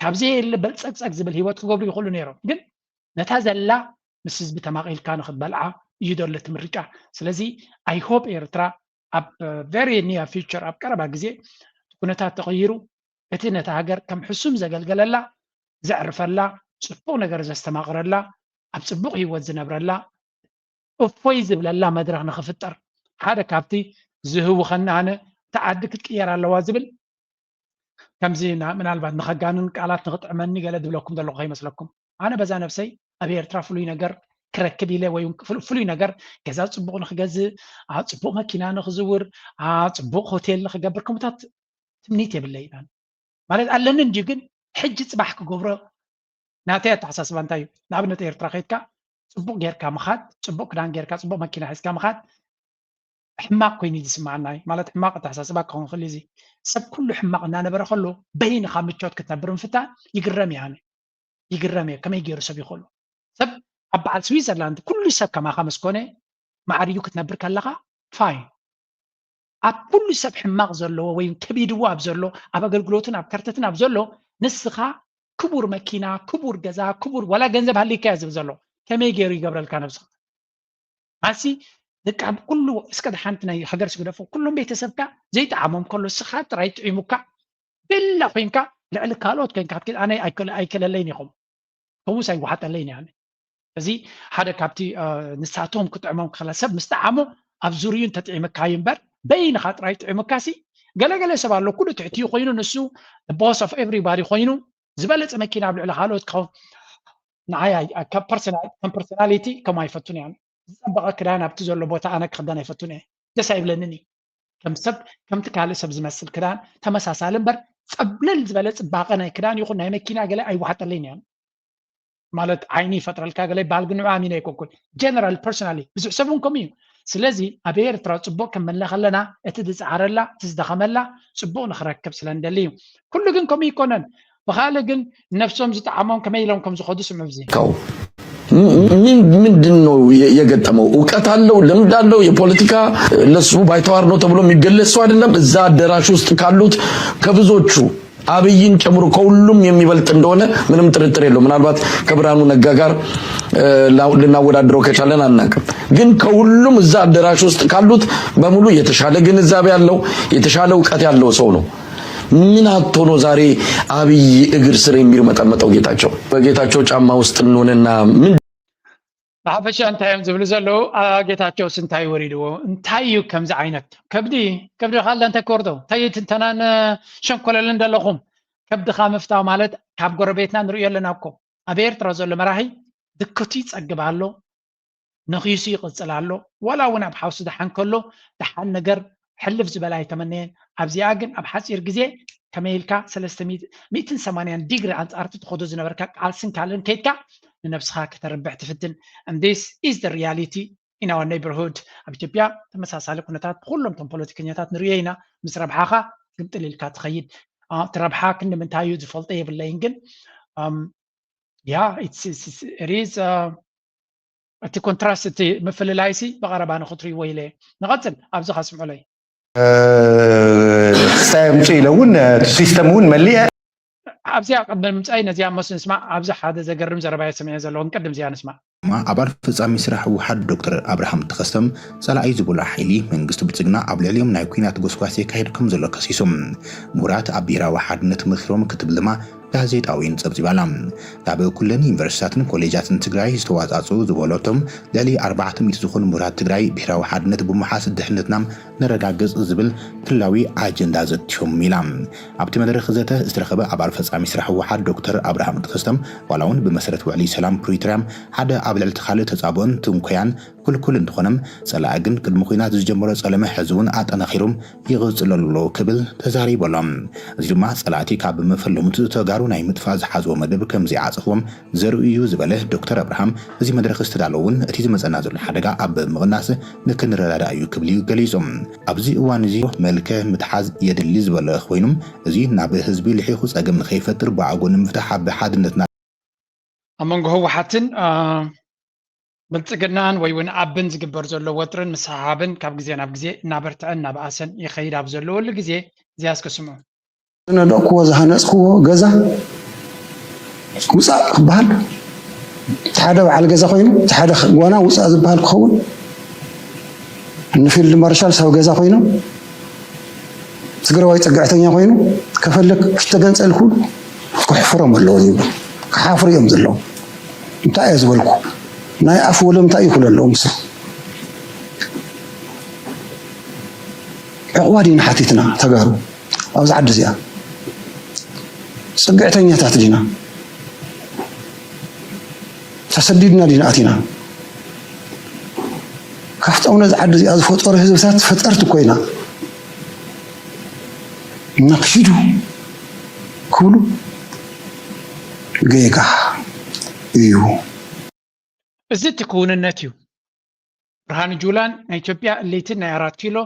ካብ ዘየለ በልፀግፀግ ዝብል ህይወት ክገብሩ ይኽእሉ ነይሮም ግን ነታ ዘላ ምስ ህዝቢ ተማቒልካ ንክትበልዓ እዩ ዘሎ እቲ ምርጫ ስለዚ I hope ኤርትራ ኣብ very near future ኣብ ቀረባ ግዜ ኩነታት ተቐይሩ እቲ ነታ ሃገር ከም ሕሱም ዘገልገለላ ዘዕርፈላ ፅቡቕ ነገር ዘስተማቕረላ ኣብ ፅቡቕ ህይወት ዝነብረላ እፎይ ዝብለላ መድረኽ ንኽፍጠር ሓደ ካብቲ ዝህውኸና ኣነ እታ ዓዲ ክትቅየር ኣለዋ ዝብል ከምዚ ምናልባት ንኸጋንን ቃላት ንኽጥዕመኒ ገለ ዝብለኩም ዘለኹ ከይመስለኩም ኣነ በዛ ነብሰይ ኣብ ኤርትራ ፍሉይ ነገር ክረክብ ኢለ ወይ ፍሉይ ነገር ገዛ ፅቡቕ ንክገዝእ ኣብ ፅቡቕ መኪና ንክዝውር ኣብ ፅቡቕ ሆቴል ንክገብር ከምታት ትምኒት የብለይ ማለት ኣለኒ እንጂ ግን ሕጂ ፅባሕ ክገብሮ ናተይ ኣተሓሳስባ እንታይ እዩ ንኣብነት ኤርትራ ከይድካ ፅቡቅ ጌርካ ምኻድ ፅቡቅ ክዳን ጌርካ ፅቡቅ መኪና ሒዝካ ምኻድ ሕማቅ ኮይኑ ዝስማዓና እዩ ማለት ሕማቅ ኣተሓሳስባ ክኸውን ክእል እዚ ሰብ ኩሉ ሕማቅ እናነበረ ከሎ በይንኻ ምቾት ክትነብር ምፍታን ይግረም እየ ኣነ ይግረም እየ ከመይ ገይሩ ሰብ ይኽእሉ ሰብ ኣብ በዓል ስዊዘርላንድ ኩሉ ሰብ ከማኻ መስኮነ ማዕሪዩ ክትነብር ከለኻ ፋይን ኣብ ኩሉ ሰብ ሕማቕ ዘለዎ ወይ ከቢድዎ ኣብ ዘሎ ኣብ ኣገልግሎትን ኣብ ከርተትን ኣብ ዘሎ ንስኻ ክቡር መኪና ክቡር ገዛ ክቡር ዋላ ገንዘብ ሃሊካ ዝብል ዘሎ ከመይ ገይሩ ይገብረልካ ነብስኻ ኣሲ ደቂ ኣብ ኩሉ እስከ ሓንቲ ናይ ሃገር ስግደፎ ኩሎም ቤተሰብካ ዘይጠዓሞም ከሎ ስኻ ጥራይ ጥዒሙካ ቤላ ኮይንካ ልዕሊ ካልኦት ኮይንካ ክትክል ኣነ ኣይከለለይን ኢኹም ከምኡስ ኣይወሓጠለይን እያ እዚ ሓደ ካብቲ ንሳቶም ክጥዕሞም ክኽእላ ሰብ ምስ ጠዓሞ ኣብ ዙርዩ እንተጥዒምካ እዩ እምበር በይንኻ ጥራይ ጥዒምካ ሲ ገለገለ ሰብ ኣሎ ኩሉ ትሕትኡ ኮይኑ ንሱ boss of everybody ኮይኑ ዝበለፀ መኪና ኣብ ልዕሊ ካልኦት ክኸውን ንዓይ ከም personality ከም ኣይፈቱን እያ ዝፀበቐ ክዳን ኣብቲ ዘሎ ቦታ ኣነ ክኽደን ኣይፈቱን እየ ደስ ኣይብለንን እዩ ከም ሰብ ከምቲ ካልእ ሰብ ዝመስል ክዳን ተመሳሳሊ እምበር ፀብለል ዝበለ ፅባቐ ናይ ክዳን ይኹን ናይ መኪና ገለ ኣይወሓጠለይን እያ ማለት ዓይኒ ይፈጥረልካ ገለ ይበሃል ግን ንዑ ኣሚነ ኣይኮንኩን general personally ብዙሕ ሰብ እውን ከምኡ እዩ ስለዚ ኣብ ኤርትራ ፅቡቅ ክንምነ ከለና እቲ ዝፀዓረላ እቲ ዝደኸመላ ፅቡቅ ንክረክብ ስለ ንደሊ እዩ ኩሉ ግን ከምኡ ይኮነን ብካልእ ግን ነብሶም ዝጠዓሞም ከመይ ኢሎም ከም ዝኸዱ ስምዑ እዚ ምንድን ነው የገጠመው? እውቀት አለው፣ ልምድ አለው፣ የፖለቲካ ለሱ ባይተዋር ነው ተብሎ የሚገለጽ ሰው አይደለም። እዛ አዳራሽ ውስጥ ካሉት ከብዙዎቹ አብይን ጨምሮ ከሁሉም የሚበልጥ እንደሆነ ምንም ጥርጥር የለው። ምናልባት ከብርሃኑ ነጋ ጋር ልናወዳድረው ከቻለን አናውቅም። ግን ከሁሉም እዛ አዳራሽ ውስጥ ካሉት በሙሉ የተሻለ ግንዛቤ ያለው የተሻለ እውቀት ያለው ሰው ነው። ምን አጥቶ ነው ዛሬ አብይ እግር ስር የሚርመጠመጠው ጌታቸው? በጌታቸው ጫማ ውስጥ እንሆንና ምን ብሓፈሻ እንታይ እዮም ዝብሉ ዘለዉ ጌታቸውስ እንታይ ወሪድዎ እንታይ እዩ ከምዚ ዓይነት ከብዲ ከብዲ ካልዳ እንታይ ክወርዶ እንታይ ትንተናን ሸንኮለልን ዘለኹም ከብድኻ ምፍታው ማለት ካብ ጎረቤትና ንሪኦ ኣለና እኮ። ኣብ ኤርትራ ዘሎ መራሒ ድክቱ ይጸግብ ኣሎ፣ ነኺሱ ይቕጽል ኣሎ። ዋላ እውን ኣብ ሓውሲ ደሓን ከሎ ደሓን ነገር ሕልፍ ዝበለ ኣይተመነየን። ኣብዚኣ ግን ኣብ ሓጺር ግዜ ከመይ ኢልካ ሰለስተ ሚእትን ሰማንያን ዲግሪ ኣንጻር እቲ ትኸዶ ዝነበርካ ቃልስን ካልእን ከይድካ ንነብስኻ ከተርብሕ ትፍትን። And this is the reality in our neighborhood። ኣብ ኢትዮጵያ ተመሳሳሊ ኩነታት ብኩሎም እቶም ፖለቲከኛታት ንሪኦ ኢና። ምስ ረብሓኻ ግምጥል ኢልካ ትኸይድ። አ፣ እቲ ረብሓ ክንዲ ምንታይ እዩ ዝፈልጦ የብለይን፣ ግን፣ ኣም፣ yeah, it's, it's, it's, it is, uh, እቲ ኮንትራስት፣ እቲ ምፍልላይሲ ብቐረባ ንኽትሪእዎ ኢለ እየ። ንቐጽል፣ ኣብዚ ኸስምዑለይ። ክስታይ ኣምፅኡ ኢለ እውን እቲ ሲስተም እውን መሊአ ኣብዚኣ ቅድሚ ምምጻይ ነዚኣ መስ ንስማዕ። ኣብዚ ሓደ ዘገርም ዘረባ እየ ሰሚዐ ዘለኹ፣ ቅድም እዚኣ ንስማዕ። ኣባል ፈጻሚ ስራሕ ህወሓት ዶክተር ኣብርሃም ተኸስተም ጸላኢ ዝበሎ ሓይሊ መንግስቲ ብልጽግና ኣብ ልዕሊኦም ናይ ኲናት ጎስጓስ የካይድ ከም ዘሎ ከሲሶም። ምሁራት ኣብ ብሄራዊ ሓድነት ምኽሮም ክትብል ድማ ጋዜጣ ወይን ጸብጺባላ። ካብ ኩለን ዩኒቨርሲቲታትን ኮሌጃትን ትግራይ ዝተዋጻጹ ዝበለቶም ልዕሊ ኣርባዕተ ሚእቲ ዝኾኑ ምሁራት ትግራይ ብሄራዊ ሓድነት ብምሓዝ ድሕነትና ነረጋግጽ ዝብል ክልላዊ ኣጀንዳ ዘትዮም ኢላ። ኣብቲ መድረኽ ዘተ ዝተረኸበ ኣባል ፈጻሚ ስራሕ ህወሓት ዶክተር ኣብርሃም ተኸስተም ዋላ እውን ብመሰረት ውዕሊ ሰላም ፕሪቶርያ ሓደ ኣብ ልዕሊ እቲ ካልእ ተጻብኦን ትንኮያን ክልኩል እንተኾነ፣ ጸላኢ ግን ቅድሚ ኲናት ዝጀመሮ ጸለመ ሕዚ እውን ኣጠናኺሩ ይቕጽለሉ ክብል ተዛሪቡ ኣሎ። እዚ ድማ ጸላእቲ ካብ መፈለሙት ተጋሩ ናይ ምጥፋእ ዝሓዝዎ መደብ ከም ዘይዓጸፍዎም ዘርኢ እዩ ዝበለ ዶክተር ኣብርሃም፣ እዚ መድረኽ ዝተዳለወ እውን እቲ ዝመጸና ዘሎ ሓደጋ ኣብ ምቕናስ ንክንረዳዳእ እዩ ክብል እዩ ገሊጹ። ኣብዚ እዋን እዚ መልከ ምትሓዝ የድሊ ዝበለ ኮይኑ፣ እዚ ናብ ህዝቢ ልሒኹ ጸገም ንኸይፈጥር ብኣግኡ ንምፍታሕ ኣብ ሓድነትና ኣብ መንጎ ህወሓትን፣ አ፣ ብልጽግናን ወይ እውን ኣብን ዝግበር ዘሎ ወጥርን ምስሕሓብን ካብ ግዜ ናብ ግዜ እናበርትዐን እናበኣሰን ይኸይድ ኣብ ዘለወሉ ግዜ፣ እዚኣ እስከ ስምዑ። ዝነደቕክዎ ዝሃነፅክዎ ገዛ ውፃእ ክበሃል፣ እቲ ሓደ በዓል ገዛ ኮይኑ፣ እቲ ሓደ ጓና ውፃእ ዝበሃል ክኸውን፣ ንፊልድ ማርሻል ሰብ ገዛ ኮይኑ፣ ትግራዋይ ፅግዕተኛ ኮይኑ፣ ከፈልግ ክተገንፀል ክብሉ ክሕፍሮም ኣለዎ ዝብሉ፣ ክሓፍሩ እዮም ዘለዎም። እንታይ እየ ዝበልኩ? ናይ ኣፍ ወለምታ እዩ ክብሉ ኣለዎም። ምስ ዕቑባ ዲና ሓቲትና ተጋሩ ኣብዚ ዓዲ እዚኣ ፅግዕተኛታት ዲና? ተሰዲድና ዲና ኣቲና? ካብቶም ነዚ ዓዲ እዚኣ ዝፈጠሩ ህዝብታት ፈጠርቲ ኮይና እና ክሒዱ ክብሉ ጌጋ እዩ። እዚ እቲ ክውንነት እዩ። ብርሃኑ ጁላን ናይ ኢትዮጵያ እሌትን ናይ ኣራት ኪሎ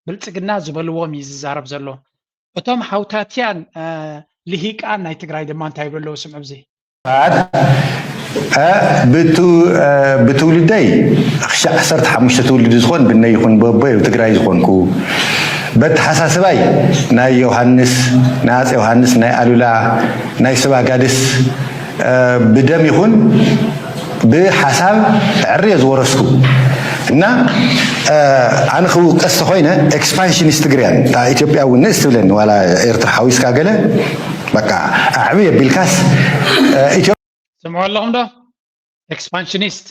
ብልጽግና ዝበልዎም እዩ ዝዛረብ ዘሎ። እቶም ሓውታትያን፣ እ፣ ልሂቃን ናይ ትግራይ ድማ እንታይ ይብሉ ኣለዉ? ስምዑ፣ ኣብዚ ባት እ፣ ብቱ እ፣ ብትውልደይ ክሻዕ ዓሰርተ ሓሙሽተ ትውልዲ ዝኾን ብነይ ይኹን በቦይ ኣብ ትግራይ ዝኾንኩ፣ በተሓሳስባይ ናይ ዮሃንስ፣ ናይ ኣፀ ዮሃንስ፣ ናይ ኣሉላ፣ ናይ ስባጋድስ፣ እ፣ ብደም ይኹን ብሓሳብ ዕርየ ዝወረስኩ እና፣ እ፣ ኣነ ክውቀስ ተኾይነ ኤክስፓንሽኒስት ትግርያን፣ እታ ኢትዮጵያ እውን ንእስ ትብለኒ፣ ዋላ ኤርትራ ሓዊስካ ገለ፣ በቃ ኣዕብየ ቢልካስ፣ እ፣ ኢትዮ- ስምዑ ኣለኹም ዶ? ኤክስፓንሽኒስት፣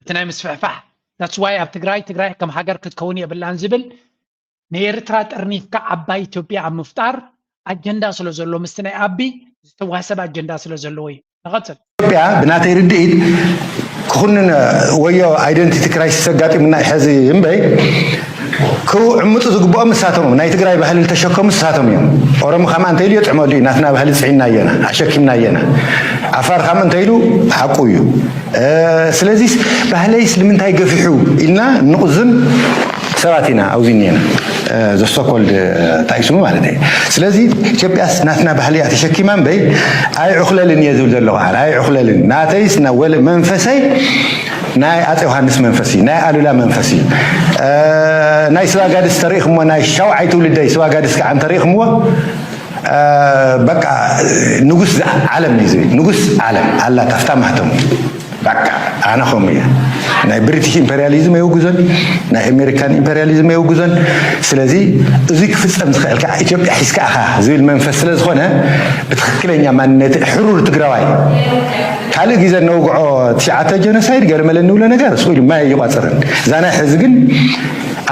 እቲ ናይ ምስፍሕፋሕ። That's why ኣብ ትግራይ፣ ትግራይ ከም ሃገር ክትከውን የብላን ዝብል ንኤርትራ ጠርኒፍካ ዓባይ ኢትዮጵያ ኣብ ምፍጣር ኣጀንዳ ስለ ዘሎ፣ ምስቲ ናይ ኣቢ ዝተዋሰብ ኣጀንዳ ስለ ዘለዎ እዩ። ንቐጽል። ኢትዮጵያ ብናተይ ርድኢት ክኹንን ወዮ ኣይደንቲቲ ክራይሲስ ኣጋጢሙና እዩ ሕዚ እምበይ፣ ክዕምጡ ዝግብኦም ንሳቶም እዮም። ናይ ትግራይ ባህሊ ዝተሸከሙ ንሳቶም እዮም። ኦሮሞ ከምኣ እንተኢሉ የጥዕመሉ እዩ፣ ናትና ባህሊ ፅዒናዮ ኢና፣ ኣሸኪምናዮ ኢና። ዓፋር ከምኡ እንተኢሉ ሓቁ እዩ። እ፣ ስለዚስ ባህለይስ ንምንታይ ገፊሑ ኢልና ንቕዙን ሰባት ኢና ኣብዚ እኒኤና። እ፣ ዘሶኮልድ እንታይ ስሙ ማለት እዩ። ስለዚ ኢትዮጵያስ ናትና ባህሊ እያ ተሸኪማ እምበይ ኣይዕኹለልን እየ ዝብል ዘለኹ ኣነ፣ ኣይዕኹለልን። ናተይስ ና-፣ ወለ መንፈሰይ ናይ ኣፀ ዮሃንስ መንፈስ እዩ፣ ናይ ኣሉላ መንፈስ እዩ። እ፣ ናይ ስባጋድስ ተሪእኹምዎ፣ ናይ ሻውዓይ ትውልደይ ስባጋድስ ከዓ እንተሪእኹምዎ፣ እ፣ በቃ ንጉስ ዓለም እዩ ዝብል፣ ንጉስ ዓለም ኣላ ታፍታ ማህተሙ። በቃ ኣነ ከምኡ እየ። ናይ ብሪቲሽ ኢምፔሪያሊዝም የውግዞን፣ ናይ ኣሜሪካን ኢምፔሪያሊዝም የውግዞን። ስለዚ እዙይ ክፍፀም ዝኽእል ከዓ ኢትዮጵያ ሒዝካ ኢኻ ዝብል መንፈስ ስለ ዝኾነ ብትኽክለኛ ማንነት ሕሩር ትግራዋይ ካልእ ግዜ ነውግዖ ትሽዓተ ጀኖሳይድ ገርመለ እንብሎ ነገር ስኢሉ ማይ ኣይቋፅርን። እዛ ናይ ሕዚ ግን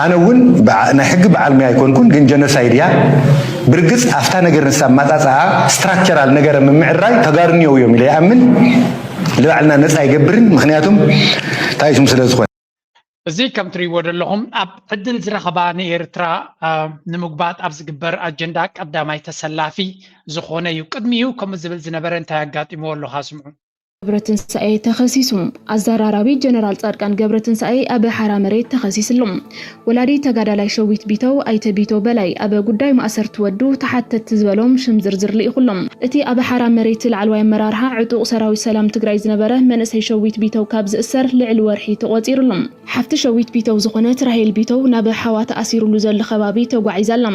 ኣነ እውን በዓ-፣ ናይ ሕጊ በዓል ሙያ ኣይኮንኩን፣ ግን ጀኖሳይድ እያ። ብርግጽ ኣብታ ነገር ንሳ ኣማጻጽኣ ስትራክቸራል ነገረ ምምዕራይ ተጋሩ እኒአው እዮም ኢለ ይኣምን። ንባዕልና ነጻ ኣይገብርን፣ ምክንያቱም እንታይ ስሙ ስለ ዝኾነ። እዚ ከም ትሪእዎ ዘለኹም ኣብ ዕድል ዝረኸባ ንኤርትራ ንምጉባጥ ኣብ ዝግበር ኣጀንዳ ቀዳማይ ተሰላፊ ዝኾነ እዩ። ቅድሚኡ ከምኡ ዝብል ዝነበረ እንታይ ኣጋጢምዎ ኣለኻ ስምዑ። ገብረትንሳኤ ተኸሲሱ። ኣዘራራቢ ጀነራል ጻድቃን ገብረትንሳኤ ኣብ ሓራ መሬት ተኸሲሱ ኣሎ። ወላዲ ተጋዳላይ ሸዊት ቢተው ኣይተ ቢተው በላይ ኣብ ጉዳይ ማእሰርቲ ወዱ ተሓተትቲ ዝበሎም ሽም ዝርዝር ልኢኹ ኣሎ። እቲ ኣብ ሓራ መሬት ላዕለዋይ ኣመራርሓ ዕጡቕ ሰራዊት ሰላም ትግራይ ዝነበረ መንእሰይ ሸዊት ቢተው ካብ ዝእሰር ልዕሊ ወርሒ ተቖጺሩ ኣሎ። ሓፍቲ ሸዊት ቢተው ዝኾነት ራሄል ቢተው ናብ ሓዋ ተኣሲሩሉ ዘሎ ከባቢ ተጓዒዛ ኣላ።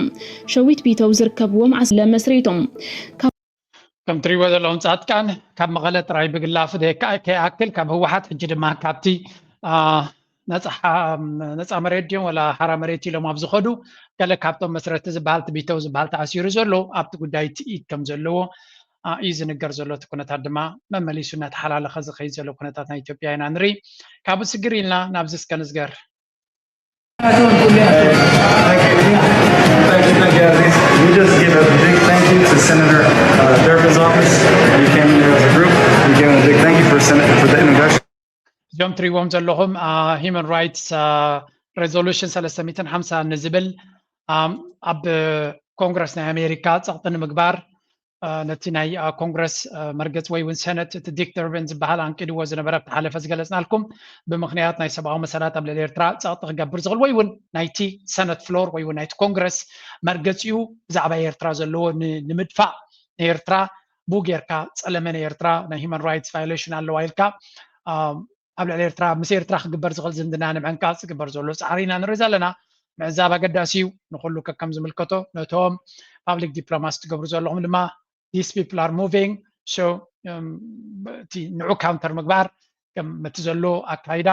ሸዊት ቢተው ዝርከብዎም ዓስለ መስሪቶም። ከም ትሪእዎ ዘለኹም ፃድቃን ካብ መቐለ ጥራይ ብግላፉ ከይኣክል ካብ ህወሓት ሕጂ ድማ ካብቲ ነፃ መሬት ድዮም ወላ ሓራ መሬት ኢሎም ኣብ ዝኸዱ ገለ ካብቶም መስረቲ ዝበሃል ትቢተው ዝበሃል ተኣሲሩ ዘሎ ኣብቲ ጉዳይ ትኢት ከም ዘለዎ እዩ ዝንገር ዘሎ። እቲ ኩነታት ድማ መመሊሱ እናተሓላለኸ ዝኸይድ ዘሎ ኩነታት ናይ ኢትዮጵያ ኢና ንርኢ። ካብኡ ስግር ኢልና ናብዚ እስከ ንስገር። Thank you, thank you, Aziz. We just give a big thank you to Senator uh, Durbin's office. We came in there as a group. We give him a big thank you for Senate for the introduction. እዚኦም ትሪእዎም ዘለኹም ሂማን ራይትስ ሬዞሉሽን ሰለስተ ሚእትን ሓምሳ ንዝብል ኣብ ኮንግረስ ናይ ኣሜሪካ ፀቕጢ ንምግባር ነቲ ናይ ኮንግረስ መርገፂ ወይ እውን ሰነት እቲ ዲክ ደርበን ዝበሃል ኣንቂድዎ ዝነበረ ኣብቲ ሓለፈ ዝገለፅናልኩም ብምክንያት ናይ ሰብኣዊ መሰላት ኣብ ልዕሊ ኤርትራ ፀቕጢ ክገብር ዝኽእል ወይ እውን ናይቲ ሰነት ፍሎር ወይ እውን ናይቲ ኮንግረስ መርገፂኡ ብዛዕባ ኤርትራ ዘለዎ ንምድፋእ ንኤርትራ ብኡ ጌርካ ፀለመ ንኤርትራ ናይ ሂማን ራይትስ ቫዮሌሽን ኣለዋ ኢልካ ኣብ ልዕሊ ኤርትራ ምስ ኤርትራ ክግበር ዝኽእል ዝምድና ንምዕንቃፅ ዝግበር ዘሎ ፃዕሪ ኢና ንርኢ ዘለና። ምዕዛብ ኣገዳሲ እዩ። ንኹሉ ከከም ዝምልከቶ ነቶም ፓብሊክ ዲፕሎማሲ ትገብሩ ዘለኹም ድማ these people are moving so እቲ ንዑ ካውንተር ምግባር ከምቲ ዘሎ ኣካይዳ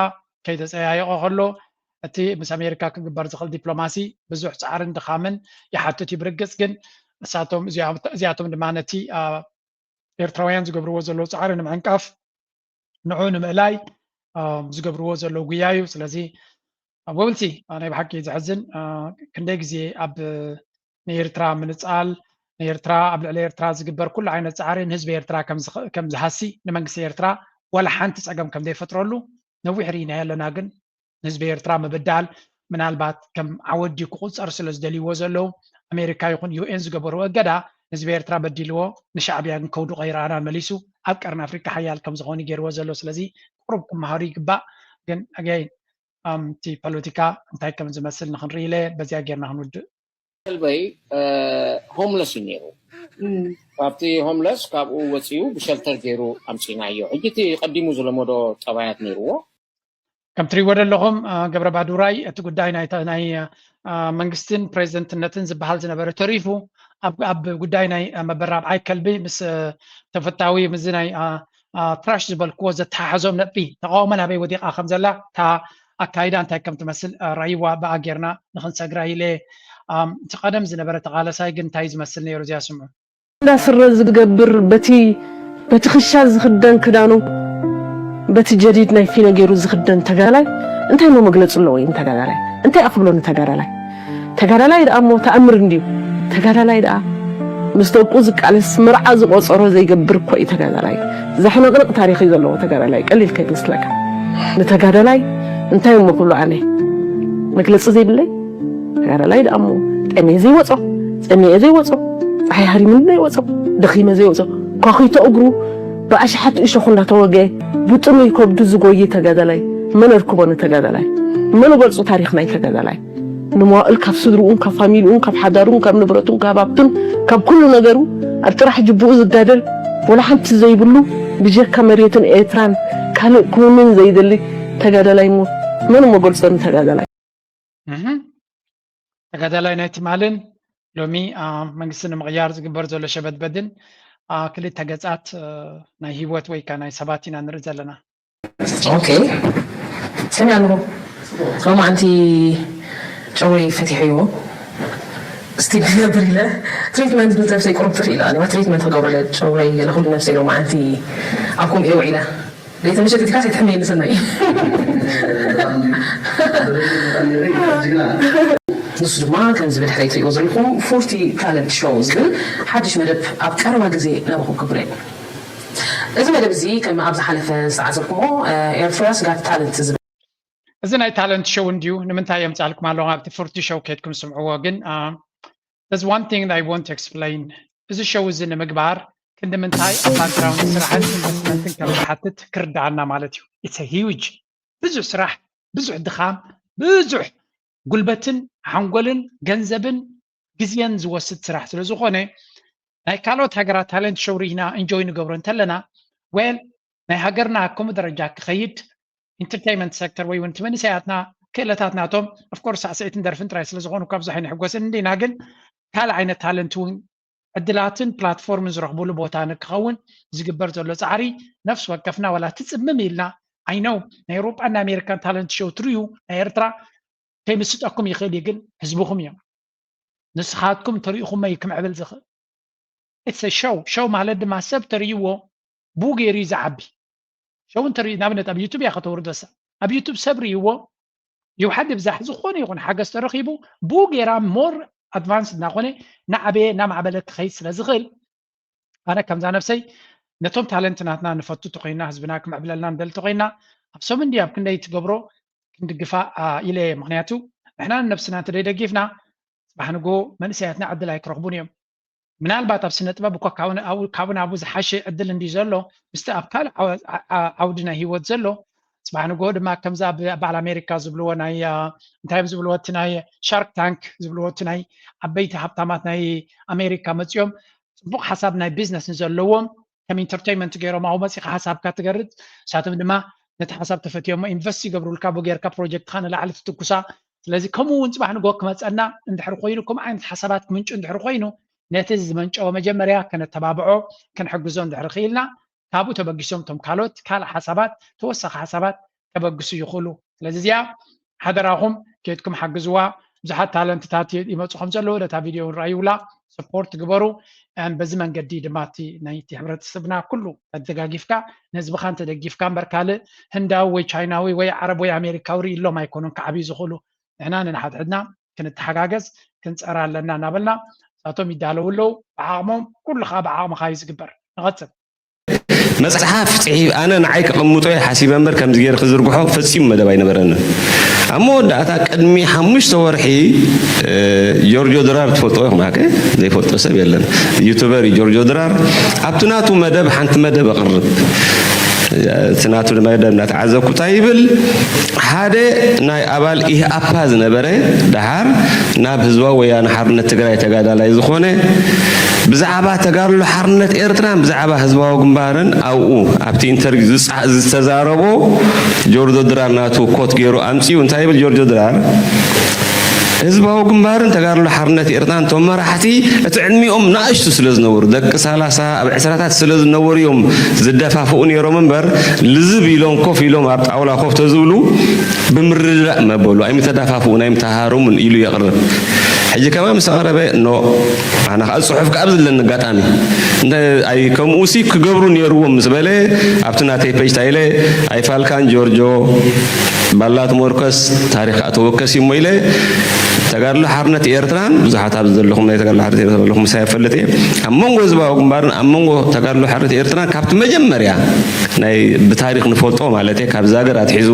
ከይተፀያየቐ ከሎ እቲ ምስ ኣሜሪካ ክግበር ዝኽእል ዲፕሎማሲ ብዙሕ ፃዕርን ድኻምን ይሓትት እዩ። ብርግፅ ግን እሳቶም እዚኣቶም ድማ ነቲ ኤርትራውያን ዝገብርዎ ዘለዉ ፃዕሪ ንምዕንቃፍ ንዑ ንምእላይ ዝገብርዎ ዘለዉ ጉያ እዩ። ስለዚ ኣብ ወብልቲ ናይ ብሓቂ ዘሕዝን ክንደይ ግዜ ኣብ ንኤርትራ ምንፃል ንኤርትራ ኣብ ልዕሊ ኤርትራ ዝግበር ኩሉ ዓይነት ፃዕሪ ንህዝቢ ኤርትራ ከም ዝሃሲ ንመንግስቲ ኤርትራ ዋላ ሓንቲ ፀገም ከም ዘይፈጥረሉ ነዊሕ ርኢናዮ ኣለና። ግን ንህዝቢ ኤርትራ ምብዳል ምናልባት ከም ዓወዲ ክቑፀር ስለ ዝደልይዎ ዘለዉ ኣሜሪካ ይኹን ዩኤን ዝገበርዎ እገዳ ንህዝቢ ኤርትራ በዲልዎ ንሻዕብያ ግን ከውድቖ ይረኣናን መሊሱ ኣብ ቀርኒ ኣፍሪካ ሓያል ከም ዝኾኑ ገይርዎ ዘሎ። ስለዚ ቁሩብ ክመሃሩ ይግባእ። ግን ኣገይ እቲ ፖለቲካ እንታይ ከም ዝመስል ንክንርኢ ኢለ በዚኣ ጌርና ክንውድእ። ከልበይ ሆምለስ እዩ ነይሩ። ካብቲ ሆምለስ ካብኡ ወፂኡ ብሸልተር ገይሩ ኣምፂናዮ። ሕጂ እቲ ቀዲሙ ዝለመዶ ጠባያት ነይርዎ። ከም ትሪእዎ ዘለኹም ገብረ ባዱራይ እቲ ጉዳይ ናይ መንግስትን ፕሬዚደንትነትን ዝበሃል ዝነበረ ተሪፉ ኣብ ጉዳይ ናይ መበራብዓይ ከልቢ ምስ ተፈታዊ ምስዚ ናይ ትራሽ ዝበልክዎ ዘተሓሕዞም ነጥቢ ተቃውሞ ናበይ ወዲቓ ከም ዘላ እታ ኣካይዳ እንታይ ከም ትመስል ራእይዋ ብኣ ጌርና ንክንሰግራ ኢለ እቲ ቀደም ዝነበረ ተቃለሳይ ግን እንታይ ዝመስል ነይሩ እዚኣ ስምዑ። እንዳ ስረ ዝገብር በቲ በቲ ክሻ ዝኽደን ክዳኑ በቲ ጀዲድ ናይ ፊኖ ገይሩ ዝኽደን ተጋዳላይ እንታይ ሞ መግለፂ ኣለዎ? ይም ተጋዳላይ እንታይ ኣኽብሎ ንተጋዳላይ? ተጋዳላይ ደኣ እሞ ተኣምር እንድዩ። ተጋዳላይ ደኣ ምስ ደቁ ዝቃለስ መርዓ ዝቆፀሮ ዘይገብር እኮ እዩ ተጋዳላይ። ዘሕነቕንቕ ታሪኽ እዩ ዘለዎ ተጋዳላይ ቀሊል ከይመስለካ። ንተጋዳላይ እንታይ እሞ ክብሎ ኣነ መግለፂ ዘይብለይ ተጋዳላይ ደኣ እሞ ጠምየ ዘይወፆ ፀሚኤ ዘይወፆ ፀሓይ ሃሪሙኒ ዘይወፆ ደኺመ ዘይወፆ ኳኺቶ እግሩ ብኣሽሓት እሾኹ እንዳተወገ ብጥሙይ ከብዱ ዝጎይ ተጋዳላይ መን ኣርክቦ ንተጋዳላይ መን ገልፁ ታሪኽ ናይ ተጋዳላይ ንመዋእል ካብ ስድርኡን ካብ ፋሚልኡን ካብ ሓዳሩን ካብ ንብረቱን ካብ ሃብቱን ካብ ኩሉ ነገሩ ኣብ ጥራሕ ጅብኡ ዝጋደል ወላ ሓንቲ ዘይብሉ ብጀካ መሬትን ኤርትራን ካልእ ክውንን ዘይደሊ ተጋዳላይ እሞ መን እሞ ገልፆ ንተጋዳላይ። ተጋዳላይ ናይ ትማልን ሎሚ መንግስቲ ንምቕያር ዝግበር ዘሎ ሸበድበድን ክልተ ገፃት ናይ ህይወት ወይ ከዓ ናይ ሰባት ኢና ንርኢ ዘለና። ኦኬ ሰሚዕ ኣለኹ። ሎማዓንቲ ጨወይ ፈቲሐዮ ስቲል ነብር ኢለ ትሪትመንት ንነብሰይ ቁሩብ ጥፍ ኢለ ኣለዋ ትሪትመንት ክገብረለ ጨወይ ገለ ኩሉ ነብሰይ ሎማዓንቲ ኣብ ከምኡ እየ ውዒለ። ለይተ ምሸት እቲካ ከይትሕመየኒ ሰናይ። ንሱ ድማ ከም ዝብል ሕረይ ትሪእዎ ዘለኹም ፎርቲ ታለንት ሾው ዝብል ሓድሽ መደብ ኣብ ቀረባ ግዜ ናባኹም ክብረ እዩ። እዚ መደብ እዚ ከም ኣብ ዝሓለፈ ዝተዓዘብኩሞ ኤርትራስ ጋት ታለንት ዝብል እዚ ናይ ታለንት ሾው እንድዩ ንምንታይ የምፃልኩም ኣለኹ ኣብቲ ፎርቲ ሾው ከድኩም ስምዕዎ ግን there's one thing I want to explain እዚ ሾው እዚ ንምግባር ክንዲ ምንታይ ኣብ ባክግራውንድ ስራሕን ኢንቨስትመንትን ከም ዝሓትት ክርዳኣና ማለት እዩ it's huge ብዙሕ ስራሕ ብዙሕ ድኻም ብዙሕ ጉልበትን ሓንጎልን ገንዘብን ግዜን ዝወስድ ስራሕ ስለ ዝኾነ ናይ ካልኦት ሃገራት ታለንት ሾው ርኢና ኢንጆይ ንገብሮ እንተለና well ናይ ሃገርና ኣብ ከምኡ ደረጃ ክኸይድ ኢንተርቴይመንት ሴክተር ወይ እውን እቲ መንእሰያትና ክእለታት ናቶም of course ሳዕስዒትን ደርፍን ጥራይ ስለ ዝኾኑ ካብዚ ኣይንሕጎስን እንዲና ግን ካልእ ዓይነት ታለንት እውን ዕድላትን ፕላትፎርምን ዝረኽብሉ ቦታ ንክኸውን ዝግበር ዘሎ ፃዕሪ ነፍሲ ወከፍና ዋላ ትፅምም ኢልና I know ናይ ኤውሮጳን ናይ ኣሜሪካን ታለንት ሾው ትርእዩ ናይ ኤርትራ ከይምስጠኩም ይኽእል እዩ ግን ህዝብኹም እዮም ንስኻትኩም ተሪኢኹሞ እዩ ክምዕብል ዝኽእል it's show show ማለት ድማ ሰብ ተርእይዎ ብኡ ገይሩ እዩ ዝዓቢ ሾው እንተርኢ ንኣብነት ኣብ ዩቱብ እያ ከተውርዶ ሰብ ኣብ ዩቱብ ሰብ ርእይዎ ይውሓድ ይብዛሕ ዝኾነ ይኹን ሓገዝ ተረኺቡ ብኡ ገይራ more advanced እናኾነ እናዓበየ እናማዕበለ ክኸይድ ስለ ዝኽእል ኣነ ከምዛ ነብሰይ ነቶም ታለንት ናትና ንፈቱ ተኮይና ህዝብና ክምዕብለልና ንደሊ ተኮይና ኣብ ሰሙን ድያ ኣብ ክንደይ ትገብሮ ክንድግፋ ኢለ እየ ምክንያቱ ንሕና ንነብስና እንተደይደጊፍና ፅባሕ ንጎ መንእሰያትና ዕድል ኣይክረኽቡን እዮም ምናልባት ኣብ ስነ ጥበብ እኳ ካብኡ ናብኡ ዝሓሸ ዕድል እንዲ ዘሎ ምስቲ ኣብ ካልእ ዓውዲ ናይ ህይወት ዘሎ ፅባሕ ንጎ ድማ ከምዛ በዓል ኣሜሪካ ዝብልዎ ናይ እንታይ እዮም ዝብልዎ እቲ ናይ ሻርክ ታንክ ዝብልዎ እቲ ናይ ዓበይቲ ሃብታማት ናይ ኣሜሪካ መፅኦም ፅቡቅ ሓሳብ ናይ ቢዝነስ ንዘለዎም ከም ኢንተርቴይመንት ገይሮም ኣብኡ መፂኻ ሓሳብካ ትገርፅ ንሳቶም ድማ ነቲ ሓሳብ ተፈትዮሞ ኢንቨስት ይገብሩልካ ብኡ ጌርካ ፕሮጀክትካ ንላዕሊ ትትኩሳ ስለዚ ከምኡ እውን ፅባሕ ንጎ ክመፀና እንድሕር ኮይኑ ከምኡ ዓይነት ሓሳባት ክምንጩ እንድሕር ኮይኑ ነቲ ዝመንጨወ መጀመርያ ከነተባብዖ ክንሕግዞ እንድሕር ክኢልና ካብኡ ተበጊሶም እቶም ካልኦት ካልእ ሓሳባት ተወሳኺ ሓሳባት ከበግሱ ይኽእሉ ስለዚ እዚኣ ሓደራኹም ኬድኩም ሓግዝዋ ብዙሓት ታለንትታት ይመፁ ከም ዘለዉ ነታ ቪድዮ ንረኣይውላ ሰፖርት ግበሩ በዚ መንገዲ ድማ እቲ ናይቲ ሕብረተሰብና ኩሉ ተደጋጊፍካ ንህዝብኻ እንተደጊፍካ እምበር ካልእ ህንዳዊ ወይ ቻይናዊ ወይ ዓረብ ወይ ኣሜሪካዊ ርኢ ኢሎም ኣይኮኑን ክዓብዩ ዝኽእሉ ንሕና ንንሓድሕድና ክንተሓጋገዝ ክንፀራ ኣለና እናበልና እሳቶም ይዳለዉ ኣለዉ ብዓቕሞም ኩሉ ከዓ ብዓቕምኻ እዩ ዝግበር ንቐፅል መፅሓፍ ፅሒፍ ኣነ ንዓይ ክቕምጦ እየ ሓሲበ እምበር ከምዚ ገይረ ክዝርግሖ ፈፂሙ መደብ ኣይነበረንን ኣብ መወዳእታ ቅድሚ ሓሙሽተ ወርሒ ጆርጆ ድራር ትፈልጦ ኢኹም ሓቀ ዘይፈልጦ ሰብ የለን ዩቱበር እዩ ጆርጆ ድራር ኣብቲ ናቱ መደብ ሓንቲ መደብ ኣቕርብ እቲ ናቱ መደብ እናተዓዘብኩ እንታይ ይብል ሓደ ናይ ኣባል ኢህኣፓ ዝነበረ ደሓር ናብ ህዝባዊ ወያነ ሓርነት ትግራይ ተጋዳላይ ዝኾነ ብዛዕባ ተጋድሎ ሓርነት ኤርትራን ብዛዕባ ህዝባዊ ግንባርን ኣብኡ ኣብቲ ኢንተርቪው ዝተዛረቦ ጆርጆ ድራር ናቱ ኮት ገይሩ ኣምፅኡ እንታይ ይብል ጆርጆ ድራር ህዝባዊ ግንባርን ተጋድሎ ሓርነት ኤርትራን እቶም መራሕቲ እቲ ዕድሚኦም ንኣሽቱ ስለ ዝነበሩ ደቂ ሰላሳ ኣብ ዕስራታት ስለ ዝነበሩ እዮም ዝደፋፍኡ ነይሮም እምበር ልዝብ ኢሎም ኮፍ ኢሎም ኣብ ጣውላ ኮፍ ተዝብሉ ብምርድዳእ መበሉ ኣይምተዳፋፍኡን ኣይምተሃረሙን ኢሉ የቕርብ። ሕጂ ከማን ምስ ኣቕረበ ኖ ኣነ ከዓ ፅሑፍ ከዓ ኣብ ዘለኒ ኣጋጣሚ እንታይ ከምኡ ሲ ክገብሩ ነይርዎም ምስ በለ ኣብቲ ናተይ ፔጅ ታይለ ኣይፋልካን ጆርጆ ባላ ትሞርከስ ታሪኽ ከዓ ተወከስ እሞ ኢለ ተጋድሎ ሓርነት ኤርትራን ብዙሓት ኣብዚ ዘለኹም ናይ ተጋድሎ ሓርነት ኤርትራ ዘለኹም ምሳይ ፈልጥ እየ ኣብ መንጎ ህዝባዊ ግንባርን ኣብ መንጎ ተጋድሎ ሓርነት ኤርትራን ካብቲ መጀመርያ ናይ ብታሪኽ ንፈልጦ ማለት ካብ ዛግር ኣትሒዙ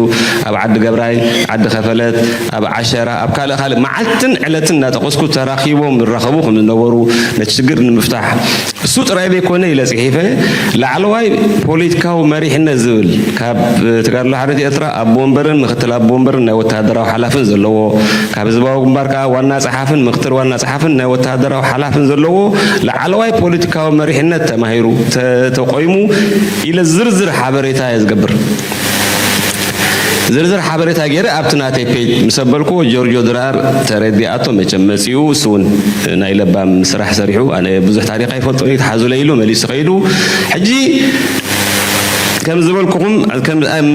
ኣብ ዓዲ ገብራይ ዓዲ ከፈለት ኣብ ዓሸራ ኣብ ካልእ ካልእ መዓልትን ዕለትን እናጠቀስኩ ተራኺቦም ይራኸቡ ከም ዝነበሩ ነቲ ሽግር ንምፍታሕ እሱ ጥራይ ዘይኮነ ኢለ ፅሒፈ ላዕለዋይ ፖለቲካዊ መሪሕነት ዝብል ካብ ተጋድሎ ሓርነት ኤርትራ ኣቦ ወንበርን ምክትል ኣቦ ወንበርን ናይ ወታደራዊ ሓላፍን ዘለዎ ካብ ህዝባዊ ግንባር ከዓ ዋና ፀሓፍን ምክትል ዋና ፀሓፍን ናይ ወታደራዊ ሓላፍን ዘለዎ ላዕለዋይ ፖለቲካዊ መሪሕነት ተማሂሩ ተቆይሙ ኢለ ዝርዝር ሓበሬታ እየ ዝገብር ዝርዝር ሓበሬታ ገይረ ኣብቲ ናተይ ፔጅ ምስ ኣበልኩዎ ጆርጆ ድራር ተረዲኣቶ መቸም መፂኡ እሱ እውን ናይ ለባም ስራሕ ሰሪሑ ኣነ ብዙሕ ታሪክ ኣይፈልጦ እዩ ተሓዙለ ኢሉ መሊሱ ከይዱ ሕጂ ከም ዝበልኩኹም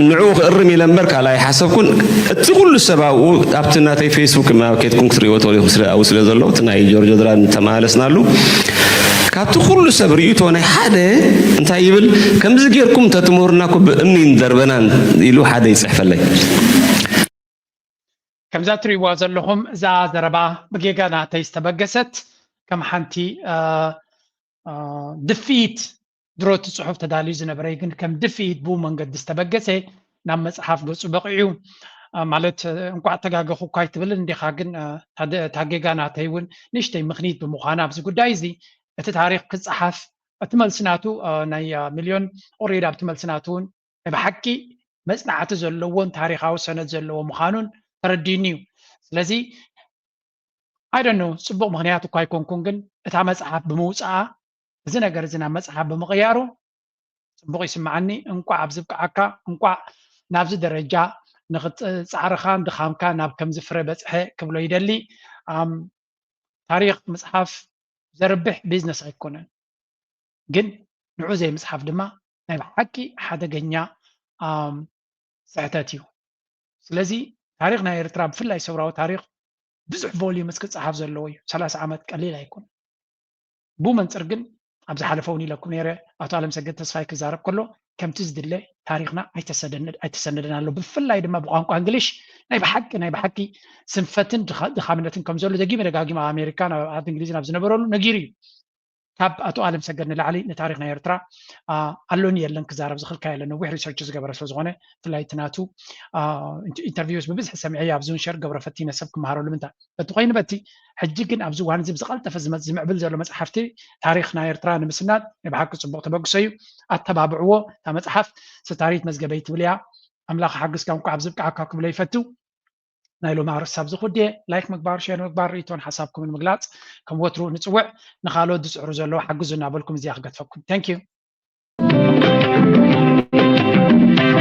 ንዕኡ ክእርም ኢለ እምበር ካልእ ኣይሓሰብኩን እቲ ኩሉ ሰብ ኣብኡ ኣብቲ ናተይ ፌስቡክ ኬድኩም ክትሪእዎ ትኽእሉ ኢኹም ኣብኡ ስለ ዘሎ እቲ ናይ ጆርጆ ድራር ተመላለስናሉ ካብቲ ኩሉ ሰብ ርእይቶ ናይ ሓደ እንታይ ይብል ከምዚ ጌርኩም እንተትምህሩና እኮ ብእምኒ ንደርበናን ኢሉ ሓደ ይፅሕፈለይ ከምዛ ትሪእዋ ዘለኹም እዛ ዘረባ ብጌጋ ናተይ ዝተበገሰት ከም ሓንቲ ድፍኢት ድሮ እቲ ፅሑፍ ተዳልዩ ዝነበረ ግን ከም ድፍኢት ብኡ መንገዲ ዝተበገሰ ናብ መፅሓፍ ገፁ በቂዑ ማለት እንኳዕ ተጋገኹ እኳ ኣይትብልን እንዲኻ ግን እታ ጌጋ ናተይ እውን ንእሽተይ ምኽኒት ብምዃና ኣብዚ ጉዳይ እዚ እቲ ታሪክ ክፀሓፍ እቲ መልሲ ናቱ ናይ ሚልዮን ኦሬዲ ኣብቲ መልሲ ናቱ እውን ናይ ብሓቂ መፅናዕቲ ዘለዎን ታሪካዊ ሰነድ ዘለዎ ምዃኑን ተረዲኒ እዩ። ስለዚ ኣይደኖ ፅቡቅ ምክንያት እኳ ኣይኮንኩን ግን እታ መፅሓፍ ብምውፅኣ እዚ ነገር እዚ ናብ መፅሓፍ ብምቅያሩ ፅቡቅ ይስምዓኒ። እንቋዕ ኣብዚ ብቅዓካ፣ እንቋዕ ናብዚ ደረጃ ንክትፃዕርካን ድኻምካ ናብ ከምዚ ፍረ በፅሐ ክብሎ ይደሊ። ታሪክ ምፅሓፍ ዘርብሕ ቢዝነስ ኣይኮነን፣ ግን ንዑ ዘይምፅሓፍ ድማ ናይ ብሓቂ ሓደገኛ ስሕተት እዩ። ስለዚ ታሪክ ናይ ኤርትራ ብፍላይ ሰውራዊ ታሪክ ብዙሕ volumes ክፀሓፍ ዘለዎ እዩ። ሰላሳ ዓመት ቀሊል ኣይኮን። ብኡ መንፅር ግን ኣብ ዝሓለፈ እውን ኢለኩም ነይረ፣ ኣቶ ኣለምሰገድ ተስፋይ ክዛረብ ከሎ ከምቲ ዝድለ ታሪክና ኣይተሰነደን ኣሎ። ብፍላይ ድማ ብቋንቋ እንግሊሽ ናይ ብሓቂ ናይ ብሓቂ ስንፈትን ድኻምነትን ከም ዘሎ ደጊመ ደጋጊመ ኣብ ኣሜሪካ ኣብ እንግሊዝን ኣብ ዝነበረሉ ነጊሩ እዩ። ካብ ኣቶ ኣለምሰገድ ንላዕሊ ንታሪክ ናይ ኤርትራ ኣሎኒ የለን ክዛረብ ዝኽእል የለን። ነዊሕ ሪሰርች ዝገበረ ስለዝኾነ ብፍላይ እቲ ናቱ ኢንተርቪውስ ብብዝሒ ሰሚዐ ኣብዚ እውን ሸር ገብረ ፈቲነ ሰብ ክመሃረሉ ምንታይ በቲ ኮይኑ በቲ ሕጂ ግን ኣብዚ እዋን እዚ ብዝቐልጠፈ ዝምዕብል ዘሎ መፅሓፍቲ ታሪክ ናይ ኤርትራ ንምስናድ ናይ ብሓቂ ፅቡቅ ተበግሶ እዩ። ኣተባብዕዎ እታ መፅሓፍ ስታሪት መዝገበይ ትብል እያ። ኣምላኽ ሓግዝካ እንኳ ኣብዚ ብቅዓካ ክብሎ ይፈቱ። ናይ ሎሚ ኣርእስቲ ኣብዚ ኩድየ ላይክ ምግባር ሼር ምግባር ርእይቶን ሓሳብኩምን ምግላፅ ከም ወትሩ ንፅውዕ ንካልኦት ዝፅዕሩ ዘለዉ ሓግዙ እናበልኩም እዚኣ ክገትፈኩም thank you